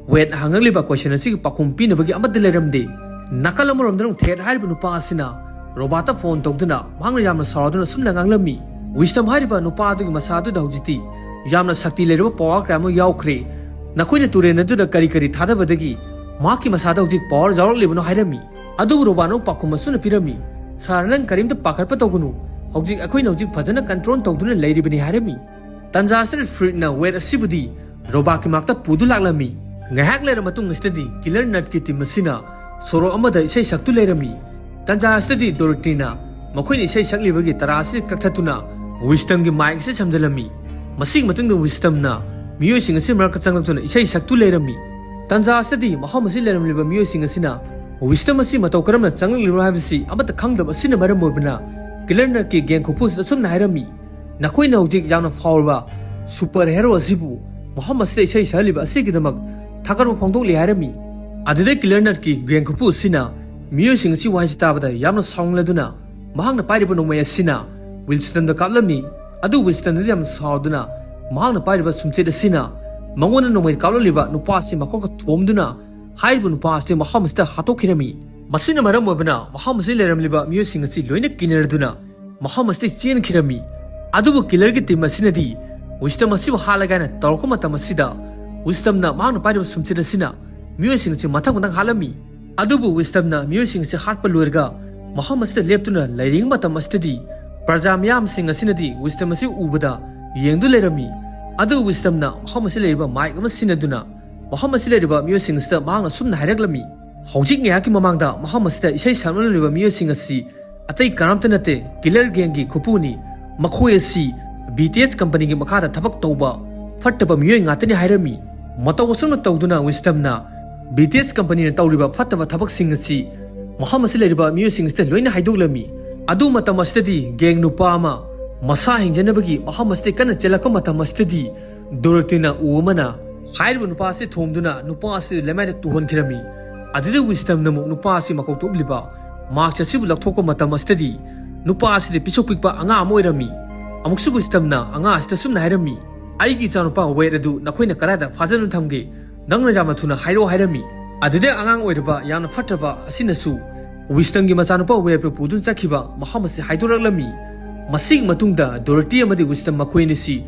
ꯋꯦꯗ ꯍꯪꯂꯛꯂꯤꯕ ꯀꯣꯏꯁꯟ ꯑꯁꯤꯒꯤ ꯄꯥꯎꯈꯨꯝ ꯄꯤꯅꯕꯒꯤ ꯑꯃꯠꯇ ꯂꯩꯔꯝꯗꯦ꯫ ꯅꯥꯀꯜ ꯑꯃꯔꯣꯝꯗꯅ ꯊꯦꯠ ꯍꯥꯏꯔꯤꯕ ꯅꯨꯄꯥ ꯑꯁꯤꯅ ꯔꯣꯕꯥꯠꯇ ꯐꯣꯟ ꯇꯧꯗꯨꯅ ꯃꯍꯥꯛꯅ ꯌꯥꯝꯅ ꯁꯥꯎꯗꯨꯅ ꯁꯨꯝꯅ ꯉꯥꯡꯂꯝꯃꯤ, "ꯋꯤꯁꯇꯝ ꯍꯥꯏꯔꯤꯕ ꯅꯨꯄꯥ ꯑꯗꯨꯒꯤ ꯃꯁꯥ ꯑꯗꯨꯗ ꯍꯧꯖꯤꯛꯇꯤ ꯌꯥꯝꯅ ꯁꯛꯇꯤ ꯂꯩꯔꯕ ꯄꯋꯥꯔ ꯀꯌꯥ ꯑꯃ ꯌꯥꯎꯈ꯭ꯔꯦ꯫ ꯅꯈꯣꯏꯅ ꯇꯨꯔꯦꯜ ꯑꯗꯨꯗ ꯀꯔꯤ ꯀꯔꯤ ꯊꯥꯗꯕꯗꯒꯤ ꯃꯍꯥꯛꯀꯤ ꯃꯁꯥꯗ ꯍꯧꯖꯤꯛ ꯄꯋꯥꯔ ꯌꯥꯎꯔꯛꯂꯤꯕꯅꯣ?" ꯍꯥꯏꯔꯝꯃꯤ꯫ ꯑꯗꯨꯕꯨ ꯔꯣꯕꯥꯠꯅ ꯄꯥꯎꯈꯨꯝ ꯑꯁꯨꯝꯅ ꯄꯤꯔꯝꯃꯤ, "ꯁꯥꯔ, ꯅꯪ ꯀꯔꯤꯝꯇ ꯄꯥꯈꯠꯄ ꯇꯧꯒꯅꯨ, ꯍꯧꯖꯤꯛ ꯑꯩꯈꯣꯏꯅ ꯍꯧꯖꯤꯛ ꯐꯖꯅ ꯀꯟꯇ꯭ꯔꯣꯜ ꯇꯧꯗꯨꯅ ꯂꯩꯔꯤꯕꯅꯤ" ꯍꯥꯏꯔꯝꯃꯤ꯫ ꯇꯟꯖꯥ ꯑꯁꯤꯗ ꯐ꯭ꯔꯨꯏꯠꯅ ꯋꯦꯗ ꯑꯁꯤꯕꯨꯗꯤ ꯔꯣꯕꯥꯠꯀꯤ ꯃꯥꯛꯇ ꯄꯨꯗꯨ ꯂꯥꯛꯂꯝꯃꯤ꯫ ꯉꯥꯏꯍꯥꯛ ꯂꯩꯔ ꯃꯇꯨꯡ ꯑꯁꯤꯗꯗꯤ ꯀꯤꯂꯔ ꯅꯠꯀꯤ ꯇꯤꯝ ꯑꯁꯤꯅ ꯁꯣꯔꯣꯛ ꯑꯃꯗ ꯏꯁꯩ ꯁꯛꯇꯨ ꯂꯩꯔꯝꯃꯤ꯫ ꯇꯟꯖꯥ ꯑꯁꯤꯗꯗꯤ ꯗꯣꯔꯣꯊꯤꯅ ꯃꯈꯣꯏꯅ ꯏꯁꯩ ꯁꯛꯂꯤꯕꯒꯤ ꯇꯔꯥ ꯑꯁꯤ ꯀꯛꯊꯠꯇꯨꯅ ꯋꯤꯁꯇꯝꯒꯤ ꯃꯥꯏꯛ ꯑꯁꯤ ꯁꯝꯖꯤꯜꯂꯝꯃꯤ꯫ ꯃꯁꯤꯒꯤ ꯃꯇꯨꯡꯗ ꯋꯤꯁꯇꯝꯅ ꯃꯤꯑꯣꯏꯁꯤꯡ ꯑꯁꯤ ꯃꯔꯛꯇ ꯆꯪꯂꯛꯇꯨꯅ ꯏꯁꯩ ꯁꯛꯇꯨ ꯂꯩꯔꯝꯃꯤ꯫ ꯇꯟꯖꯥ ꯑꯁꯤꯗꯗꯤ ꯃꯐꯝ ꯑꯁꯤ ꯂꯩꯔꯝꯂꯤꯕ ꯃꯤꯑꯣꯏꯁꯤꯡ ꯑꯁꯤꯅ ꯋꯤꯁꯇꯝ ꯑꯁꯤ ꯃꯇꯧ ꯀꯔꯝꯅ ꯆꯪꯂꯛꯂꯤꯕꯅꯣ ꯍꯥꯏꯕꯁꯤ ꯑꯃꯠꯇ ꯈꯪꯗꯕ ꯑꯁꯤꯅ ꯃꯔꯝ ꯑꯣꯏꯕꯅ ꯀꯤꯂꯔ ꯅꯠꯀꯤ ꯒꯦꯡ ꯈꯨꯐꯨ ꯑꯁꯤꯗ ꯑꯁꯨꯝꯅ ꯍꯥꯏꯔꯝꯃꯤ, "ꯅꯈꯣꯏꯅ ꯍꯧꯖꯤꯛ ꯌꯥꯝꯅ ꯐꯥꯎꯔꯕ ꯁꯨꯄꯔ ꯍꯦꯔꯣ ꯑꯁꯤꯕꯨ ꯃꯐꯝ ꯑꯁꯤꯗ ꯏꯁꯩ ꯁꯛꯍꯜꯂꯤꯕ ꯑꯁꯤꯒꯤꯗꯃꯛ ꯊꯥꯒꯠꯄ ꯐꯣꯡꯗꯣꯛꯂꯤ" ꯍꯥꯏꯔꯝꯃꯤ꯫ ꯑꯗꯨꯗꯩ ꯀꯤꯂꯔ ꯅꯠꯀꯤ ꯒꯦꯡ ꯈꯨꯐꯨ ꯑꯁꯤꯅ ꯃꯤꯑꯣꯏꯁꯤꯡ ꯑꯁꯤ ꯋꯥꯍꯩꯁꯤ ꯇꯥꯕꯗ ꯌꯥꯝꯅ ꯁꯥꯎꯅꯤꯡꯂꯗꯨꯅ ꯃꯍꯥꯛꯅ ꯄꯥꯏꯔꯤꯕ ꯅꯣꯡꯃꯩ ꯑꯁꯤꯅ ꯋꯤꯜꯁꯇꯟꯗ ꯀꯥꯞꯂꯝꯃꯤ꯫ ꯑꯗꯨ ꯋꯤꯜꯁꯇꯟꯗꯗꯤ ꯌꯥꯝꯅ ꯁꯥꯎꯗꯨꯅ ꯃꯍꯥꯛꯅ ꯄꯥꯏꯔꯤꯕ ꯁꯨꯝꯆꯦꯠ ꯑꯁꯤꯅ ꯃꯉꯣꯟꯗ ꯅꯣꯡꯃꯩ ꯀꯥꯞꯂꯛꯂꯤꯕ ꯅꯨꯄꯥ ꯑꯁꯤ ꯃꯈꯣꯛꯇ ꯊꯣꯝꯗꯨꯅ ꯍꯥꯏꯔꯤꯕ ꯅꯨꯄꯥ ꯑꯁꯤ ꯃꯐꯝ ꯑꯁꯤꯗ ꯍꯥꯠꯇꯣꯛꯈꯤꯔꯝꯃꯤ꯫ ꯃꯁꯤꯅ ꯃꯔꯝ ꯑꯣꯏꯕꯅ ꯃꯐꯝ ꯑꯁꯤꯗ ꯂꯩꯔꯝꯂꯤꯕ ꯃꯤꯑꯣꯏꯁꯤꯡ ꯑꯁꯤ ꯂꯣꯏꯅ ꯀꯤꯅꯔꯗꯨꯅ ꯃꯐꯝ ꯑꯁꯤꯗ ꯆꯦꯟꯈꯤꯔꯝꯃꯤ꯫ ꯑꯗꯨꯕꯨ ꯀꯤꯂꯔꯒꯤ ꯇꯤꯝ ꯑꯁꯤꯅꯗꯤ ꯋꯤꯁꯇꯝ ꯑꯁꯤꯕꯨ ꯍꯥꯠꯂꯒꯦ ꯍꯥꯏꯅ ꯇꯧꯔꯛꯄ ꯃꯇꯝ ꯑꯁꯤꯗ ꯋꯤꯁꯇꯝꯅ ꯃꯍꯥꯛꯅ ꯄꯥꯏꯔꯤꯕ ꯁꯨꯝꯆꯤꯠ ꯑꯁꯤꯅ ꯃꯤꯑꯣꯏꯁꯤꯡ ꯑꯁꯤ ꯃꯊꯪ ꯃꯊꯪ ꯍꯥꯠꯂꯝꯃꯤ꯫ ꯑꯗꯨꯕꯨ ꯋꯤꯁꯇꯝꯅ ꯃꯤꯑꯣꯏꯁꯤꯡ ꯑꯁꯤ ꯍꯥꯠꯄ ꯂꯣꯏꯔꯒ ꯃꯐꯝ ꯑꯁꯤꯗ ꯂꯦꯞꯇꯨꯅ ꯂꯩꯔꯤꯉꯩ ꯃꯇꯝ ꯑꯁꯤꯗꯗꯤ ꯄ꯭ꯔꯖꯥ ꯃꯤꯌꯥꯝꯁꯤꯡ ꯑꯁꯤꯅꯗꯤ ꯋꯤꯁꯇꯝ ꯑꯁꯤ ꯎꯕꯗ ꯌꯦꯡꯗꯨ ꯂꯩꯔꯝꯃꯤ꯫ ꯑꯗꯨꯕꯨ ꯋꯤꯁꯇꯝꯅ ꯃꯐꯝ ꯑꯁꯤ ꯂꯩꯔꯤꯕ ꯃꯥꯏꯛ ꯑꯃ ꯁꯤꯖꯤꯟꯅꯗꯨꯅ ꯃꯐꯝ ꯑꯁꯤ ꯂꯩꯔꯤꯕ ꯃꯤꯑꯣꯏꯁꯤꯡ ꯑꯁꯤꯗ ꯃꯍꯥꯛꯅ ꯁꯨꯝꯅ ꯍꯥꯏꯔꯛꯂꯝꯃꯤ, "ꯍꯧꯖꯤꯛ ꯉꯥꯏꯍꯥꯛꯀꯤ ꯃꯃꯥꯡꯗ ꯃꯐꯝ ꯑꯁꯤꯗ ꯏꯁꯩ ꯁꯛꯅꯔꯤꯕ ꯃꯤꯑꯣꯏꯁꯤꯡ ꯑꯁꯤ ꯑꯇꯩ ꯀꯅꯥꯝꯇ ꯅꯠꯇꯦ, ꯀꯤꯂꯔ ꯒꯦꯡꯒꯤ ꯈꯨꯄꯨꯅꯤ꯫ ꯃꯈꯣꯏ ꯑꯁꯤ ꯕꯤ ꯇꯤ ꯑꯦꯁ ꯀꯝꯄꯅꯤꯒꯤ ꯃꯈꯥꯗ ꯊꯕꯛ ꯇꯧꯕ ꯐꯠꯇꯕ ꯃꯤꯑꯣꯏ ꯉꯥꯛꯇꯅꯤ" ꯍꯥꯏꯔꯝꯃꯤ꯫ ꯃꯇꯧ ꯑꯁꯨꯝꯅ ꯇꯧꯗꯨꯅ ꯋꯤꯁꯇꯝꯅ ꯕꯤ ꯇꯤ ꯑꯦꯁ ꯀꯝꯄꯅꯤꯅ ꯇꯧꯔꯤꯕ ꯐꯠꯇꯕ ꯊꯕꯛꯁꯤꯡ ꯑꯁꯤ ꯃꯐꯝ ꯑꯁꯤ ꯂꯩꯔꯤꯕ ꯃꯤꯑꯣꯏꯁꯤꯡ ꯑꯁꯤꯗ ꯂꯣꯏꯅ ꯍꯥꯏꯗꯣꯛꯂꯝꯃꯤ꯫ ꯑꯗꯨ ꯃꯇꯝ ꯑꯁꯤꯗꯗꯤ ꯒꯦꯡ ꯅꯨꯄꯥ ꯑꯃ ꯃꯁꯥ ꯍꯤꯡꯖꯅꯕꯒꯤ ꯃꯐꯝ ꯑꯁꯤꯗ ꯀꯟꯅ ꯆꯦꯜꯂꯛꯄ ꯃꯇꯝ ꯑꯁꯤꯗꯗꯤ ꯗꯣꯔꯣꯇꯤꯅ ꯎ ꯑꯃꯅ ꯍꯥꯏꯔꯤꯕ ꯅꯨꯄꯥ ꯑꯁꯤ ꯊꯣꯝꯗꯨꯅ ꯅꯨꯄꯥ ꯑꯁꯤ ꯂꯩꯃꯥꯏꯗ ꯇꯨꯍꯟꯈꯤꯔꯝꯃꯤ꯫ ꯑꯗꯨꯗ ꯋꯤꯁꯇꯝꯅ ꯑꯃꯨꯛ ꯅꯨꯄꯥ ꯑꯁꯤ ꯃꯀꯣꯛꯇ ꯎꯞꯂꯤꯕ ꯃꯥꯛꯁ ꯑꯁꯤꯕꯨ ꯂꯧꯊꯣꯛꯄ ꯃꯇꯝ ꯑꯁꯤꯗꯗꯤ ꯅꯨꯄꯥ ꯑꯁꯤꯗꯤ ꯄꯤꯁꯛ ꯄꯤꯛꯄ ꯑꯉꯥꯡ ꯑꯃ ꯑꯣꯏꯔꯝꯃꯤ꯫ ꯑꯃꯨꯛꯁꯨ ꯋꯤꯁꯇꯝꯅ ꯑꯉꯥꯡ ꯑꯁꯤꯗ ꯁꯨꯝꯅ ꯍꯥꯏꯔꯝꯃꯤ, "ꯑꯩꯒꯤ ꯏꯆꯥꯅꯨꯄꯥ ꯋꯦꯠ ꯑꯗꯨ ꯅꯈꯣꯏꯅ ꯀꯗꯥꯏꯗ ꯐꯥꯖꯗꯨꯅ ꯊꯝꯒꯦ? ꯅꯪꯅ ꯌꯥꯝꯅ ꯊꯨꯅ ꯍꯥꯏꯔꯛꯑꯣ" ꯍꯥꯏꯔꯝꯃꯤ꯫ ꯑꯗꯨꯗ ꯑꯉꯥꯡ ꯑꯣꯏꯔꯤꯕ ꯌꯥꯝꯅ ꯐꯠꯇꯕ ꯑꯁꯤꯅꯁꯨ ꯋꯤꯁꯇꯝꯒꯤ ꯃꯆꯥꯅꯨꯄꯥ ꯋꯦꯠꯄꯨ ꯄꯨꯗꯨꯅ ꯆꯠꯈꯤꯕ ꯃꯐꯝ ꯑꯁꯤ ꯍꯥꯏꯗꯣꯔꯛꯂꯝꯃꯤ꯫ ꯃꯁꯤꯒꯤ ꯃꯇꯨꯡꯗ ꯗꯣꯔꯣꯇꯤ ꯑꯃꯗꯤ ꯋꯤꯁꯇꯝ ꯃꯈꯣꯏ ꯑꯅꯤꯁꯤ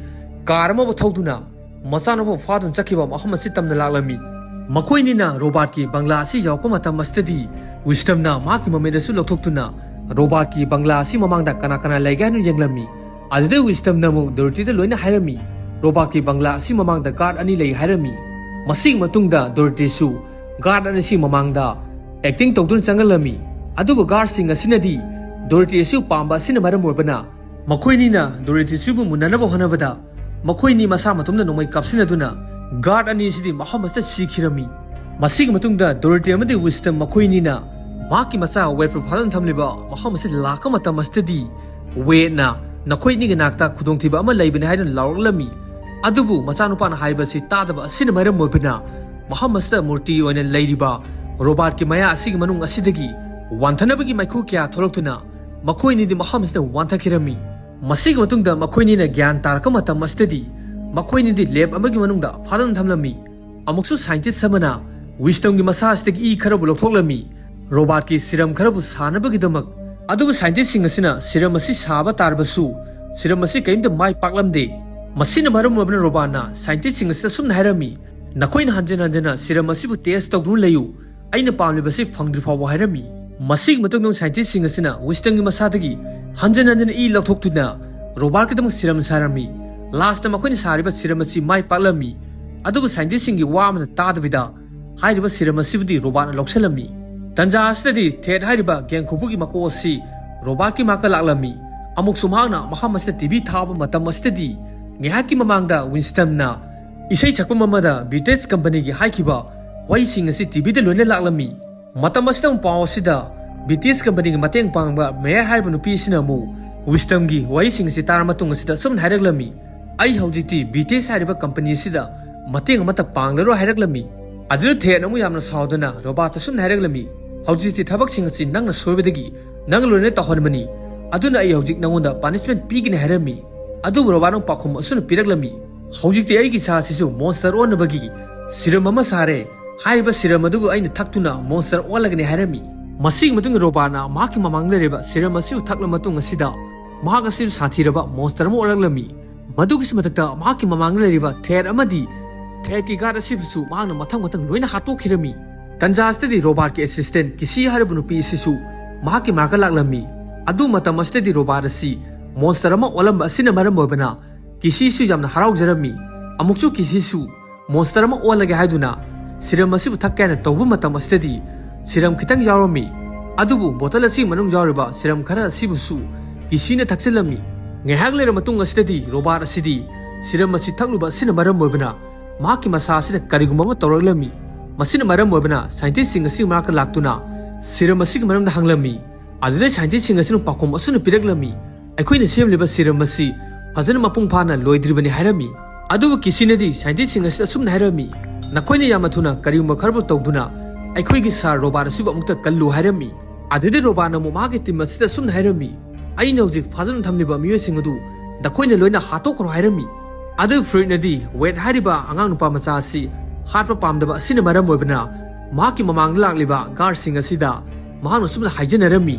ꯀꯥꯔ ꯑꯃꯕꯨ ꯊꯧꯗꯨꯅ ꯃꯆꯥꯅꯨꯄꯥ ꯐꯥꯗꯨꯅ ꯆꯠꯈꯤꯕ ꯃꯐꯝ ꯑꯁꯤ ꯇꯝꯅ ꯂꯥꯛꯂꯝꯃꯤ꯫ ꯃꯈꯣꯏꯅꯤꯅ ꯔꯣꯕꯥꯔꯠꯀꯤ ꯕꯪꯂꯥ ꯑꯁꯤ ꯌꯧꯔꯛꯄ ꯃꯇꯝ ꯑꯁꯤꯗꯗꯤ ꯋꯤꯁꯇꯝꯅ ꯃꯍꯥꯛꯀꯤ ꯃꯃꯤꯠ ꯑꯁꯨ ꯂꯧꯊꯣꯛꯇꯨꯅ ꯔꯣꯕꯥꯔꯠꯀꯤ ꯕꯪꯂꯥ ꯑꯁꯤ ꯃꯃꯥꯡꯗ ꯀꯅꯥ ꯀꯅꯥ ꯂꯩꯒꯦ ꯍꯥꯏꯅ ꯌꯦꯡꯂꯝꯃꯤ꯫ ꯑꯗꯨꯗ ꯋꯤꯁꯇꯝꯅ ꯑꯃꯨꯛ ꯗꯣꯔꯣꯇꯤꯗ ꯂꯣꯏꯅ ꯍꯥꯏꯔꯝꯃꯤ, "ꯔꯣꯕꯥꯔꯠꯀꯤ ꯕꯪꯂꯥ ꯑꯁꯤ ꯃꯃꯥꯡꯗ ꯒꯥꯔꯗ ꯑꯅꯤ ꯂꯩ" ꯍꯥꯏꯔꯝꯃꯤ꯫ ꯃꯁꯤꯒꯤ ꯃꯇꯨꯡꯗ ꯗꯣꯔꯣꯇꯤꯁꯨ ꯒꯥꯔꯗ ꯑꯅꯤꯁꯤ ꯃꯃꯥꯡꯗ ꯑꯦꯛꯇꯤꯡ ꯇꯧꯗꯨꯅ ꯆꯪꯍꯜꯂꯝꯃꯤ꯫ ꯑꯗꯨꯕꯨ ꯒꯥꯔꯗꯁꯤꯡ ꯑꯁꯤꯅꯗꯤ ꯗꯣꯔꯣꯇꯤ ꯑꯁꯤ ꯄꯥꯝꯕ ꯑꯁꯤꯅ ꯃꯔꯝ ꯑꯣꯏꯕꯅ ꯃꯈꯣꯏꯅꯤꯅ ꯗꯣꯔꯣꯇꯤꯁꯤꯕꯨ ꯃꯨꯟꯅꯅꯕ ꯍꯣꯠꯅꯕꯗ ꯃꯈꯣꯏꯅꯤ ꯃꯁꯥ ꯃꯇꯣꯝꯗ ꯅꯣꯡꯃꯩ ꯀꯥꯞꯁꯤꯟꯅꯗꯨꯅ ꯒꯥꯔꯗ ꯑꯅꯤ ꯑꯁꯤꯗꯤ ꯃꯐꯝ ꯑꯁꯤꯗ ꯁꯤꯈꯤꯔꯝꯃꯤ꯫ ꯃꯁꯤꯒꯤ ꯃꯇꯨꯡꯗ ꯗꯣꯔꯣꯇꯤ ꯑꯃꯗꯤ ꯋꯤꯁꯇꯝ ꯃꯈꯣꯏꯅꯤꯅ ꯃꯍꯥꯛꯀꯤ ꯃꯆꯥ ꯋꯦꯠꯄꯨ ꯐꯥꯗꯨꯅ ꯊꯝꯂꯤꯕ ꯃꯐꯝ ꯑꯁꯤꯗ ꯂꯥꯛꯄ ꯃꯇꯝ ꯑꯁꯤꯗꯗꯤ ꯋꯦꯠꯅ ꯅꯈꯣꯏ ꯑꯅꯤꯒꯤ ꯅꯥꯛꯇ ꯈꯨꯗꯣꯡꯊꯤꯕ ꯑꯃ ꯂꯩꯕꯅꯤ ꯍꯥꯏꯗꯨꯅ ꯂꯥꯎꯔꯛꯂꯝꯃꯤ꯫ ꯑꯗꯨꯕꯨ ꯃꯆꯥꯅꯨꯄꯥꯅ ꯍꯥꯏꯕꯁꯤ ꯇꯥꯗꯕ ꯑꯁꯤꯅ ꯃꯔꯝ ꯑꯣꯏꯕꯅ ꯃꯐꯝ ꯑꯁꯤꯗ ꯃꯨꯔꯇꯤ ꯑꯣꯏꯅ ꯂꯩꯔꯤꯕ ꯔꯣꯕꯥꯔꯠꯀꯤ ꯃꯌꯥ ꯑꯁꯤꯒꯤ ꯃꯅꯨꯡ ꯑꯁꯤꯗꯒꯤ ꯋꯥꯟꯊꯅꯕꯒꯤ ꯃꯥꯏꯈꯨ ꯀꯌꯥ ꯊꯣꯛꯂꯛꯇꯨꯅ ꯃꯈꯣꯏ ꯑꯅꯤꯗꯤ ꯃꯐꯝ ꯑꯁꯤꯗ ꯋꯥꯟꯊꯈꯤꯔꯝꯃꯤ꯫ ꯃꯁꯤꯒꯤ ꯃꯇꯨꯡꯗ ꯃꯈꯣꯏꯅꯤꯅ ꯒ꯭ꯌꯥꯟ ꯇꯥꯔꯛꯄ ꯃꯇꯝ ꯑꯁꯤꯗꯗꯤ ꯃꯈꯣꯏꯅꯤꯗꯤ ꯂꯦꯕ ꯑꯃꯒꯤ ꯃꯅꯨꯡꯗ ꯐꯥꯗꯨꯅ ꯊꯝꯂꯝꯃꯤ꯫ ꯑꯃꯨꯛꯁꯨ ꯁꯥꯏꯟꯇꯤꯁ ꯑꯃꯅ ꯋꯤꯁꯇꯝꯒꯤ ꯃꯁꯥ ꯑꯁꯤꯗꯒꯤ ꯏ ꯈꯔꯕꯨ ꯂꯧꯊꯣꯛꯂꯝꯃꯤ꯫ ꯔꯣꯕꯥꯔꯠꯀꯤ ꯁꯤꯔꯝ ꯈꯔꯕꯨ ꯁꯥꯅꯕꯒꯤꯗꯃꯛ꯫ ꯑꯗꯨꯕꯨ ꯁꯥꯏꯟꯇꯤꯁꯁꯤꯡ ꯑꯁꯤꯅ ꯁꯤꯔꯝ ꯑꯁꯤ ꯁꯥꯕ ꯇꯥꯔꯕꯁꯨ ꯁꯤꯔꯝ ꯑꯁꯤ ꯀꯔꯤꯝꯇ ꯃꯥꯏ ꯄꯥꯛꯂꯝꯗꯦ꯫ ꯃꯁꯤꯅ ꯃꯔꯝ ꯑꯣꯏꯕꯅ ꯔꯣꯕꯥꯔꯠꯅ ꯁꯥꯏꯟꯇꯤꯁꯁꯤꯡ ꯑꯁꯤꯗ ꯁꯨꯝꯅ ꯍꯥꯏꯔꯝꯃꯤ, "ꯅꯈꯣꯏꯅ ꯍꯟꯖꯤꯟ ꯍꯟꯖꯤꯟꯅ ꯁꯤꯔꯝ ꯑꯁꯤꯕꯨ ꯇꯦꯁ ꯇꯧꯗꯨꯅ ꯂꯩꯌꯨ, ꯑꯩꯅ ꯄꯥꯝꯂꯤꯕꯁꯤ ꯐꯪꯗ꯭ꯔꯤ ꯐꯥꯎꯕ" ꯍꯥꯏꯔꯝꯃꯤ꯫ ꯃꯁꯤꯒꯤ ꯃꯇꯨꯡꯗ ꯁꯥꯏꯟꯇꯤꯁꯁꯤꯡ ꯑꯁꯤꯅ ꯋꯤꯟꯁꯇꯟꯒꯤ ꯃꯁꯥꯗꯒꯤ ꯍꯟꯖꯤꯟ ꯍꯟꯖꯤꯟꯅ ꯏ ꯂꯧꯊꯣꯛꯇꯨꯅ ꯔꯣꯕꯥꯔꯠꯀꯤꯗꯃꯛ ꯁꯤꯔꯝ ꯁꯥꯔꯝꯃꯤ꯫ ꯂꯥꯁꯇ ꯃꯈꯣꯏꯅ ꯁꯥꯔꯤꯕ ꯁꯤꯔꯝ ꯑꯁꯤ ꯃꯥꯏ ꯄꯥꯛꯂꯝꯃꯤ꯫ ꯑꯗꯨꯕꯨ ꯁꯥꯏꯟꯇꯤꯁꯁꯤꯡꯒꯤ ꯋꯥ ꯑꯃꯠꯇ ꯇꯥꯗꯕꯤꯗ ꯍꯥꯏꯔꯤꯕ ꯁꯤꯔꯝ ꯑꯁꯤꯕꯨꯗꯤ ꯔꯣꯕꯥꯔꯠꯅ ꯂꯧꯁꯤꯜꯂꯝꯃꯤ꯫ ꯇꯟꯖꯥ ꯑꯁꯤꯗꯗꯤ ꯊꯦꯠ ꯍꯥꯏꯔꯤꯕ ꯒꯦꯡꯈꯨꯕꯨꯒꯤ ꯃꯀꯣꯛ ꯑꯁꯤ ꯔꯣꯕꯥꯔꯠꯀꯤ ꯃꯥꯏꯀ ꯂꯥꯛꯂꯝꯃꯤ꯫ ꯑꯃꯨꯛꯁꯨ ꯃꯍꯥꯛꯅ ꯃꯐꯝ ꯑꯁꯤꯗ ꯇꯤꯚꯤ ꯊꯥꯕ ꯃꯇꯝ ꯑꯁꯤꯗꯗꯤ ꯉꯥꯏꯍꯥꯛꯀꯤ ꯃꯃꯥꯡꯗ ꯋꯤꯟꯁꯇꯟꯅ ꯏꯁꯩ ꯁꯛꯐꯝ ꯑꯃꯗ ꯕ꯭ꯔꯤꯇꯤꯁ ꯀꯝꯄꯅꯤꯒꯤ ꯍꯥꯏꯈꯤꯕ ꯋꯥꯍꯩꯁꯤꯡ ꯑꯁꯤ ꯇꯤꯚꯤꯗ ꯂꯣꯏꯅ ꯂꯥꯛꯂꯝꯃꯤ꯫ ꯃꯇꯝ ꯑꯁꯤꯗ ꯑꯃꯨꯛ ꯄꯥꯎ ꯑꯁꯤꯗ ꯕ꯭ꯔꯤꯇꯤꯁ ꯀꯝꯄꯅꯤꯒꯤ ꯃꯇꯦꯡ ꯄꯥꯡꯕ ꯃꯦꯌꯔ ꯍꯥꯏꯔꯤꯕ ꯅꯨꯄꯤ ꯑꯁꯤꯅ ꯑꯃꯨꯛ ꯋꯤꯁꯇꯝꯒꯤ ꯋꯥꯍꯩꯁꯤꯡ ꯑꯁꯤ ꯇꯥꯔ ꯃꯇꯨꯡ ꯑꯁꯤꯗ ꯑꯁꯨꯝꯅ ꯍꯥꯏꯔꯛꯂꯝꯃꯤ, "ꯑꯩ ꯍꯧꯖꯤꯛꯇꯤ ꯕ꯭ꯔꯤꯇꯤꯁ ꯍꯥꯏꯔꯤꯕ ꯀꯝꯄꯅꯤ ꯑꯁꯤꯗ ꯃꯇꯦꯡ ꯑꯃꯠꯇ ꯄꯥꯡꯂꯔꯣꯏ" ꯍꯥꯏꯔꯛꯂꯝꯃꯤ꯫ ꯑꯗꯨꯗ ꯊꯦꯠꯅ ꯑꯃꯨꯛ ꯌꯥꯝꯅ ꯁꯥꯎꯗꯨꯅ ꯔꯣꯕꯥꯔꯠꯇ ꯑꯁꯨꯝꯅ ꯍꯥꯏꯔꯛꯂꯝꯃꯤ, "ꯍꯧꯖꯤꯛꯇꯤ ꯊꯕꯛꯁꯤꯡ ꯑꯁꯤ ꯅꯪꯅ ꯁꯣꯏꯕꯗꯒꯤ ꯅꯪ ꯂꯣꯏꯅ ꯇꯧꯍꯟꯕꯅꯤ, ꯑꯗꯨꯅ ꯑꯩ ꯍꯧꯖꯤꯛ ꯅꯪꯉꯣꯟꯗ ꯄꯥꯅꯤꯁꯃꯦꯟ ꯄꯤꯒꯅꯤ" ꯍꯥꯏꯔꯝꯃꯤ꯫ ꯑꯗꯨꯕꯨ ꯔꯣꯕꯥꯔꯠꯅ ꯄꯥꯎꯈꯨꯝ ꯑꯁꯨꯝꯅ ꯄꯤꯔꯛꯂꯝꯃꯤ, "ꯍꯧꯖꯤꯛꯇꯤ ꯑꯩꯒꯤ ꯏꯁꯥ ꯑꯁꯤꯁꯨ ꯃꯣꯟꯁꯇꯔ ꯑꯣꯟꯅꯕꯒꯤ ꯁꯤꯔꯝ ꯑꯃ ꯁꯥꯔꯦ꯫ ꯍꯥꯏꯔꯤꯕ ꯁꯤꯔꯝ ꯑꯗꯨꯕꯨ ꯑꯩꯅ ꯊꯛꯇꯨꯅ ꯃꯣꯟꯁꯇꯔ ꯑꯣꯜꯂꯒꯅꯤ" ꯍꯥꯏꯔꯝꯃꯤ꯫ ꯃꯁꯤꯒꯤ ꯃꯇꯨꯡꯗ ꯔꯣꯕꯥꯔꯠꯅ ꯃꯍꯥꯛꯀꯤ ꯃꯃꯥꯡꯗ ꯂꯩꯔꯤꯕ ꯁꯤꯔꯝ ꯑꯁꯤꯕꯨ ꯊꯛꯂ ꯃꯇꯨꯡ ꯑꯁꯤꯗ ꯃꯍꯥꯛ ꯑꯁꯤꯁꯨ ꯁꯥꯊꯤꯔꯕ ꯃꯣꯟꯁꯇꯔ ꯑꯃ ꯑꯣꯜꯂꯛꯂꯝꯃꯤ꯫ ꯃꯗꯨꯒꯤꯁꯨ ꯃꯊꯛꯇ ꯃꯍꯥꯛꯀꯤ ꯃꯃꯥꯡꯗ ꯂꯩꯔꯤꯕ ꯊꯦꯠ ꯑꯃꯗꯤ ꯊꯦꯠꯀꯤ ꯒꯥꯔꯗ ꯑꯁꯤꯕꯨꯁꯨ ꯃꯍꯥꯛꯅ ꯃꯊꯪ ꯃꯊꯪ ꯂꯣꯏꯅ ꯍꯥꯠꯇꯣꯛꯈꯤꯔꯝꯃꯤ꯫ ꯇꯟꯖꯥ ꯑꯁꯤꯗꯗꯤ ꯔꯣꯕꯥꯔꯠꯀꯤ ꯑꯦꯁꯤꯁꯇꯦꯟ ꯀꯤꯁꯤ ꯍꯥꯏꯔꯤꯕ ꯅꯨꯄꯤ ꯑꯁꯤꯁꯨ ꯃꯍꯥꯛꯀꯤ ꯃꯥꯏꯀ ꯂꯥꯛꯂꯝꯃꯤ꯫ ꯑꯗꯨ ꯃꯇꯝ ꯑꯁꯤꯗꯗꯤ ꯔꯣꯕꯥꯔꯠ ꯑꯁꯤ ꯃꯣꯟꯁꯇꯔ ꯑꯃ ꯑꯣꯜꯂꯝꯕ ꯑꯁꯤꯅ ꯃꯔꯝ ꯑꯣꯏꯕꯅ ꯀꯤꯁꯤꯁꯨ ꯌꯥꯝꯅ ꯍꯔꯥꯎꯖꯔꯝꯃꯤ꯫ ꯑꯃꯨꯛꯁꯨ ꯀꯤꯁꯤꯁꯨ ꯃꯣꯟꯁꯇꯔ ꯑꯃ ꯑꯣꯜꯂꯒꯦ ꯍꯥꯏꯗꯨꯅ ꯁꯤꯔꯝ ꯑꯁꯤꯕꯨ ꯊꯛꯀꯦ ꯍꯥꯏꯅ ꯇꯧꯕ ꯃꯇꯝ ꯑꯁꯤꯗꯗꯤ ꯁꯤꯔꯝ ꯈꯤꯇꯪ ꯌꯥꯎꯔꯝꯃꯤ꯫ ꯑꯗꯨꯕꯨ ꯕꯣꯇꯜ ꯑꯁꯤꯒꯤ ꯃꯅꯨꯡ ꯌꯥꯎꯔꯤꯕ ꯁꯤꯔꯝ ꯈꯔ ꯑꯁꯤꯕꯨꯁꯨ ꯀꯤꯁꯤꯅ ꯊꯛꯆꯤꯜꯂꯝꯃꯤ꯫ ꯉꯥꯏꯍꯥꯛ ꯂꯩꯔ ꯃꯇꯨꯡ ꯑꯁꯤꯗꯗꯤ ꯔꯣꯕꯥꯔꯠ ꯑꯁꯤꯗꯤ ꯁꯤꯔꯝ ꯑꯁꯤ ꯊꯛꯂꯨꯕ ꯑꯁꯤꯅ ꯃꯔꯝ ꯑꯣꯏꯕꯅ ꯃꯍꯥꯛꯀꯤ ꯃꯁꯥ ꯑꯁꯤꯗ ꯀꯔꯤꯒꯨꯝꯕ ꯑꯃ ꯇꯧꯔꯛꯂꯝꯃꯤ꯫ ꯃꯁꯤꯅ ꯃꯔꯝ ꯑꯣꯏꯕꯅ ꯁꯥꯏꯟꯇꯤꯁꯁꯤꯡ ꯑꯁꯤꯒꯤ ꯃꯅꯥꯛꯇ ꯂꯥꯛꯇꯨꯅ ꯁꯤꯔꯝ ꯑꯁꯤꯒꯤ ꯃꯔꯝꯗ ꯍꯪꯂꯝꯃꯤ꯫ ꯑꯗꯨꯗ ꯁꯥꯏꯟꯇꯤꯁꯁꯤꯡ ꯑꯁꯤꯅ ꯄꯥꯎꯈꯨꯝ ꯑꯁꯨꯝꯅ ꯄꯤꯔꯛꯂꯝꯃꯤ, "ꯑꯩꯈꯣꯏꯅ ꯁꯦꯝꯂꯤꯕ ꯁꯤꯔꯝ ꯑꯁꯤ ꯐꯖꯅ ꯃꯄꯨꯡ ꯐꯥꯅ ꯂꯣꯏꯗ꯭ꯔꯤꯕꯅꯤ" ꯍꯥꯏꯔꯝꯃꯤ꯫ ꯑꯗꯨꯕꯨ ꯀꯤꯁꯤꯅꯗꯤ ꯁꯥꯏꯟꯇꯤꯁꯁꯤꯡ ꯑꯁꯤꯗ ꯑꯁꯨꯝꯅ ꯍꯥꯏꯔꯝꯃꯤ, "ꯅꯈꯣꯏꯅ ꯌꯥꯝꯅ ꯊꯨꯅ ꯀꯔꯤꯒꯨꯝꯕ ꯈꯔꯕꯨ ꯇꯧꯗꯨꯅ ꯑꯩꯈꯣꯏꯒꯤ ꯁꯥꯔ ꯔꯣꯕꯥꯔꯠ ꯑꯁꯤꯕꯨ ꯑꯃꯨꯛꯇ ꯀꯜꯂꯨ" ꯍꯥꯏꯔꯝꯃꯤ꯫ ꯑꯗꯨꯗꯤ ꯔꯣꯕꯥꯔꯠꯅ ꯑꯃꯨꯛ ꯃꯍꯥꯛꯀꯤ ꯇꯤꯝ ꯑꯁꯤꯗ ꯑꯁꯨꯝꯅ ꯍꯥꯏꯔꯝꯃꯤ, "ꯑꯩꯅ ꯍꯧꯖꯤꯛ ꯐꯥꯖꯤꯟ ꯊꯝꯂꯤꯕ ꯃꯤꯑꯣꯏꯁꯤꯡ ꯑꯗꯨ ꯅꯈꯣꯏꯅ ꯂꯣꯏꯅ ꯍꯥꯠꯇꯣꯛꯈ꯭ꯔꯣ" ꯍꯥꯏꯔꯝꯃꯤ꯫ ꯑꯗꯨ ꯐ꯭ꯔꯤꯗꯅꯗꯤ ꯋꯦꯠ ꯍꯥꯏꯔꯤꯕ ꯑꯉꯥꯡ ꯅꯨꯄꯥ ꯃꯆꯥ ꯑꯁꯤ ꯍꯥꯠꯄ ꯄꯥꯝꯗꯕ ꯑꯁꯤꯅ ꯃꯔꯝ ꯑꯣꯏꯕꯅ ꯃꯍꯥꯛꯀꯤ ꯃꯃꯥꯡꯗ ꯂꯥꯛꯂꯤꯕ ꯒꯥꯔꯗꯁꯤꯡ ꯑꯁꯤꯗ ꯃꯍꯥꯛꯅ ꯑꯁꯨꯝꯅ ꯍꯥꯏꯖꯅꯔꯝꯃꯤ,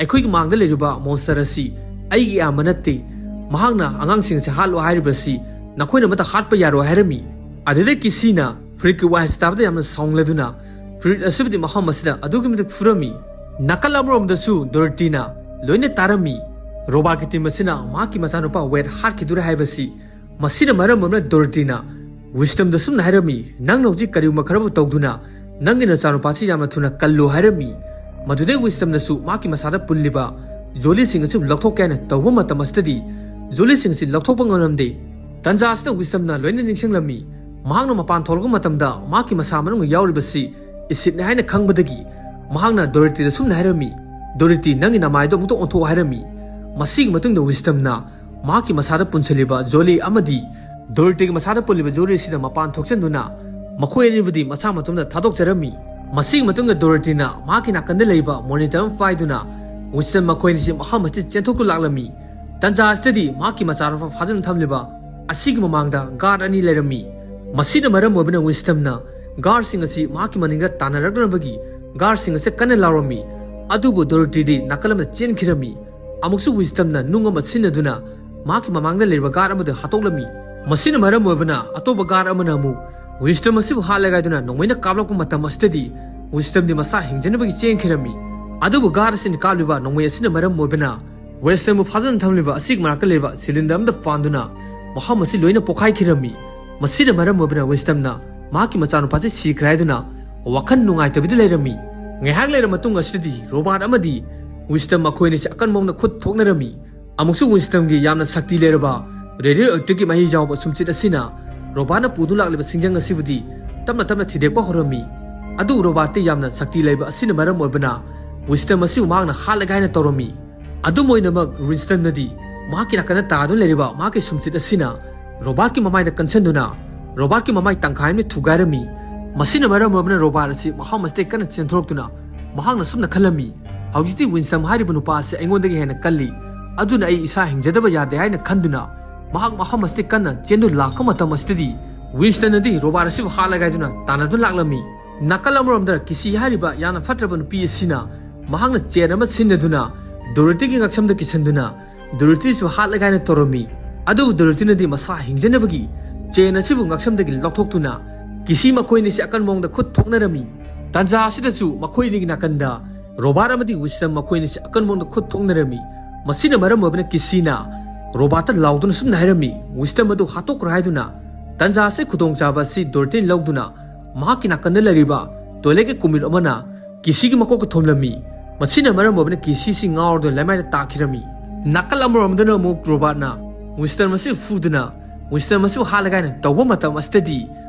"ꯑꯩꯈꯣꯏꯒꯤ ꯃꯥꯡꯗ ꯂꯩꯔꯤꯕ ꯃꯣꯟꯁꯇꯔ ꯑꯁꯤ ꯑꯩꯒꯤ ꯑꯌꯥꯝꯕ ꯅꯠꯇꯦ, ꯃꯍꯥꯛꯅ ꯑꯉꯥꯡꯁꯤꯡ ꯑꯁꯤ ꯍꯥꯠꯂꯣ ꯍꯥꯏꯔꯤꯕꯁꯤ ꯅꯈꯣꯏꯅ ꯑꯃꯠꯇ ꯍꯥꯠꯄ ꯌꯥꯔꯣꯏ ꯍꯥꯏꯔꯝꯃꯤ꯫ ꯑꯗꯨꯗꯩ ꯀꯤꯁꯤꯅ ꯐ꯭ꯔꯤꯗꯀꯤ ꯋꯥꯍꯩꯁꯤ ꯇꯥꯕꯗ ꯌꯥꯝꯅ ꯁꯥꯎꯅꯤꯡꯂꯗꯨꯅ ꯐ꯭ꯔꯤꯗ ꯑꯁꯤꯕꯨꯗꯤ ꯃꯐꯝ ꯑꯁꯤꯗ ꯑꯗꯨꯛꯀꯤ ꯃꯇꯤꯛ ꯐꯨꯔꯝꯃꯤ꯫ ꯅꯥꯀꯜ ꯑꯃꯔꯣꯝꯗꯁꯨ ꯗꯣꯔꯣꯇꯤꯅ ꯂꯣꯏꯅ ꯇꯥꯔꯝꯃꯤ꯫ ꯔꯣꯕꯥꯔꯠꯀꯤ ꯇꯤꯝ ꯑꯁꯤꯅ ꯃꯍꯥꯛꯀꯤ ꯃꯆꯥꯅꯨꯄꯥ ꯋꯦꯗ ꯍꯥꯠꯈꯤꯗꯣꯔꯦ ꯍꯥꯏꯕꯁꯤ꯫ ꯃꯁꯤꯅ ꯃꯔꯝ ꯑꯣꯏꯗꯨꯅ ꯗꯣꯔꯣꯇꯤꯅ ꯋꯤꯁꯇꯝꯗ ꯁꯨꯝꯅ ꯍꯥꯏꯔꯝꯃꯤ, "ꯅꯪꯅ ꯍꯧꯖꯤꯛ ꯀꯔꯤꯒꯨꯝꯕ ꯈꯔꯕꯨ ꯇꯧꯗꯨꯅ ꯅꯪꯒꯤ ꯅꯆꯥꯅꯨꯄꯥꯁꯤ ꯌꯥꯝꯅ ꯊꯨꯅ ꯀꯜꯂꯨ" ꯍꯥꯏꯔꯝꯃꯤ꯫ ꯃꯗꯨꯗꯩ ꯋꯤꯁꯇꯝꯅꯁꯨ ꯃꯍꯥꯛꯀꯤ ꯃꯁꯥꯗ ꯄꯨꯜꯂꯤꯕ ꯖꯣꯂꯤꯁꯤꯡ ꯑꯁꯤ ꯂꯧꯊꯣꯛꯀꯦ ꯍꯥꯏꯅ ꯇꯧꯕ ꯃꯇꯝ ꯑꯁꯤꯗꯗꯤ ꯖꯣꯂꯤꯁꯤꯡ ꯑꯁꯤ ꯂꯧꯊꯣꯛꯄ ꯉꯝꯂꯝꯗꯦ꯫ ꯇꯟꯖꯥ ꯑꯁꯤꯗ ꯋꯤꯁꯇꯝꯅ ꯂꯣꯏꯅ ꯅꯤꯡꯁꯤꯡꯂꯝꯃꯤ꯫ ꯃꯍꯥꯛꯅ ꯃꯄꯥꯟ ꯊꯣꯛꯂꯛꯄ ꯃꯇꯝꯗ ꯃꯍꯥꯛꯀꯤ ꯃꯁꯥ ꯃꯅꯨꯡꯗ ꯌꯥꯎꯔꯤꯕꯁꯤ ꯑꯦꯁꯤꯗꯅꯤ ꯍꯥꯏꯅ ꯈꯪꯕꯗꯒꯤ ꯃꯍꯥꯛꯅ ꯗꯣꯔꯣꯇꯤꯗ ꯁꯨꯝꯅ ꯍꯥꯏꯔꯝꯃꯤ, "ꯗꯣꯔꯣꯇꯤ, ꯅꯪꯒꯤ ꯅꯃꯥꯏꯗꯣ ꯑꯃꯨꯛꯇ ꯑꯣꯟꯊꯣꯛꯑꯣ" ꯍꯥꯏꯔꯝꯃꯤ꯫ ꯃꯁꯤꯒꯤ ꯃꯇꯨꯡꯗ ꯋꯤꯁꯇꯝꯅ ꯃꯍꯥꯛꯀꯤ ꯃꯁꯥꯗ ꯄꯨꯟꯁꯤꯜꯂꯤꯕ ꯖꯣꯂꯤ ꯑꯃꯗꯤ ꯗꯣꯔꯣꯇꯤꯒꯤ ꯃꯁꯥꯗ ꯄꯨꯜꯂꯤꯕ ꯖꯣꯂꯤ ꯑꯁꯤꯗ ꯃꯄꯥꯟ ꯊꯣꯛꯆꯟꯗꯨꯅ ꯃꯈꯣꯏ ꯑꯅꯤꯕꯨꯗꯤ ꯃꯁꯥ ꯃꯇꯣꯝꯗ ꯊꯥꯗꯣꯛꯆꯔꯝꯃꯤ꯫ ꯃꯁꯤꯒꯤ ꯃꯇꯨꯡꯗ ꯗꯣꯔꯣꯇꯤꯅ ꯃꯍꯥꯛꯀꯤ ꯅꯥꯀꯟꯗ ꯂꯩꯕ ꯃꯣꯅꯤꯇꯔ ꯑꯃ ꯄꯥꯏꯗꯨꯅ ꯋꯤꯁꯇꯝ ꯃꯈꯣꯏ ꯑꯅꯤꯁꯤ ꯃꯐꯝ ꯑꯁꯤ ꯆꯦꯟꯊꯣꯛꯇꯨ ꯂꯥꯛꯂꯝꯃꯤ꯫ ꯇꯟꯖꯥ ꯑꯁꯤꯗꯗꯤ ꯃꯍꯥꯛꯀꯤ ꯃꯆꯥꯅꯨꯄꯥ ꯐꯥꯖꯤꯟ ꯊꯝꯂꯤꯕ ꯑꯁꯤꯒꯤ ꯃꯃꯥꯡꯗ ꯒꯥꯔꯗ ꯑꯅꯤ ꯂꯩꯔꯝꯃꯤ꯫ ꯃꯁꯤꯅ ꯃꯔꯝ ꯑꯣꯏꯕꯅ ꯋꯤꯁꯇꯝꯅ ꯒꯥꯔꯗꯁꯤꯡ ꯑꯁꯤ ꯃꯍꯥꯛꯀꯤ ꯃꯅꯤꯡꯗ ꯇꯥꯟꯅꯔꯛꯅꯕꯒꯤ ꯒꯥꯔꯗꯁꯤꯡ ꯑꯁꯤ ꯀꯟꯅ ꯂꯥꯎꯔꯝꯃꯤ꯫ ꯑꯗꯨꯕꯨ ꯗꯣꯔꯣꯇꯤꯗꯤ ꯅꯥꯀꯜ ꯑꯃꯗ ꯆꯦꯟꯈꯤꯔꯝꯃꯤ꯫ ꯑꯃꯨꯛꯁꯨ ꯋꯤꯁꯇꯝꯅ ꯅꯨꯡ ꯑꯃ ꯁꯤꯖꯤꯟꯅꯗꯨꯅ ꯃꯍꯥꯛꯀꯤ ꯃꯃꯥꯡꯗ ꯂꯩꯔꯤꯕ ꯒꯥꯔꯗ ꯑꯃꯗꯨ ꯍꯥꯠꯇꯣꯛꯂꯝꯃꯤ꯫ ꯃꯁꯤꯅ ꯃꯔꯝ ꯑꯣꯏꯕꯅ ꯑꯇꯣꯞꯄ ꯒꯥꯔꯗ ꯑꯃꯅ ꯑꯃꯨꯛ ꯋꯤꯁꯇꯝ ꯑꯁꯤꯕꯨ ꯍꯥꯠꯂꯒꯦ ꯍꯥꯏꯗꯨꯅ ꯅꯣꯡꯃꯩꯅ ꯀꯥꯞꯂꯛꯄ ꯃꯇꯝ ꯑꯁꯤꯗꯗꯤ ꯋꯤꯁꯇꯝꯗꯤ ꯃꯁꯥ ꯍꯤꯡꯖꯅꯕꯒꯤ ꯆꯦꯟꯈꯤꯔꯝꯃꯤ꯫ ꯑꯗꯨꯕꯨ ꯒꯥꯔꯗ ꯑꯁꯤꯅ ꯀꯥꯞꯂꯤꯕ ꯅꯣꯡꯃꯩ ꯑꯁꯤꯅ ꯃꯔꯝ ꯑꯣꯏꯕꯅ ꯋꯤꯁꯇꯝꯕꯨ ꯐꯥꯖꯤꯟ ꯊꯝꯂꯤꯕ ꯑꯁꯤꯒꯤ ꯃꯅꯥꯛꯇ ꯂꯩꯕ ꯁꯤꯂꯤꯟꯗꯔ ꯑꯃꯗ ꯄꯥꯟꯗꯨꯅ ꯃꯐꯝ ꯑꯁꯤ ꯂꯣꯏꯅ ꯄꯣꯈꯥꯏꯈꯤꯔꯝꯃꯤ꯫ ꯃꯁꯤꯅ ꯃꯔꯝ ꯑꯣꯏꯕꯅ ꯋꯤꯁꯇꯝꯅ ꯃꯍꯥꯛꯀꯤ ꯃꯆꯥꯅꯨꯄꯥꯁꯤ ꯁꯤꯈ꯭ꯔꯦ ꯍꯥꯏꯗꯨꯅ ꯋꯥꯈꯜ ꯅꯨꯡꯉꯥꯏꯇꯕꯤꯗ ꯂꯩꯔꯝꯃꯤ꯫ ꯉꯥꯏꯍꯥꯛ ꯂꯩꯔ ꯃꯇꯨꯡ ꯑꯁꯤꯗꯗꯤ ꯔꯣꯕꯥꯔꯠ ꯑꯃꯗꯤ ꯋꯤꯁꯇꯝ ꯃꯈꯣꯏ ꯑꯅꯤꯁꯤ ꯑꯀꯟꯕ ꯃꯑꯣꯡꯗ ꯈꯨꯠ ꯊꯣꯛꯅꯔꯝꯃꯤ꯫ ꯑꯃꯨꯛꯁꯨ ꯋꯤꯟꯁꯇꯟꯒꯤ ꯌꯥꯝꯅ ꯁꯛꯇꯤ ꯂꯩꯔꯕ ꯔꯦꯗꯤꯑꯣ ꯑꯦꯛꯇꯤꯚꯀꯤ ꯃꯍꯤ ꯌꯥꯎꯕ ꯁꯨꯝꯆꯤꯠ ꯑꯁꯤꯅ ꯔꯣꯕꯥꯔꯠꯅ ꯄꯨꯗꯨꯅ ꯂꯥꯛꯂꯤꯕ ꯁꯤꯡꯖꯪ ꯑꯁꯤꯕꯨꯗꯤ ꯇꯞꯅ ꯇꯞꯅ ꯊꯤꯗꯦꯛꯄ ꯍꯧꯔꯝꯃꯤ꯫ ꯑꯗꯨꯕꯨ ꯔꯣꯕꯥꯔꯠꯇꯤ ꯌꯥꯝꯅ ꯁꯛꯇꯤ ꯂꯩꯕ ꯑꯁꯤꯅ ꯃꯔꯝ ꯑꯣꯏꯕꯅ ꯋꯤꯟꯁꯇꯟ ꯑꯁꯤꯕꯨ ꯃꯍꯥꯛꯅ ꯍꯥꯠꯂꯒꯦ ꯍꯥꯏꯅ ꯇꯧꯔꯝꯃꯤ꯫ ꯑꯗꯨꯝ ꯑꯣꯏꯅꯃꯛ ꯋꯤꯟꯁꯇꯟꯅꯗꯤ ꯃꯍꯥꯛꯀꯤ ꯅꯥꯀꯟꯗ ꯇꯥꯗꯨꯅ ꯂꯩꯔꯤꯕ ꯃꯍꯥꯛꯀꯤ ꯁꯨꯝꯆꯤꯠ ꯑꯁꯤꯅ ꯔꯣꯕꯥꯔꯠꯀꯤ ꯃꯃꯥꯏꯗ ꯀꯟꯁꯤꯟꯗꯨꯅ ꯔꯣꯕꯥꯔꯠꯀꯤ ꯃꯃꯥꯏ ꯇꯪꯈꯥꯏ ꯑꯃ ꯊꯨꯒꯥꯏꯔꯝꯃꯤ꯫ ꯃꯁꯤꯅ ꯃꯔꯝ ꯑꯣꯏꯕꯅ ꯔꯣꯕꯥꯔꯠ ꯑꯁꯤ ꯃꯐꯝ ꯑꯁꯤꯗꯒꯤ ꯀꯟꯅ ꯆꯦꯟꯊꯣꯔꯛꯇꯨꯅ ꯃꯍꯥꯛꯅ ꯁꯨꯝꯅ ꯈꯜꯂꯝꯃꯤ, "ꯍꯧꯖꯤꯛꯇꯤ ꯋꯤꯟꯁꯇꯟ ꯍꯥꯏꯔꯤꯕ ꯅꯨꯄꯥ ꯑꯁꯤ ꯑꯩꯉꯣꯟꯗꯒꯤ ꯍꯦꯟꯅ ꯀꯜꯂꯤ, ꯑꯗꯨꯅ ꯑꯩ ꯏꯁꯥ ꯍꯤꯡꯖꯗꯕ ꯌꯥꯗꯦ" ꯍꯥꯏꯅ ꯈꯟꯗꯨꯅ ꯃꯍꯥꯛ ꯃꯐꯝ ꯑꯁꯤꯗꯒꯤ ꯀꯟꯅ ꯆꯦꯟꯗꯨꯅ ꯂꯥꯛꯄ ꯃꯇꯝ ꯑꯁꯤꯗꯗꯤ ꯋꯤꯟꯁꯇꯟꯅꯗꯤ ꯔꯣꯕꯥꯔꯠ ꯑꯁꯤꯕꯨ ꯍꯥꯠꯂꯒꯦ ꯍꯥꯏꯗꯨꯅ ꯇꯥꯟꯅꯗꯨꯅ ꯂꯥꯛꯂꯝꯃꯤ꯫ ꯅꯥꯀꯜ ꯑꯃꯔꯣꯝꯗ ꯀꯤꯁꯤ ꯍꯥꯏꯔꯤꯕ ꯌꯥꯝꯅ ꯐꯠꯇ꯭ꯔꯕ ꯅꯨꯄꯤ ꯑꯁꯤꯅ ꯃꯍꯥꯛꯅ ꯆꯦꯟ ꯑꯃ ꯁꯤꯖꯤꯟꯅꯗꯨꯅ ꯗꯣꯔꯣꯇꯤꯒꯤ ꯉꯛꯁꯝꯗ ꯀꯤꯁꯟꯗꯨꯅ ꯗꯣꯔꯣꯊꯤꯁꯨ ꯍꯥꯠꯂꯒꯦ ꯍꯥꯏꯅ ꯇꯧꯔꯝꯃꯤ꯫ ꯑꯗꯨꯕꯨ ꯗꯣꯔꯣꯊꯤꯅꯗꯤ ꯃꯁꯥ ꯍꯤꯡꯖꯅꯕꯒꯤ ꯆꯦꯟ ꯑꯁꯤꯕꯨ ꯉꯛꯁꯝꯗꯒꯤ ꯂꯧꯊꯣꯛꯇꯨꯅ ꯀꯤꯁꯤ ꯃꯈꯣꯏꯅꯤꯁꯤ ꯑꯀꯟꯕ ꯃꯑꯣꯡꯗ ꯈꯨꯠ ꯊꯣꯛꯅꯔꯝꯃꯤ꯫ ꯇꯥꯟꯖꯥ ꯑꯁꯤꯗꯁꯨ ꯃꯈꯣꯏꯅꯤꯒꯤ ꯅꯥꯀꯟꯗ ꯔꯣꯕꯥꯔꯠ ꯑꯃꯗꯤ ꯋꯤꯁꯇꯝ ꯃꯈꯣꯏꯅꯤꯁꯤ ꯑꯀꯟꯕ ꯃꯑꯣꯡꯗ ꯈꯨꯠ ꯊꯣꯛꯅꯔꯝꯃꯤ꯫ ꯃꯁꯤꯅ ꯃꯔꯝ ꯑꯣꯏꯕꯅ ꯀꯤꯁꯤꯅ ꯔꯣꯕꯥꯔꯠꯇ ꯂꯥꯎꯗꯨꯅ ꯁꯨꯝꯅ ꯍꯥꯏꯔꯝꯃꯤ, "ꯋꯤꯁꯇꯝ ꯑꯗꯨ ꯍꯥꯠꯇꯣꯛꯈ꯭ꯔꯣ" ꯍꯥꯏꯗꯨꯅ꯫ ꯇꯥꯟꯖꯥ ꯑꯁꯤ ꯈꯨꯗꯣꯡꯆꯥꯕ ꯑꯁꯤ ꯗꯣꯔꯣꯊꯤꯅ ꯂꯧꯗꯨꯅ ꯃꯍꯥꯛꯀꯤ ꯅꯥꯀꯟꯗ ꯂꯩꯔꯤꯕ ꯇꯣꯏꯂꯦꯠꯀꯤ ꯀꯨꯝꯃꯤꯠ ꯑꯃꯅ ꯀꯤꯁꯤꯒꯤ ꯃꯀꯣꯛꯇ ꯊꯣꯝꯂꯝꯃꯤ꯫ ꯃꯁꯤꯅ ꯃꯔꯝ ꯑꯣꯏꯕꯅ ꯀꯤꯁꯤꯁꯤ ꯉꯥꯎꯔꯗꯨꯅ ꯂꯩꯃꯥꯏꯗ ꯇꯥꯈꯤꯔꯝꯃꯤ꯫ ꯅꯥꯀꯜ ꯑꯃꯔꯣꯝꯗꯅ ꯑꯃꯨꯛ ꯔꯣꯕꯥꯔꯠꯅ ꯋꯤꯁꯇꯝ ꯑꯁꯤ ꯐꯨꯗꯨꯅ ꯋꯤꯁꯇꯝ ꯑꯁꯤꯕꯨ ꯍꯥꯠꯂꯒꯦ ꯍꯥꯏꯅ ꯇꯧꯕ ꯃꯇꯝ ꯑꯁꯤꯗꯗꯤ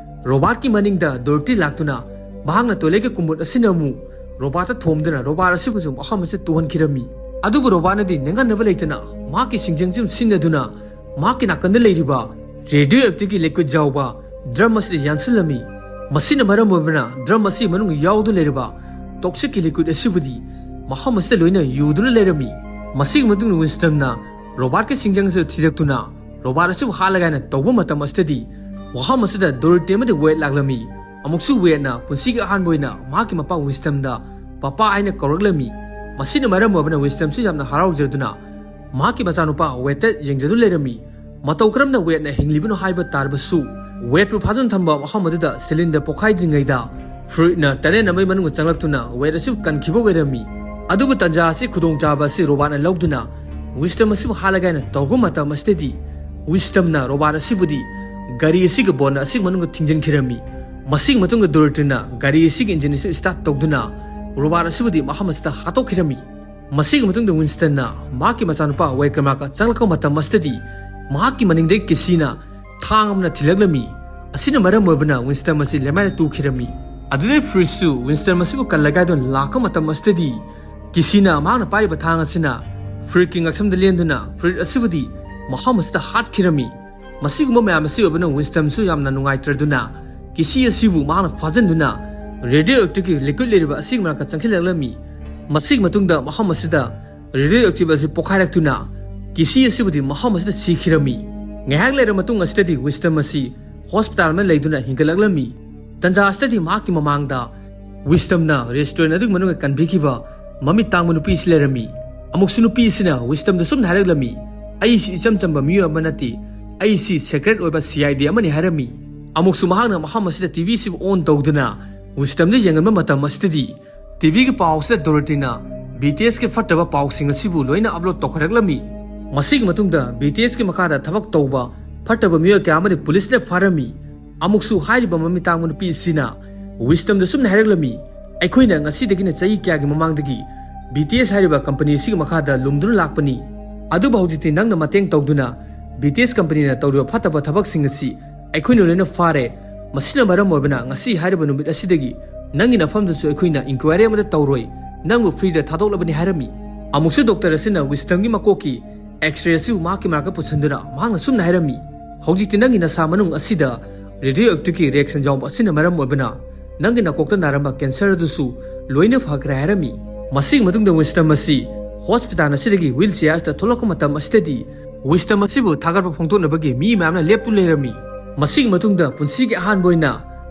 ꯔꯣꯕꯥꯔꯠꯀꯤ ꯃꯅꯤꯡꯗ ꯗꯣꯔꯣꯊꯤ ꯂꯥꯛꯇꯨꯅ ꯃꯍꯥꯛꯅ ꯇꯣꯏꯂꯦꯠꯀꯤ ꯀꯨꯝꯃꯨꯠ ꯑꯁꯤꯅ ꯑꯃꯨꯛ ꯔꯣꯕꯥꯔꯠꯇ ꯊꯣꯝꯗꯨꯅ ꯔꯣꯕꯥꯔꯠ ꯑꯁꯤꯕꯨꯁꯨ ꯃꯐꯝ ꯑꯁꯤꯗ ꯇꯨꯍꯟꯈꯤꯔꯝꯃꯤ꯫ ꯑꯗꯨꯕꯨ ꯔꯣꯕꯥꯔꯠꯅꯗꯤ ꯅꯤꯡꯍꯟꯅꯕ ꯂꯩꯇꯅ ꯃꯍꯥꯛꯀꯤ ꯁꯤꯡꯖꯪꯁꯤꯕꯨ ꯁꯤꯖꯤꯟꯅꯗꯨꯅ ꯃꯍꯥꯛꯀꯤ ꯅꯥꯀꯟꯗ ꯂꯩꯔꯤꯕ ꯔꯦꯗꯤꯑꯣ ꯑꯦꯛꯇꯤꯚꯀꯤ ꯂꯤꯀ꯭ꯋꯤꯠ ꯌꯥꯎꯕ ꯗ꯭ꯔꯝ ꯑꯁꯤꯗ ꯌꯥꯟꯁꯤꯜꯂꯝꯃꯤ꯫ ꯃꯁꯤꯅ ꯃꯔꯝ ꯑꯣꯏꯕꯅ ꯗ꯭ꯔꯝ ꯑꯁꯤꯒꯤ ꯃꯅꯨꯡꯗ ꯌꯥꯎꯗꯨꯅ ꯂꯩꯔꯤꯕ ꯇꯣꯛꯁꯤꯛꯀꯤ ꯂꯤꯀ꯭ꯋꯤꯠ ꯑꯁꯤꯕꯨꯗꯤ ꯃꯐꯝ ꯑꯁꯤꯗ ꯂꯣꯏꯅ ꯌꯨꯗꯨꯅ ꯂꯩꯔꯝꯃꯤ꯫ ꯃꯁꯤꯒꯤ ꯃꯇꯨꯡꯗ ꯋꯤꯟꯁꯇꯟꯅ ꯔꯣꯕꯥꯔꯠꯀꯤ ꯁꯤꯡꯖꯪ ꯑꯁꯤꯗ ꯊꯤꯔꯛꯇꯨꯅ ꯔꯣꯕꯥꯔꯠ ꯑꯁꯤꯕꯨ ꯍꯥꯠꯂꯒꯦ ꯍꯥꯏꯅ ꯇꯧꯕ ꯃꯇꯝ ꯑꯁꯤꯗꯗꯤ ꯃꯐꯝ ꯑꯁꯤꯗ ꯗꯣꯔꯣꯊꯤ ꯑꯃꯗꯤ ꯋꯦꯗ ꯂꯥꯛꯂꯝꯃꯤ꯫ ꯑꯃꯨꯛꯁꯨ ꯋꯦꯗꯅ ꯄꯨꯟꯁꯤꯒꯤ ꯑꯍꯥꯟꯕ ꯑꯣꯏꯅ ꯃꯍꯥꯛꯀꯤ ꯃꯄꯥ ꯋꯤꯟꯁꯇꯟꯗ "ꯄꯄꯥ" ꯍꯥꯏꯅ ꯀꯧꯔꯛꯂꯝꯃꯤ꯫ ꯃꯁꯤꯅ ꯃꯔꯝ ꯑꯣꯏꯕꯅ ꯋꯤꯟꯁꯇꯟꯁꯨ ꯌꯥꯝꯅ ꯍꯔꯥꯎꯖꯗꯨꯅ ꯃꯍꯥꯛꯀꯤ ꯃꯆꯥꯅꯨꯄꯥ ꯋꯦꯗꯇ ꯌꯦꯡꯖꯗꯨꯅ ꯂꯩꯔꯝꯃꯤ꯫ ꯃꯇꯧ ꯀꯔꯝꯅ ꯋꯦꯗꯅ ꯍꯤꯡꯂꯤꯕꯅꯣ ꯍꯥꯏꯕ ꯇꯥꯔꯕꯁꯨ, ꯋꯦꯗꯄꯨ ꯐꯥꯖꯤꯟ ꯊꯝꯕ ꯃꯐꯝ ꯑꯗꯨꯗ ꯁꯤꯂꯤꯟꯗꯔ ꯄꯣꯈꯥꯏꯗ꯭ꯔꯤꯉꯩꯗ ꯐ꯭ꯔꯨꯏꯠꯅ ꯇꯅꯦꯟ ꯑꯃꯒꯤ ꯃꯅꯨꯡꯗ ꯆꯪꯂꯛꯇꯨꯅ ꯋꯦꯗ ꯑꯁꯤꯕꯨ ꯀꯟꯈꯤꯕ ꯑꯣꯏꯔꯝꯃꯤ꯫ ꯑꯗꯨꯕꯨ ꯇꯥꯟꯖꯥ ꯑꯁꯤ ꯈꯨꯗꯣꯡꯆꯥꯕ ꯑꯁꯤ ꯔꯣꯕꯥꯔꯠꯅ ꯂꯧꯗꯨꯅ ꯋꯤꯁꯇꯝ ꯑꯁꯤꯕꯨ ꯍꯥꯠꯂꯒꯦ ꯍꯥꯏꯅ ꯇꯧꯕ ꯃꯇꯝ ꯑꯁꯤꯗꯗꯤ ꯋꯤꯁꯇꯝꯅ ꯔꯣꯕꯥꯔꯠ ꯑꯁꯤꯕꯨꯗꯤ ꯒꯥꯔꯤ ꯑꯁꯤꯒꯤ ꯕꯣꯅꯦꯠ ꯑꯁꯤꯒꯤ ꯃꯅꯨꯡꯗ ꯊꯤꯡꯖꯤꯟꯈꯤꯔꯝꯃꯤ꯫ ꯃꯁꯤꯒꯤ ꯃꯇꯨꯡꯗ ꯗꯣꯔꯣꯊꯤꯅ ꯒꯥꯔꯤ ꯑꯁꯤꯒꯤ ꯏꯟꯖꯤꯟ ꯑꯁꯤ ꯁ꯭ꯇꯥꯔꯠ ꯇꯧꯗꯨꯅ ꯔꯣꯕꯥꯔꯠ ꯑꯁꯤꯕꯨꯗꯤ ꯃꯐꯝ ꯑꯁꯤꯗ ꯍꯥꯠꯇꯣꯛꯈꯤꯔꯝꯃꯤ꯫ ꯃꯁꯤꯒꯤ ꯃꯇꯨꯡꯗ ꯋꯤꯟꯁꯇꯟꯅ ꯃꯍꯥꯛꯀꯤ ꯃꯆꯥꯅꯨꯄꯥ ꯋꯦꯗꯀꯤ ꯃꯅꯥꯛꯇ ꯆꯪꯂꯛꯄ ꯃꯇꯝ ꯑꯁꯤꯗꯗꯤ ꯃꯍꯥꯛꯀꯤ ꯃꯅꯤꯡꯗꯒꯤ ꯀꯤꯁꯤꯅ ꯊꯥꯡ ꯑꯃꯅ ꯊꯤꯜꯂꯛꯂꯝꯃꯤ꯫ ꯑꯁꯤꯅ ꯃꯔꯝ ꯑꯣꯏꯕꯅ ꯋꯤꯟꯁꯇꯟ ꯑꯁꯤ ꯂꯩꯃꯥꯏꯗ ꯇꯨꯈꯤꯔꯝꯃꯤ꯫ ꯑꯗꯨꯗꯩ ꯐ꯭ꯔꯨꯏꯠꯁꯨ ꯋꯤꯟꯁꯇꯟ ꯑꯁꯤꯕꯨ ꯀꯜꯂꯒꯦ ꯍꯥꯏꯗꯨꯅ ꯂꯥꯛꯄ ꯃꯇꯝ ꯑꯁꯤꯗꯗꯤ ꯀꯤꯁꯤꯅ ꯃꯍꯥꯛꯅ ꯄꯥꯏꯔꯤꯕ ꯊꯥꯡ ꯑꯁꯤꯅ ꯐ꯭ꯔꯨꯏꯠꯀꯤ ꯉꯛꯁꯝꯗ ꯂꯦꯟꯗꯨꯅ ꯐ꯭ꯔꯨꯏꯠ ꯑꯁꯤꯕꯨꯗꯤ ꯃꯐꯝ ꯑꯁꯤꯗ ꯍꯥꯠꯈꯤꯔꯝꯃꯤ꯫ ꯃꯁꯤꯒꯨꯝꯕ ꯃꯌꯥꯝ ꯑꯁꯤ ꯑꯣꯏꯕꯅ ꯋꯤꯟꯁꯇꯟꯁꯨ ꯌꯥꯝꯅ ꯅꯨꯡꯉꯥꯏꯇ꯭ꯔꯗꯨꯅ ꯀꯤꯁꯤ ꯑꯁꯤꯕꯨ ꯃꯍꯥꯛꯅ ꯐꯥꯖꯤꯟꯗꯨꯅ ꯔꯦꯗꯤꯑꯣ ꯑꯦꯛꯇꯤꯚꯀꯤ ꯂꯤꯀ꯭ꯋꯤꯠ ꯂꯩꯔꯤꯕ ꯑꯁꯤꯒꯤ ꯃꯅꯥꯛꯇ ꯆꯪꯁꯤꯜꯂꯛꯂꯝꯃꯤ꯫ ꯃꯁꯤꯒꯤ ꯃꯇꯨꯡꯗ ꯃꯐꯝ ꯑꯁꯤꯗ ꯔꯦꯗꯤꯑꯣ ꯑꯦꯛꯇꯤꯚ ꯑꯁꯤ ꯄꯣꯈꯥꯏꯔꯛꯇꯨꯅ ꯀꯤꯁꯤ ꯑꯁꯤꯕꯨꯗꯤ ꯃꯐꯝ ꯑꯁꯤꯗ ꯁꯤꯈꯤꯔꯝꯃꯤ꯫ ꯉꯥꯏꯍꯥꯛ ꯂꯩꯔꯕ ꯃꯇꯨꯡ ꯑꯁꯤꯗꯗꯤ ꯋꯤꯟꯁꯇꯟ ꯑꯁꯤ ꯍꯣꯁꯄꯤꯇꯥꯜ ꯑꯃꯗ ꯂꯩꯗꯨꯅ ꯍꯤꯡꯒꯠꯂꯛꯂꯝꯃꯤ꯫ ꯇꯟꯖꯥ ꯑꯁꯤꯗꯗꯤ ꯃꯍꯥꯛꯀꯤ ꯃꯃꯥꯡꯗ ꯋꯤꯟꯁꯇꯟꯅ ꯔꯦꯁꯇꯨꯔꯦꯟ ꯑꯗꯨꯒꯤ ꯃꯅꯨꯡꯗ ꯀꯟꯕꯤꯈꯤꯕ ꯃꯃꯤꯠ ꯇꯥꯡꯕ ꯅꯨꯄꯤ ꯑꯁꯤ ꯂꯩꯔꯝꯃꯤ꯫ ꯑꯃꯨꯛꯁꯨ ꯅꯨꯄꯤ ꯑꯁꯤꯅ ꯋꯤꯁꯇꯝꯗ ꯁꯨꯝꯅ ꯍꯥꯏꯔꯛꯂꯝꯃꯤ, "ꯑꯩꯁꯤ ꯏꯆꯝ ꯆꯝꯕ ꯃꯤꯑꯣꯏ ꯑꯃ ꯅꯠꯇꯦ, ꯑꯩꯁꯤ ꯁꯦꯀ꯭ꯔꯦꯠ ꯑꯣꯏꯕ ꯁꯤ ꯑꯥꯏ ꯗꯤ ꯑꯃꯅꯤ" ꯍꯥꯏꯔꯝꯃꯤ꯫ ꯑꯃꯨꯛꯁꯨ ꯃꯍꯥꯛꯅ ꯃꯐꯝ ꯑꯁꯤꯗ ꯇꯤ ꯚꯤ ꯑꯁꯤꯕꯨ ꯑꯣꯟ ꯇꯧꯗꯨꯅ ꯋꯤꯁꯇꯝꯗ ꯌꯦꯡꯍꯟꯕ ꯃꯇꯝ ꯑꯁꯤꯗꯗꯤ ꯇꯤ ꯚꯤꯒꯤ ꯄꯥꯎ ꯑꯁꯤꯗ ꯗꯣꯔꯣꯇꯤꯅ ꯕꯤ ꯇꯤ ꯑꯦꯁꯀꯤ ꯐꯠꯇꯕ ꯄꯥꯎꯁꯤꯡ ꯑꯁꯤꯕꯨ ꯂꯣꯏꯅ ꯑꯞꯂꯣꯗ ꯇꯧꯈꯠꯂꯛꯂꯝꯃꯤ꯫ ꯃꯁꯤꯒꯤ ꯃꯇꯨꯡꯗ ꯕꯤ ꯇꯤ ꯑꯦꯁꯀꯤ ꯃꯈꯥꯗ ꯊꯕꯛ ꯇꯧꯕ ꯐꯠꯇꯕ ꯃꯤꯑꯣꯏ ꯀꯌꯥ ꯑꯃꯗꯤ ꯄꯨꯂꯤꯁꯅ ꯐꯥꯔꯝꯃꯤ꯫ ꯑꯃꯨꯛꯁꯨ ꯍꯥꯏꯔꯤꯕ ꯃꯃꯤꯠ ꯇꯥꯡꯕ ꯅꯨꯄꯤ ꯑꯁꯤꯅ ꯋꯤꯁꯇꯝꯗ ꯁꯨꯝꯅ ꯍꯥꯏꯔꯛꯂꯝꯃꯤ, "ꯑꯩꯈꯣꯏꯅ ꯉꯁꯤꯗꯒꯤꯅ ꯆꯍꯤ ꯀꯌꯥꯒꯤ ꯃꯃꯥꯡꯗꯒꯤ ꯕꯤ ꯇꯤ ꯑꯦꯁ ꯍꯥꯏꯔꯤꯕ ꯀꯝꯄꯅꯤ ꯑꯁꯤꯒꯤ ꯃꯈꯥꯗ ꯂꯨꯝꯗꯨꯅ ꯂꯥꯛꯄꯅꯤ꯫ ꯑꯗꯨꯕꯨ ꯍꯧꯖꯤꯛꯇꯤ ꯅꯪꯅ ꯃꯇꯦꯡ ꯇꯧꯗꯨꯅ ꯕꯤ ꯇꯤ ꯑꯦꯁ ꯀꯝꯄꯅꯤꯅ ꯇꯧꯔꯤꯕ ꯐꯠꯇꯕ ꯊꯕꯛꯁꯤꯡ ꯑꯁꯤ ꯑꯩꯈꯣꯏꯅ ꯂꯣꯏꯅ ꯐꯥꯔꯦ꯫ ꯃꯁꯤꯅ ꯃꯔꯝ ꯑꯣꯏꯕꯅ ꯉꯁꯤ ꯍꯥꯏꯔꯤꯕ ꯅꯨꯃꯤꯠ ꯑꯁꯤꯗꯒꯤ ꯅꯪꯒꯤ ꯅꯐꯝꯗꯁꯨ ꯑꯩꯈꯣꯏꯅ ꯏꯟꯀ꯭ꯋꯥꯏꯔꯤ ꯑꯃꯠꯇ ꯇꯧꯔꯣꯏ, ꯅꯪꯕꯨ ꯐ꯭ꯔꯤꯗ ꯊꯥꯗꯣꯛꯂꯕꯅꯤ" ꯍꯥꯏꯔꯝꯃꯤ꯫ ꯑꯃꯨꯛꯁꯨ ꯗꯣꯛꯇꯔ ꯑꯁꯤꯅ ꯋꯤꯁꯇꯝꯒꯤ ꯃꯀꯣꯛꯀꯤ ꯑꯦꯛꯁꯔꯦ ꯑꯁꯤꯕꯨ ꯃꯍꯥꯛꯀꯤ ꯃꯅꯥꯛꯇ ꯄꯨꯁꯤꯟꯗꯨꯅ ꯃꯍꯥꯛꯅ ꯁꯨꯝꯅ ꯍꯥꯏꯔꯝꯃꯤ, "ꯍꯧꯖꯤꯛꯇꯤ ꯅꯪꯒꯤ ꯅꯁꯥ ꯃꯅꯨꯡ ꯑꯁꯤꯗ ꯔꯦꯗꯤꯑꯣ ꯑꯦꯛꯇꯤꯚꯀꯤ ꯔꯤꯌꯦꯛꯁꯟ ꯌꯥꯎꯕ ꯑꯁꯤꯅ ꯃꯔꯝ ꯑꯣꯏꯕꯅ ꯅꯪꯒꯤ ꯅꯀꯣꯛꯇ ꯅꯥꯔꯝꯕ ꯀꯦꯟꯁꯔ ꯑꯗꯨꯁꯨ ꯂꯣꯏꯅ ꯐꯈ꯭ꯔꯦ" ꯍꯥꯏꯔꯝꯃꯤ꯫ ꯃꯁꯤꯒꯤ ꯃꯇꯨꯡꯗ ꯋꯤꯟꯁꯇꯟ ꯑꯁꯤ ꯍꯣꯁꯄꯤꯇꯥꯜ ꯑꯁꯤꯗꯒꯤ ꯋꯤꯜ ꯆꯤꯌꯥꯔꯁꯇ ꯊꯣꯛꯂꯛꯄ ꯃꯇꯝ ꯑꯁꯤꯗꯗꯤ ꯋꯤꯟꯁꯇꯟ ꯑꯁꯤꯕꯨ ꯊꯥꯒꯠꯄ ꯐꯣꯡꯗꯣꯛꯅꯕꯒꯤ ꯃꯤ ꯃꯌꯥꯝꯅ ꯂꯦꯞꯇꯨꯅ ꯂꯩꯔꯝꯃꯤ꯫ ꯃꯁꯤꯒꯤ ꯃꯇꯨꯡꯗ ꯄꯨꯟꯁꯤꯒꯤ ꯑꯍꯥꯟꯕ ꯑꯣꯏꯅ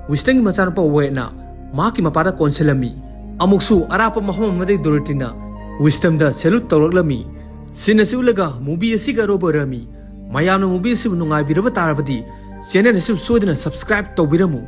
ꯋꯤꯟꯁꯇꯟꯒꯤ ꯃꯆꯥꯅꯨꯄꯥ ꯋꯦꯠꯅ ꯃꯍꯥꯛꯀꯤ ꯃꯄꯥꯗ ꯀꯣꯟꯁꯤꯜꯂꯝꯃꯤ꯫ ꯑꯃꯨꯛꯁꯨ ꯑꯔꯥꯞꯄ ꯃꯐꯝ ꯑꯃꯗꯒꯤ ꯗꯣꯔꯣꯇꯤꯅ ꯋꯤꯟꯁꯇꯟꯗ ꯁꯦꯂꯨꯠ ꯇꯧꯔꯛꯂꯝꯃꯤ꯫ ꯁꯤꯟ ꯑꯁꯤ ꯎꯠꯂꯒ movie ꯑꯁꯤꯒꯤ ꯑꯔꯣꯏꯕ ꯑꯣꯏꯔꯝꯃꯤ꯫ ꯃꯌꯥꯝꯅ movie ꯑꯁꯤꯕꯨ ꯅꯨꯡꯉꯥꯏꯕꯤꯔꯕ ꯇꯥꯔꯕꯗꯤ channel ꯑꯁꯤꯕꯨ ꯁꯣꯏꯗꯅ subscribe ꯇꯧꯕꯤꯔꯝꯃꯨ꯫